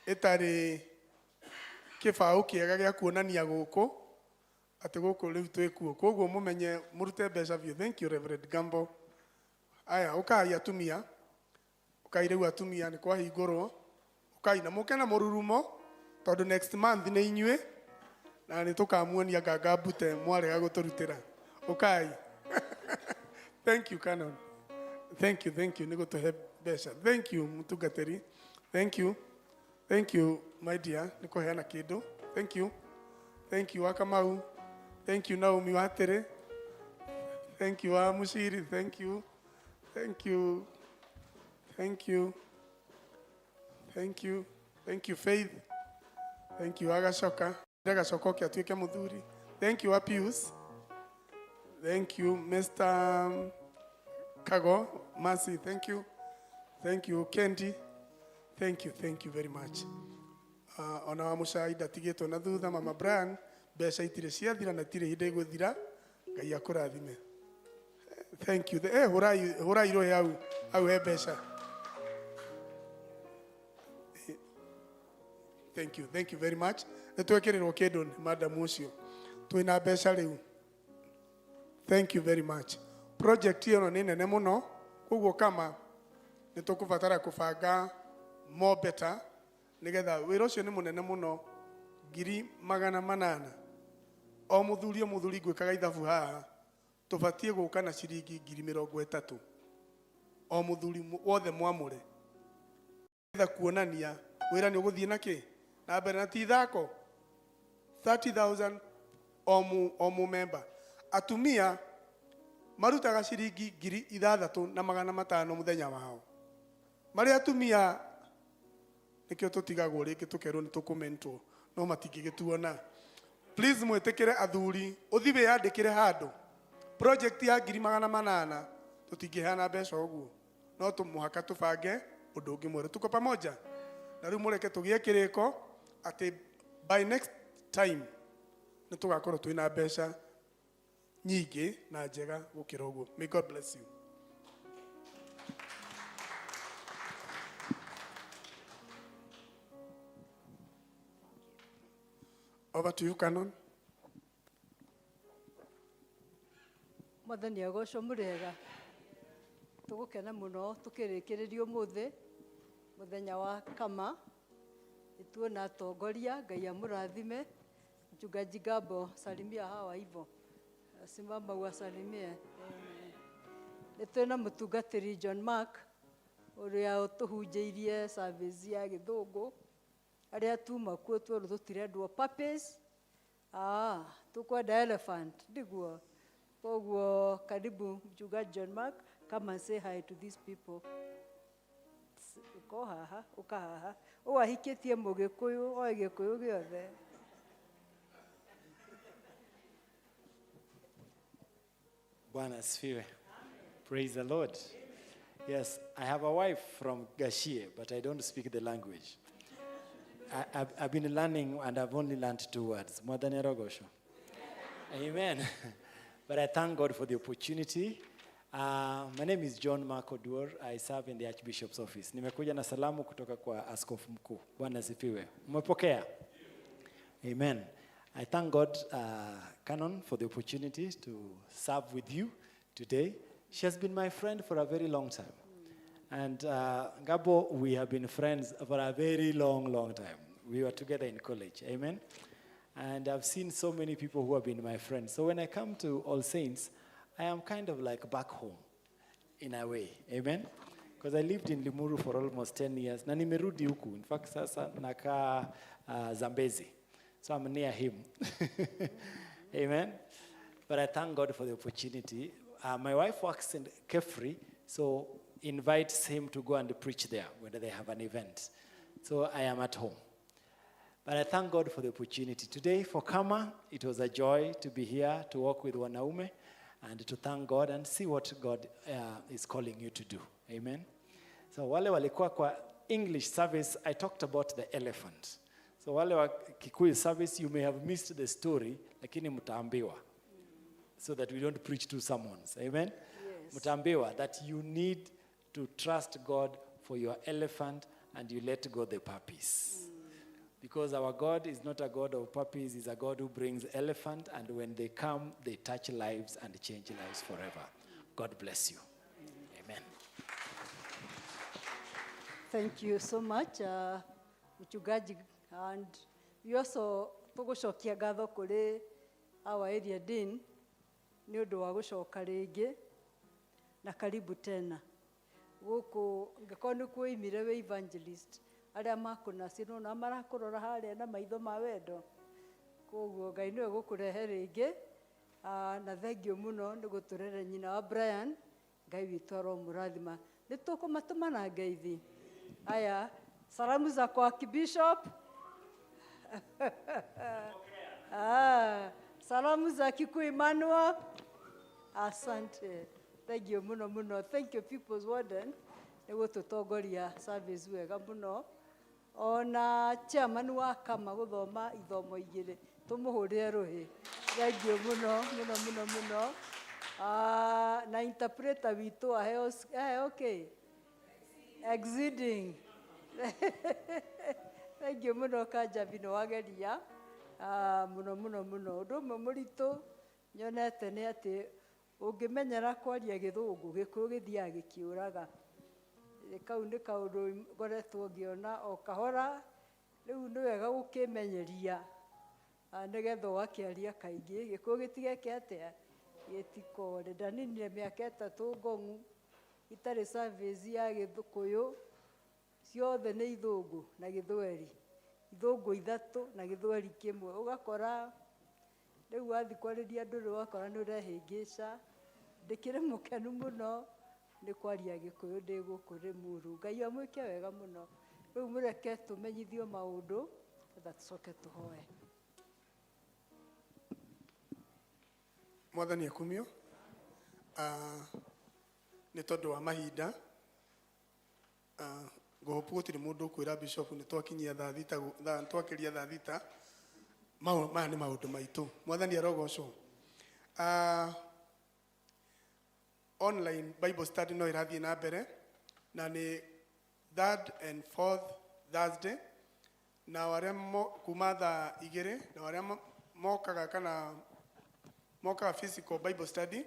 ĩtarĩ kĩbaũ kĩega gĩa kuonania gũkũ atĩ gũkũ rĩu twĩkuo. Koguo mũmenye mũrute mbeca biũ. Thank you Reverend Gambo. Aya, ũkai atumia, ũkai rĩu atumia, nĩ kwahingũrwo. Ũkai na mũke na mũrurumo, tondũ next month nĩ inyuĩ na nĩ tũkamuonia nganga mbute mwarega gũtũrutĩra. Ũkai. Thank you Canon, thank you, thank you nĩ gũtũhe mbeca. Thank you mũtungatĩri, thank you, thank you my dear nĩ kũheana kĩndũ. Thank you, thank you Wakamau, thank you Naomi Watĩrĩ, thank you wa Muciri, thank you, thank you, thank you, thank you, thank you Faith, thank you Agacoka Agacoka oke atuĩke mũthuri. Thank you Apius. Thank you, Mr. Kago, Mercy, thank you. Thank you, Kendi. Thank you very much. Ona wa mucai ndatigĩtwo na thutha Mama Brian, mbeca itirĩ ciathira na itirĩ hĩndĩ igũthira. Ngai akũrathime. Thank you. Hũrai hũrai rũhĩ hau hau he mbeca. Thank you very much. Nĩ twekĩrĩrwo kĩndũ nĩ madam ũcio. Twĩna mbeca rĩu. Thank you very much. Project ĩno nĩ nene mũno, koguo kama nĩ tũkũbatara kũbanga more better nĩgetha wĩra ũcio nĩ mũnene mũno 800,000. O mũthuri o mũthuri ngwĩkaga ithabu haha tũbatiĩ gũka na ciringi 30,000 o mũthuri wothe mwamũre nĩgetha kuonania wĩra nĩ ũgũthiĩ na kĩ na mbere na ti ithako. 30,000 o mũmemba. Atumia marutaga ciringi 6,500 mũthenya wao. Marĩa atumia nĩkĩo tũtigagwo rĩngĩ tũkerwo nĩ tũkũmentwo no matingĩgĩtuona. Please mwĩtĩkĩre athuri ũthi wĩyandĩkĩre handũ. Project ya 800,000 tũtingĩheana mbeca ũguo, no tũmũhaka tũbange ũndũ ũngĩ mwerũ. Tuko pamoja? Na rĩu mũreke tũgĩe kĩrĩko atĩ by next time nĩ tũgakorwo twĩna mbeca nyingĩ na njega gũkĩra ũguo. May God bless you. Over to you, Canon. Mwathani agocwo mũrĩega. Tũgũkena mũno tũkĩrĩkĩrĩria ũmũthĩ mũthenya wa kama. Nĩtuona atongoria, Ngai amũrathime. Mchungaji Gabo, salimia hawa hivyo. Simama uwasalimie. Nĩ twĩna mũtungatĩri John Mark ũrĩa ũtũhunjĩirie service ya gĩthũngũ. Arĩa tuma kuo tuerwo tũtirendwo puppies. Tukwenda elephant, ndiguo. Koguo karibu mchungaji John Mark, come and say hi to these people. Uko haha, uka haha. Ũũ ahikĩtie mũgĩkũyũ, oĩ gĩkũyũ gĩothe. Bwana asifiwe. Praise the Lord. Yes, I have a wife from Gashie, but I don't speak the language. I've been learning and I've only learned 2 words. Mwathani arogocwo. Amen. But I thank God for the opportunity. My name is John Mark Oduor. I serve in the Archbishop's office. Nimekuja na salamu kutoka kwa Askofu Mkuu. Bwana asifiwe. Umepokea? Amen. I thank God, Canon, for the opportunity to serve with you today. She has been my friend for a very long time. And Gabo, we have been friends for a very long, long time. We were together in college. Amen. And I've seen so many people who have been my friends. So when I come to All Saints, I am kind of like back home in a way. Amen. Because I lived in Limuru for almost 10 years. Na nimerudi huku. In fact, sasa nakaa Zambezi. So I'm near him. Amen. But I thank God for the opportunity. My wife works in Kefri, so invites him to go and preach there when they have an event. So I am at home. But I thank God for the opportunity. Today, for Kama, it was a joy to be here, to walk with Wanaume, and to thank God and see what God is calling you to do. Amen. So wale walikuwa kwa English service, I talked about the elephant. So wale wa Kikuyu service, you may have missed the story, lakini mtaambiwa. So that we don't preach two sermons. Amen? Yes. Mtaambiwa that you need to trust God for your elephant and you let go the puppies. Because our God is not a God of puppies, he's a God who brings elephant, and when they come, they touch lives and change lives forever. God bless you. Amen. Thank you so much, Mchungaji. And we also tũgũcokia ngatho kũrĩ our area dean nĩ ũndũ wa gũcoka rĩngĩ na karibu tena. Gũkũ ngĩkorwo nĩ kuoimire wĩ evangelist arĩa makũnaci no marakũrora harĩa na maitho ma wendo. Koguo Ngai nĩwe gũkũrehe rĩngĩ. Na thengiũ mũno nĩ gũtũrere nyina wa Brian. Ngai witũ aromũrathima. Nĩ tũkũmatũma na ngeithi. Aya, salamu za kwa Archbishop. Salamu za Kikuyu Emmanuel. Asante. Thank you muno muno. Thank you People's Warden nĩ gũtũtongoria service wega mũno. Ona chairman wa kama gũthoma ithomo igĩrĩ tũmũhũrĩre rũhĩ. Thank you mũno mũno mũno mũno. Na interpreter witũ aheo kĩ? Exceeding. Thank you mũno Kanjabi nĩ wageria mũno mũno mũno. Ũndũ ũmwe mũritũ nyonete nĩ atĩ ũngĩmenyera kwaria gĩthũngũ gĩkũyũ gĩthiaga gĩkĩũraga. Kau nĩ kaũndũ ngoretwo ngĩona o kahora rĩu nĩ wega gũkĩmenyeria nĩgetha ũgakĩaria kaingĩ gĩkũyũ gĩtigeke atĩa gĩtikore. Ndaninire mĩaka 3 ngong'u itarĩ service ya gĩkũyũ ciothe nĩ ithũngũ na gĩthweri ithũngũ 3 na gĩthweri 1 ũgakora rĩu wathiĩ kwarĩria andũ rĩu ũgakora nĩ ũrehĩngĩca. Ndĩkĩrĩ mũkenu mũno nĩ kwaria gĩkũyũ ndĩ gũkũ Rĩmuru. Ngai amwĩke wega mũno. Rĩu mũreke tũmenyithio maũndũ getha tũcoke tũhoe. Mwathani akumio nĩ tondũ wa mahinda ngũhopu gũtirĩ mũndũ ũkwĩra bishop nĩ twakinyia thaa thita twakĩria thaa thita. Maya nĩ maũndũ maitũ. Mwathani arogocwo. Online Bible study no ĩrathiĩ na mbere na nĩ 3rd and 4th Thursday na arĩa kuma thaa 2 na arĩa mokaga kana mokaga physical Bible study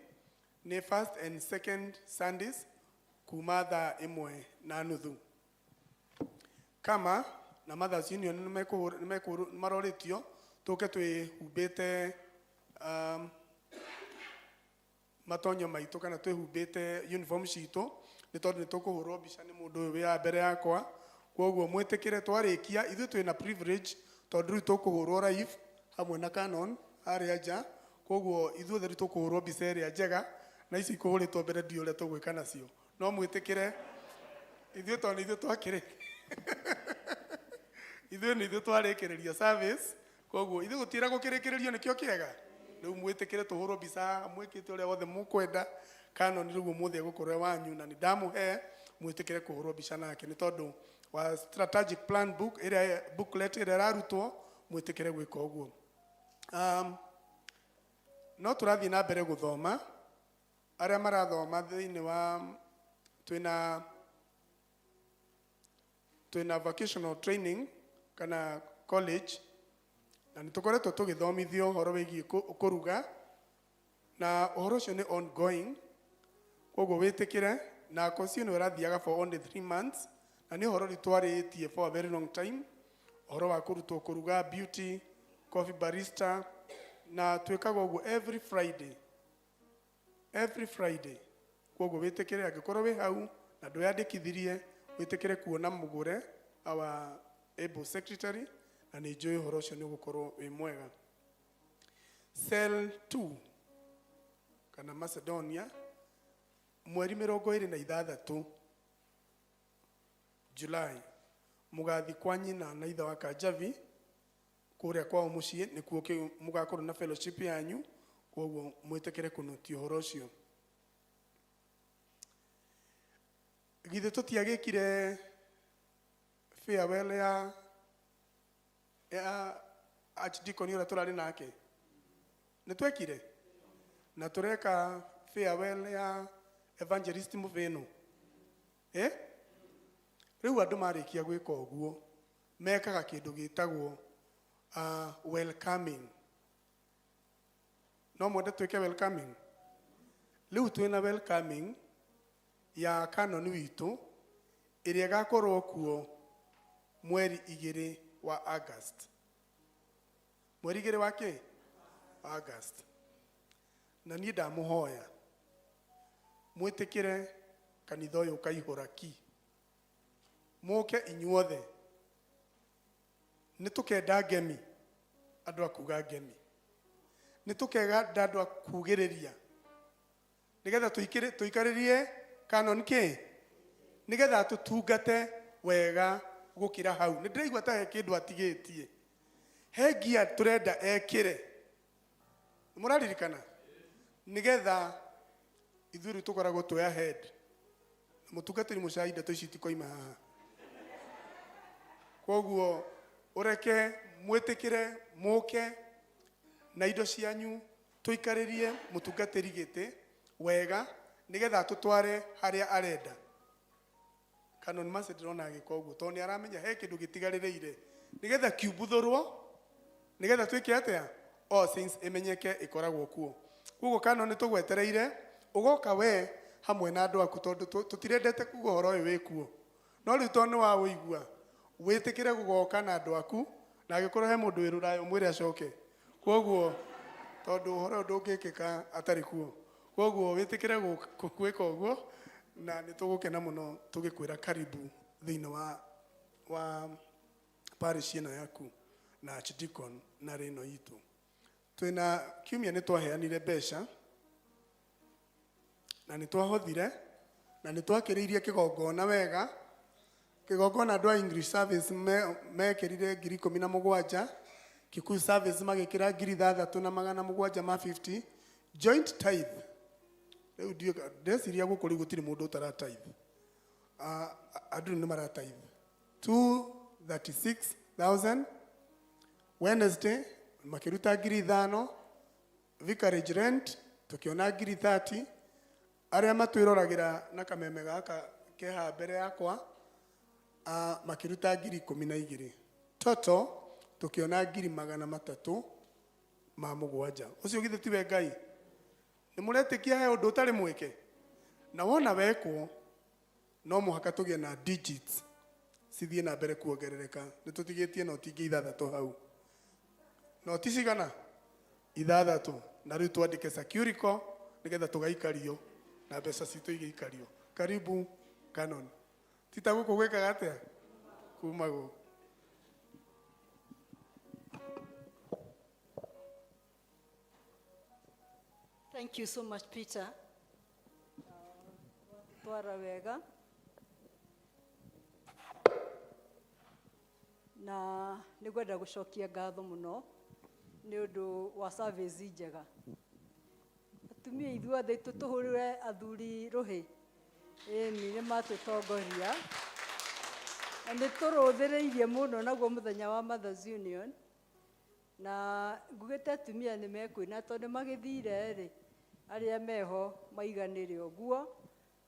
nĩ 1st and 2nd Sundays kuma thaa 1:30. Kama na Mothers Union nĩ marorĩtio tũke twĩhumbĩte matonyo maitũ kana twĩhumbĩte uniform citũ nĩ tondũ nĩ tũkũhũrwo mbica nĩ mũndũ ũyũ wĩ haha mbere yakwa. Kwoguo mwĩtĩkĩre twarĩkia ithuĩ twĩna privilege tondũ rĩu tũkũhũrwo live hamwe na Canon harĩa nja. Kwoguo ithuothe rĩu tũkũhũrwo mbica ĩrĩa njega na ici ikũhũrĩtwo mbere ndiũĩ ũrĩa tũgwĩka nacio. No mwĩtĩkĩre ithuĩ tondũ nĩ ithuĩ twakĩrĩ ithuĩ nĩ ithuĩ twarĩkĩrĩria service. Kwoguo ithuĩ gũtiĩra gũkĩrĩkĩrĩrio nĩkĩo kĩega. Rĩu mwĩtĩkĩre tũhũrwo mbica mwĩkĩte ũrĩa wothe mũkwenda. Canon rĩu ũmũthĩ egũkorwo wanyu na nĩ ndamũhe mwĩtĩkĩre kũhũrwo mbica nake nĩ tondũ wa strategic plan book ĩrĩa booklet ĩrĩa ĩrarutwo mwĩtĩkĩre gwĩka ũguo. No tũrathiĩ na mbere gũthoma arĩa marathoma thĩinĩ wa twĩna vocational training kana college na nĩ tũkoretwo tũgĩthomithio ũhoro wĩgiĩ kũruga na ũhoro ũcio nĩ ongoing. Koguo wĩtĩkĩre na course ĩno ĩrathiaga for only 3 months na nĩ ũhoro rĩu twarĩtie for a very long time ũhoro wa kũrutwo kũruga beauty coffee barista na twĩkaga ũguo every Friday every Friday. Koguo wĩtĩkĩre angĩkorwo wĩ hau na ndwĩyandĩkithirie wĩtĩkĩre kuona mũgũre our able secretary na nĩ njũĩ ũhoro ũcio nĩ ũgũkorwo wĩ mwega. Cell 2 kana Macedonia mweri 26 July mũgathi kwa nyina na ithe wa Kanjabi kũrĩa kwao mũciĩ nĩkuo mũgakorwo na fellowship yanyu. Koguo mwĩtĩkĩre kũnutia ũhoro ũcio. Githĩ tũtiagĩkire farewell ya Archdeacon ũrĩa tũrarĩ nake? Nĩ twekire na tũreka farewell ya Evangelist Muveno. Rĩu andũ marĩkia gwĩka ũguo mekaga kĩndũ gĩtagwo welcoming. No mwende twĩke welcoming. Rĩu twĩna welcoming ya Canon witũ ĩrĩa ĩgakorwo kuo mweri 2 wa August. Mweri 2 wa kĩ? August. Na niĩ ndamũhoya mwĩtĩkĩre kanitha ũyũ ũkaihũra ki. Mũke inyuothe. Nĩ tũkenda ngemi andũ a kuga ngemi. Nĩ tũkenda andũ a kugĩrĩria nĩgetha tũikarĩrie Canon kĩ? Nĩgetha tũtungate wega gũkĩra hau. Nĩ ndĩraigua ta he kĩndũ atigĩtie. He ngia tũrenda ekĩre. Mũraririkana? Nĩgetha Ithuĩ rĩu tũkoragwo twĩ ahead. Na mũtungatĩri mũcai ndeto ici itikoima haha. Koguo ũreke mwĩtĩkĩre mũke na indo cianyu tũikarĩrie mũtungatĩri gĩtĩ wega nĩgetha atũtware harĩa arenda. Canon Mercy ndĩrona agĩka ũguo tondũ nĩ aramenya he kĩndũ gĩtigarĩrĩire nĩgetha kiumbuthũrwo nĩgetha twĩke atĩa All Saints ĩmenyeke ĩkoragwo kuo. Koguo Canon nĩ tũgwetereire ũgoka we hamwe na andũ aku tondũ tũtirendete kuga ũhoro ũyũ wĩ kuo. No rĩu tondũ nĩ waũigua wĩtĩkĩre gũgoka na andũ aku na angĩkorwo he mũndũ wĩ rũraya ũmwĩre acoke. Koguo tondũ ũhoro ũyũ ndũngĩkĩka atarĩ kuo. Koguo wĩtĩkĩre gwĩka ũguo na nĩ tũgũkena mũno tũgĩkwĩra karibu thĩinĩ wa parish ĩno yaku na archdeacon na rĩno itũ. Twĩna kiumia nĩ twaheanire mbeca na nĩ twahothire na nĩ twakĩrĩirie kĩgongona wega. Kĩgongona andũ a English service mekĩrire 17,000, Kikuyu service magĩkĩra 6,750, joint tithe. Rĩu ndiũĩ, ndeciria gũkũ rĩu gũtirĩ mũndũ ũtara tithe. Andũ nĩ mara tithe. 236,000. Wednesday makĩruta 5,000, vicarage rent tũkĩona 30,000. Arĩa matwĩroragĩra na kameme gaka ke haha mbere yakwa, makĩruta 12,000. Total tũkĩona 307,000. Ũcio githĩ tiwe Ngai? Nĩ mũretĩkia he ũndũ ũtarĩ mwĩke? Na wona wekwo no mũhaka tũgĩe na digits cithiĩ na mbere kuongerereka. Nĩ tũtigĩtie noti ingĩ ithathatũ hau. Noti cigana? Ithathatũ. Na rĩu twandĩke Securico nĩgetha tũgaikario na mbeca citũ igĩikario. Karibu Canon. Ti ta gũkũ gwĩkaga atĩa? Kumagwo. Thank you so much, Peter. Twara wega. Na nĩngwenda gũcokia ngatho mũno nĩ ũndũ wa service njega. Atumia ithuothe tũtũhũrĩre athuri rũhĩ. Ĩni nĩ matũtongoria. Na nĩ tũrũthĩrĩirie mũno naguo mũthenya wa Mothers Union. Na ngugĩte atumia nĩ mekwĩna tondũ nĩ magĩthire rĩ, arĩa meho maiganĩre ũguo,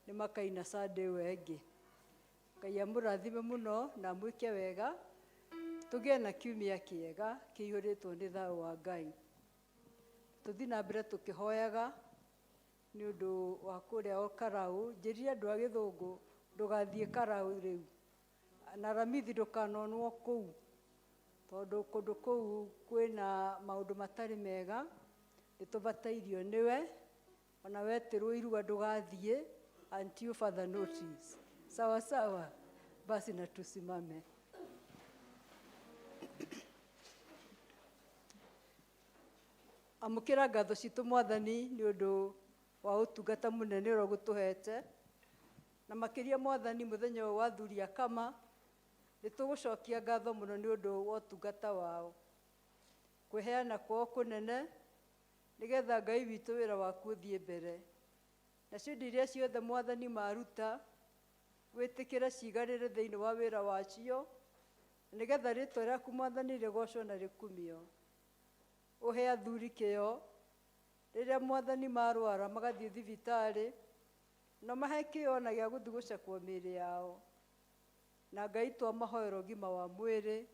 nĩ makaina Sunday ĩyo ĩngĩ. Ngai amũrathime mũno na amwĩke wega, tũgĩe na kiumia kĩega kĩihũrĩtwo nĩ thayũ wa Ngai. Tũthiĩ na mbere tũkĩhoyaga nĩ ũndũ wa kũrĩa o Karau. Njĩrire andũ a Gĩthũngũ ndũgathiĩ Karau rĩu, na Ramithi ndũkanonwo kũu, tondũ kũndũ kũu kwĩna maũndũ matarĩ mega. Nĩ tũbatairio nĩwe, ona wetĩrwo irua ndũgathiĩ until further notice. Sawa sawa, basi na tusimame. Amũkĩra ngatho citũ Mwathani nĩ ũndũ wa ũtungata mũnene ũrĩa ũgũtũhete, na makĩria Mwathani mũthenya ũyũ wa athuri a Kama, nĩ tũgũcokia ngatho mũno nĩ ũndũ wa ũtungata wao, kwĩheana kwao kũnene, nĩgetha Ngai witũ wĩra waku ũthiĩ mbere. Nacio indo iria ciothe Mwathani maruta, wĩtĩkĩre ciiganĩre thĩinĩ wa wĩra wacio, nĩgetha rĩtwa rĩaku Mwathani rĩgocwo na rĩkumio. Ũhe athuri kĩyo, rĩrĩa Mwathani marwara magathiĩ thibitarĩ, no mahe kĩyo ona gĩa gũthiĩ gũcekwo mĩĩrĩ yao. Na Ngai twamahoera ũgima wa mwĩrĩ,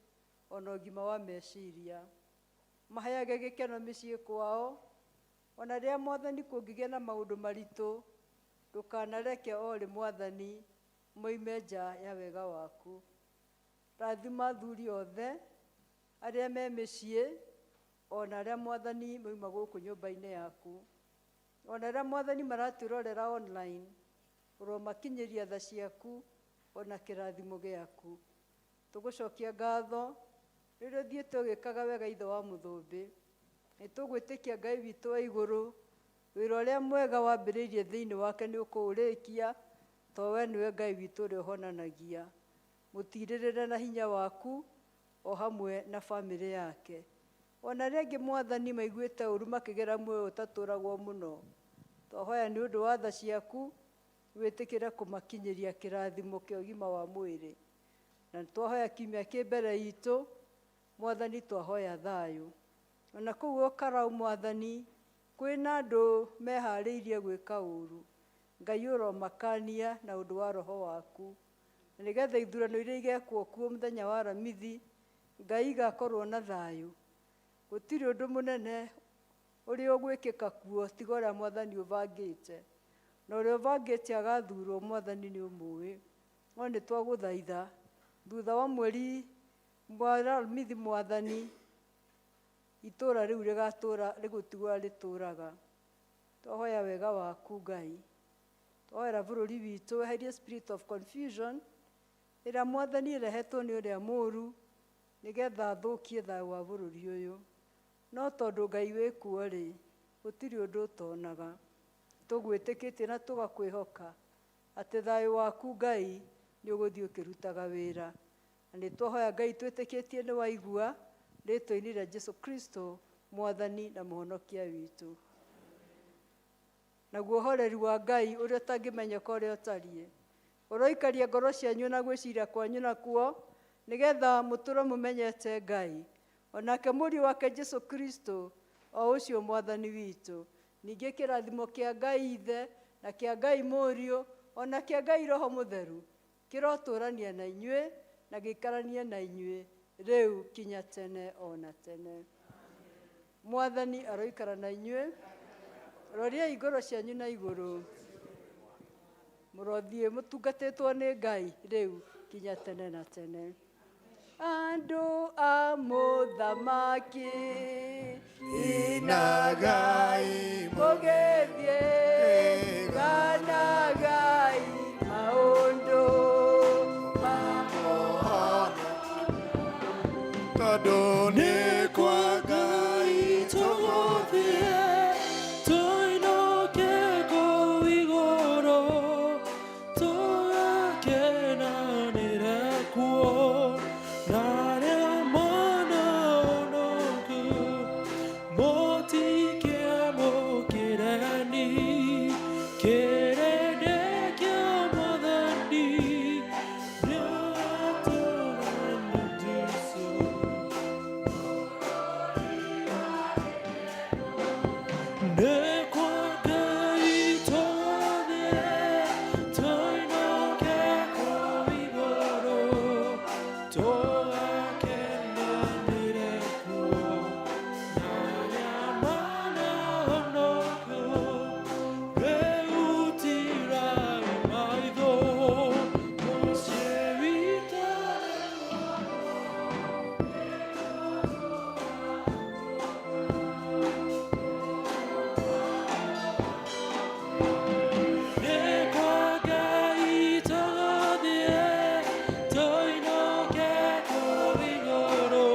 ona ũgima wa meciria. Maheage gĩkeno mĩciĩ kwao, ona rĩrĩa Mwathani kũngĩgĩa na maũndũ maritũ, ndũkanareke o rĩ Mwathani moime nja ya wega waku. Rathima athuri othe arĩa me mĩciĩ, ona arĩa Mwathani moima gũkũ nyũmba-inĩ yaku, ona arĩa Mwathani maratwĩrorera online, ũromakinyĩria tha ciaku ona kĩrathimo gĩaku. Tũgũcokia ngatho rĩrĩa ũthiĩte ũgĩkaga wega Ithe wa mũthũmbĩ. Nĩ tũgwĩtĩkia Ngai witũ wa igũrũ, wĩra ũrĩa mwega wambĩrĩirie thĩinĩ wake nĩ ũkũũrĩkia, tondũ we nĩwe Ngai witũ ũrĩa ũhonanagia. Mũtirĩrĩre na hinya waku o hamwe na bamĩrĩ yake. Ona arĩa angĩ Mwathani maiguĩte ũru makĩgera muoyo ũtatũragwo mũno, Twahoya nĩ ũndũ wa tha ciaku wĩtĩkĩre kũmakinyĩria kĩrathimo kĩa ũgima wa mwĩrĩ. Na twahoya kiumia kĩ mbere itũ, Mwathani twahoya thayũ. Ona kũu Olkalau Mwathani, kwĩna andũ meharĩirie gwĩka ũru. Ngai ũromakania na ũndũ wa roho waku. Na nĩgetha ithurano iria igekwo kuo mũthenya wa Aramithi, Ngai igakorwo na thayũ. Gũtirĩ ũndũ mũnene ũrĩa ũgwĩkĩka kuo tiga ũrĩa Mwathani ũbangĩte. Na ũrĩa ũbangĩte agathurwo Mwathani nĩ ũmũĩ. No nĩ twagũthaitha thutha wa mweri wa Aramithi Mwathani, itũra rĩu rĩgatũra rĩgũtigwo rĩtũraga. Twahoya wega waku Ngai. Twahoera bũrũri witũ weherie spirit of confusion ĩrĩa Mwathani ĩrehetwo nĩ ũrĩa mũũru nĩgetha athũkie thayũ wa bũrũri ũyũ. No tondũ Ngai wĩ kuo rĩ, gũtirĩ ũndũ ũtonaga. Tũgwĩtĩkĩtie na tũgakwĩhoka atĩ thayũ waku Ngai nĩ ũgũthiĩ ũkĩrutaga wĩra. Na nĩ twahoya Ngai twĩtĩkĩtie nĩ waigua rĩtwa-inĩ rĩa Jesu Kristo Mwathani na Mũhonokia witũ. Naguo ũhoreri wa Ngai ũrĩa ũtangĩmenyeka ũrĩa ũtariĩ, ũroikaria ngoro cianyu na gwĩciria kwanyu nakuo, nĩgetha mũtũre mũmenyete Ngai, onake Mũriũ wake Jesu Kristo, o ũcio Mwathani witũ. Ningĩ kĩrathimo kĩa Ngai Ithe, na kĩa Ngai Mũriũ, ona kĩa Ngai Roho Mũtheru, kĩrotũrania na inyuĩ, na gĩikaranie na inyuĩ, rĩu kinya tene ona tene. Mwathani aroikara na inyuĩ. Roriai ngoro cianyu na igũrũ. Mũrothiĩ mũtungatĩtwo nĩ Ngai rĩu kinya tene na tene. Andũ a mũthamaki Inagai mũgĩthiĩ ganagai maũndũ ma tondũ nĩ kwa Ngai tũgũthiĩ tũinũke kũu igũrũ, tũgakenanĩre kuo na arĩa mononoku. Mũtikĩamũkĩreni kĩrĩndĩ kĩa Mwathani, nĩatũrani Jesũ. Nĩ kwa Ngai tũgũthiĩ tũinũke kũu igũrũ, tũgakenanĩre kuo na arĩa manahonoku. Rĩu tirai maitho, mũciĩ witũ. Nĩ kwa Ngai tũgũthiĩ tũinũke kũu igũrũ,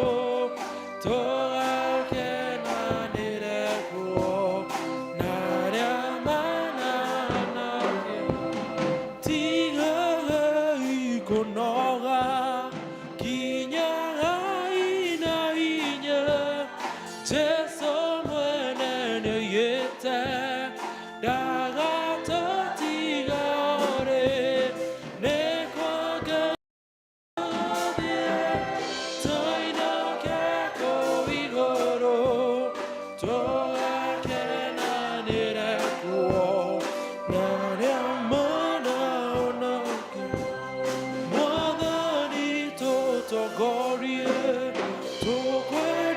tũgakenanĩre kuo na arĩa manahonoku. Tigagai kũnoga, kinyagai na hinya, Jesũ mwene nĩoigĩte ndagatũtiga rĩ. Nĩ kwa Ngai tũgũthiĩ tũinũke kũu igũrũ, tũgakenanĩre kuo na arĩa manahonoku. Mwathani tũtongorie, tũkwenda.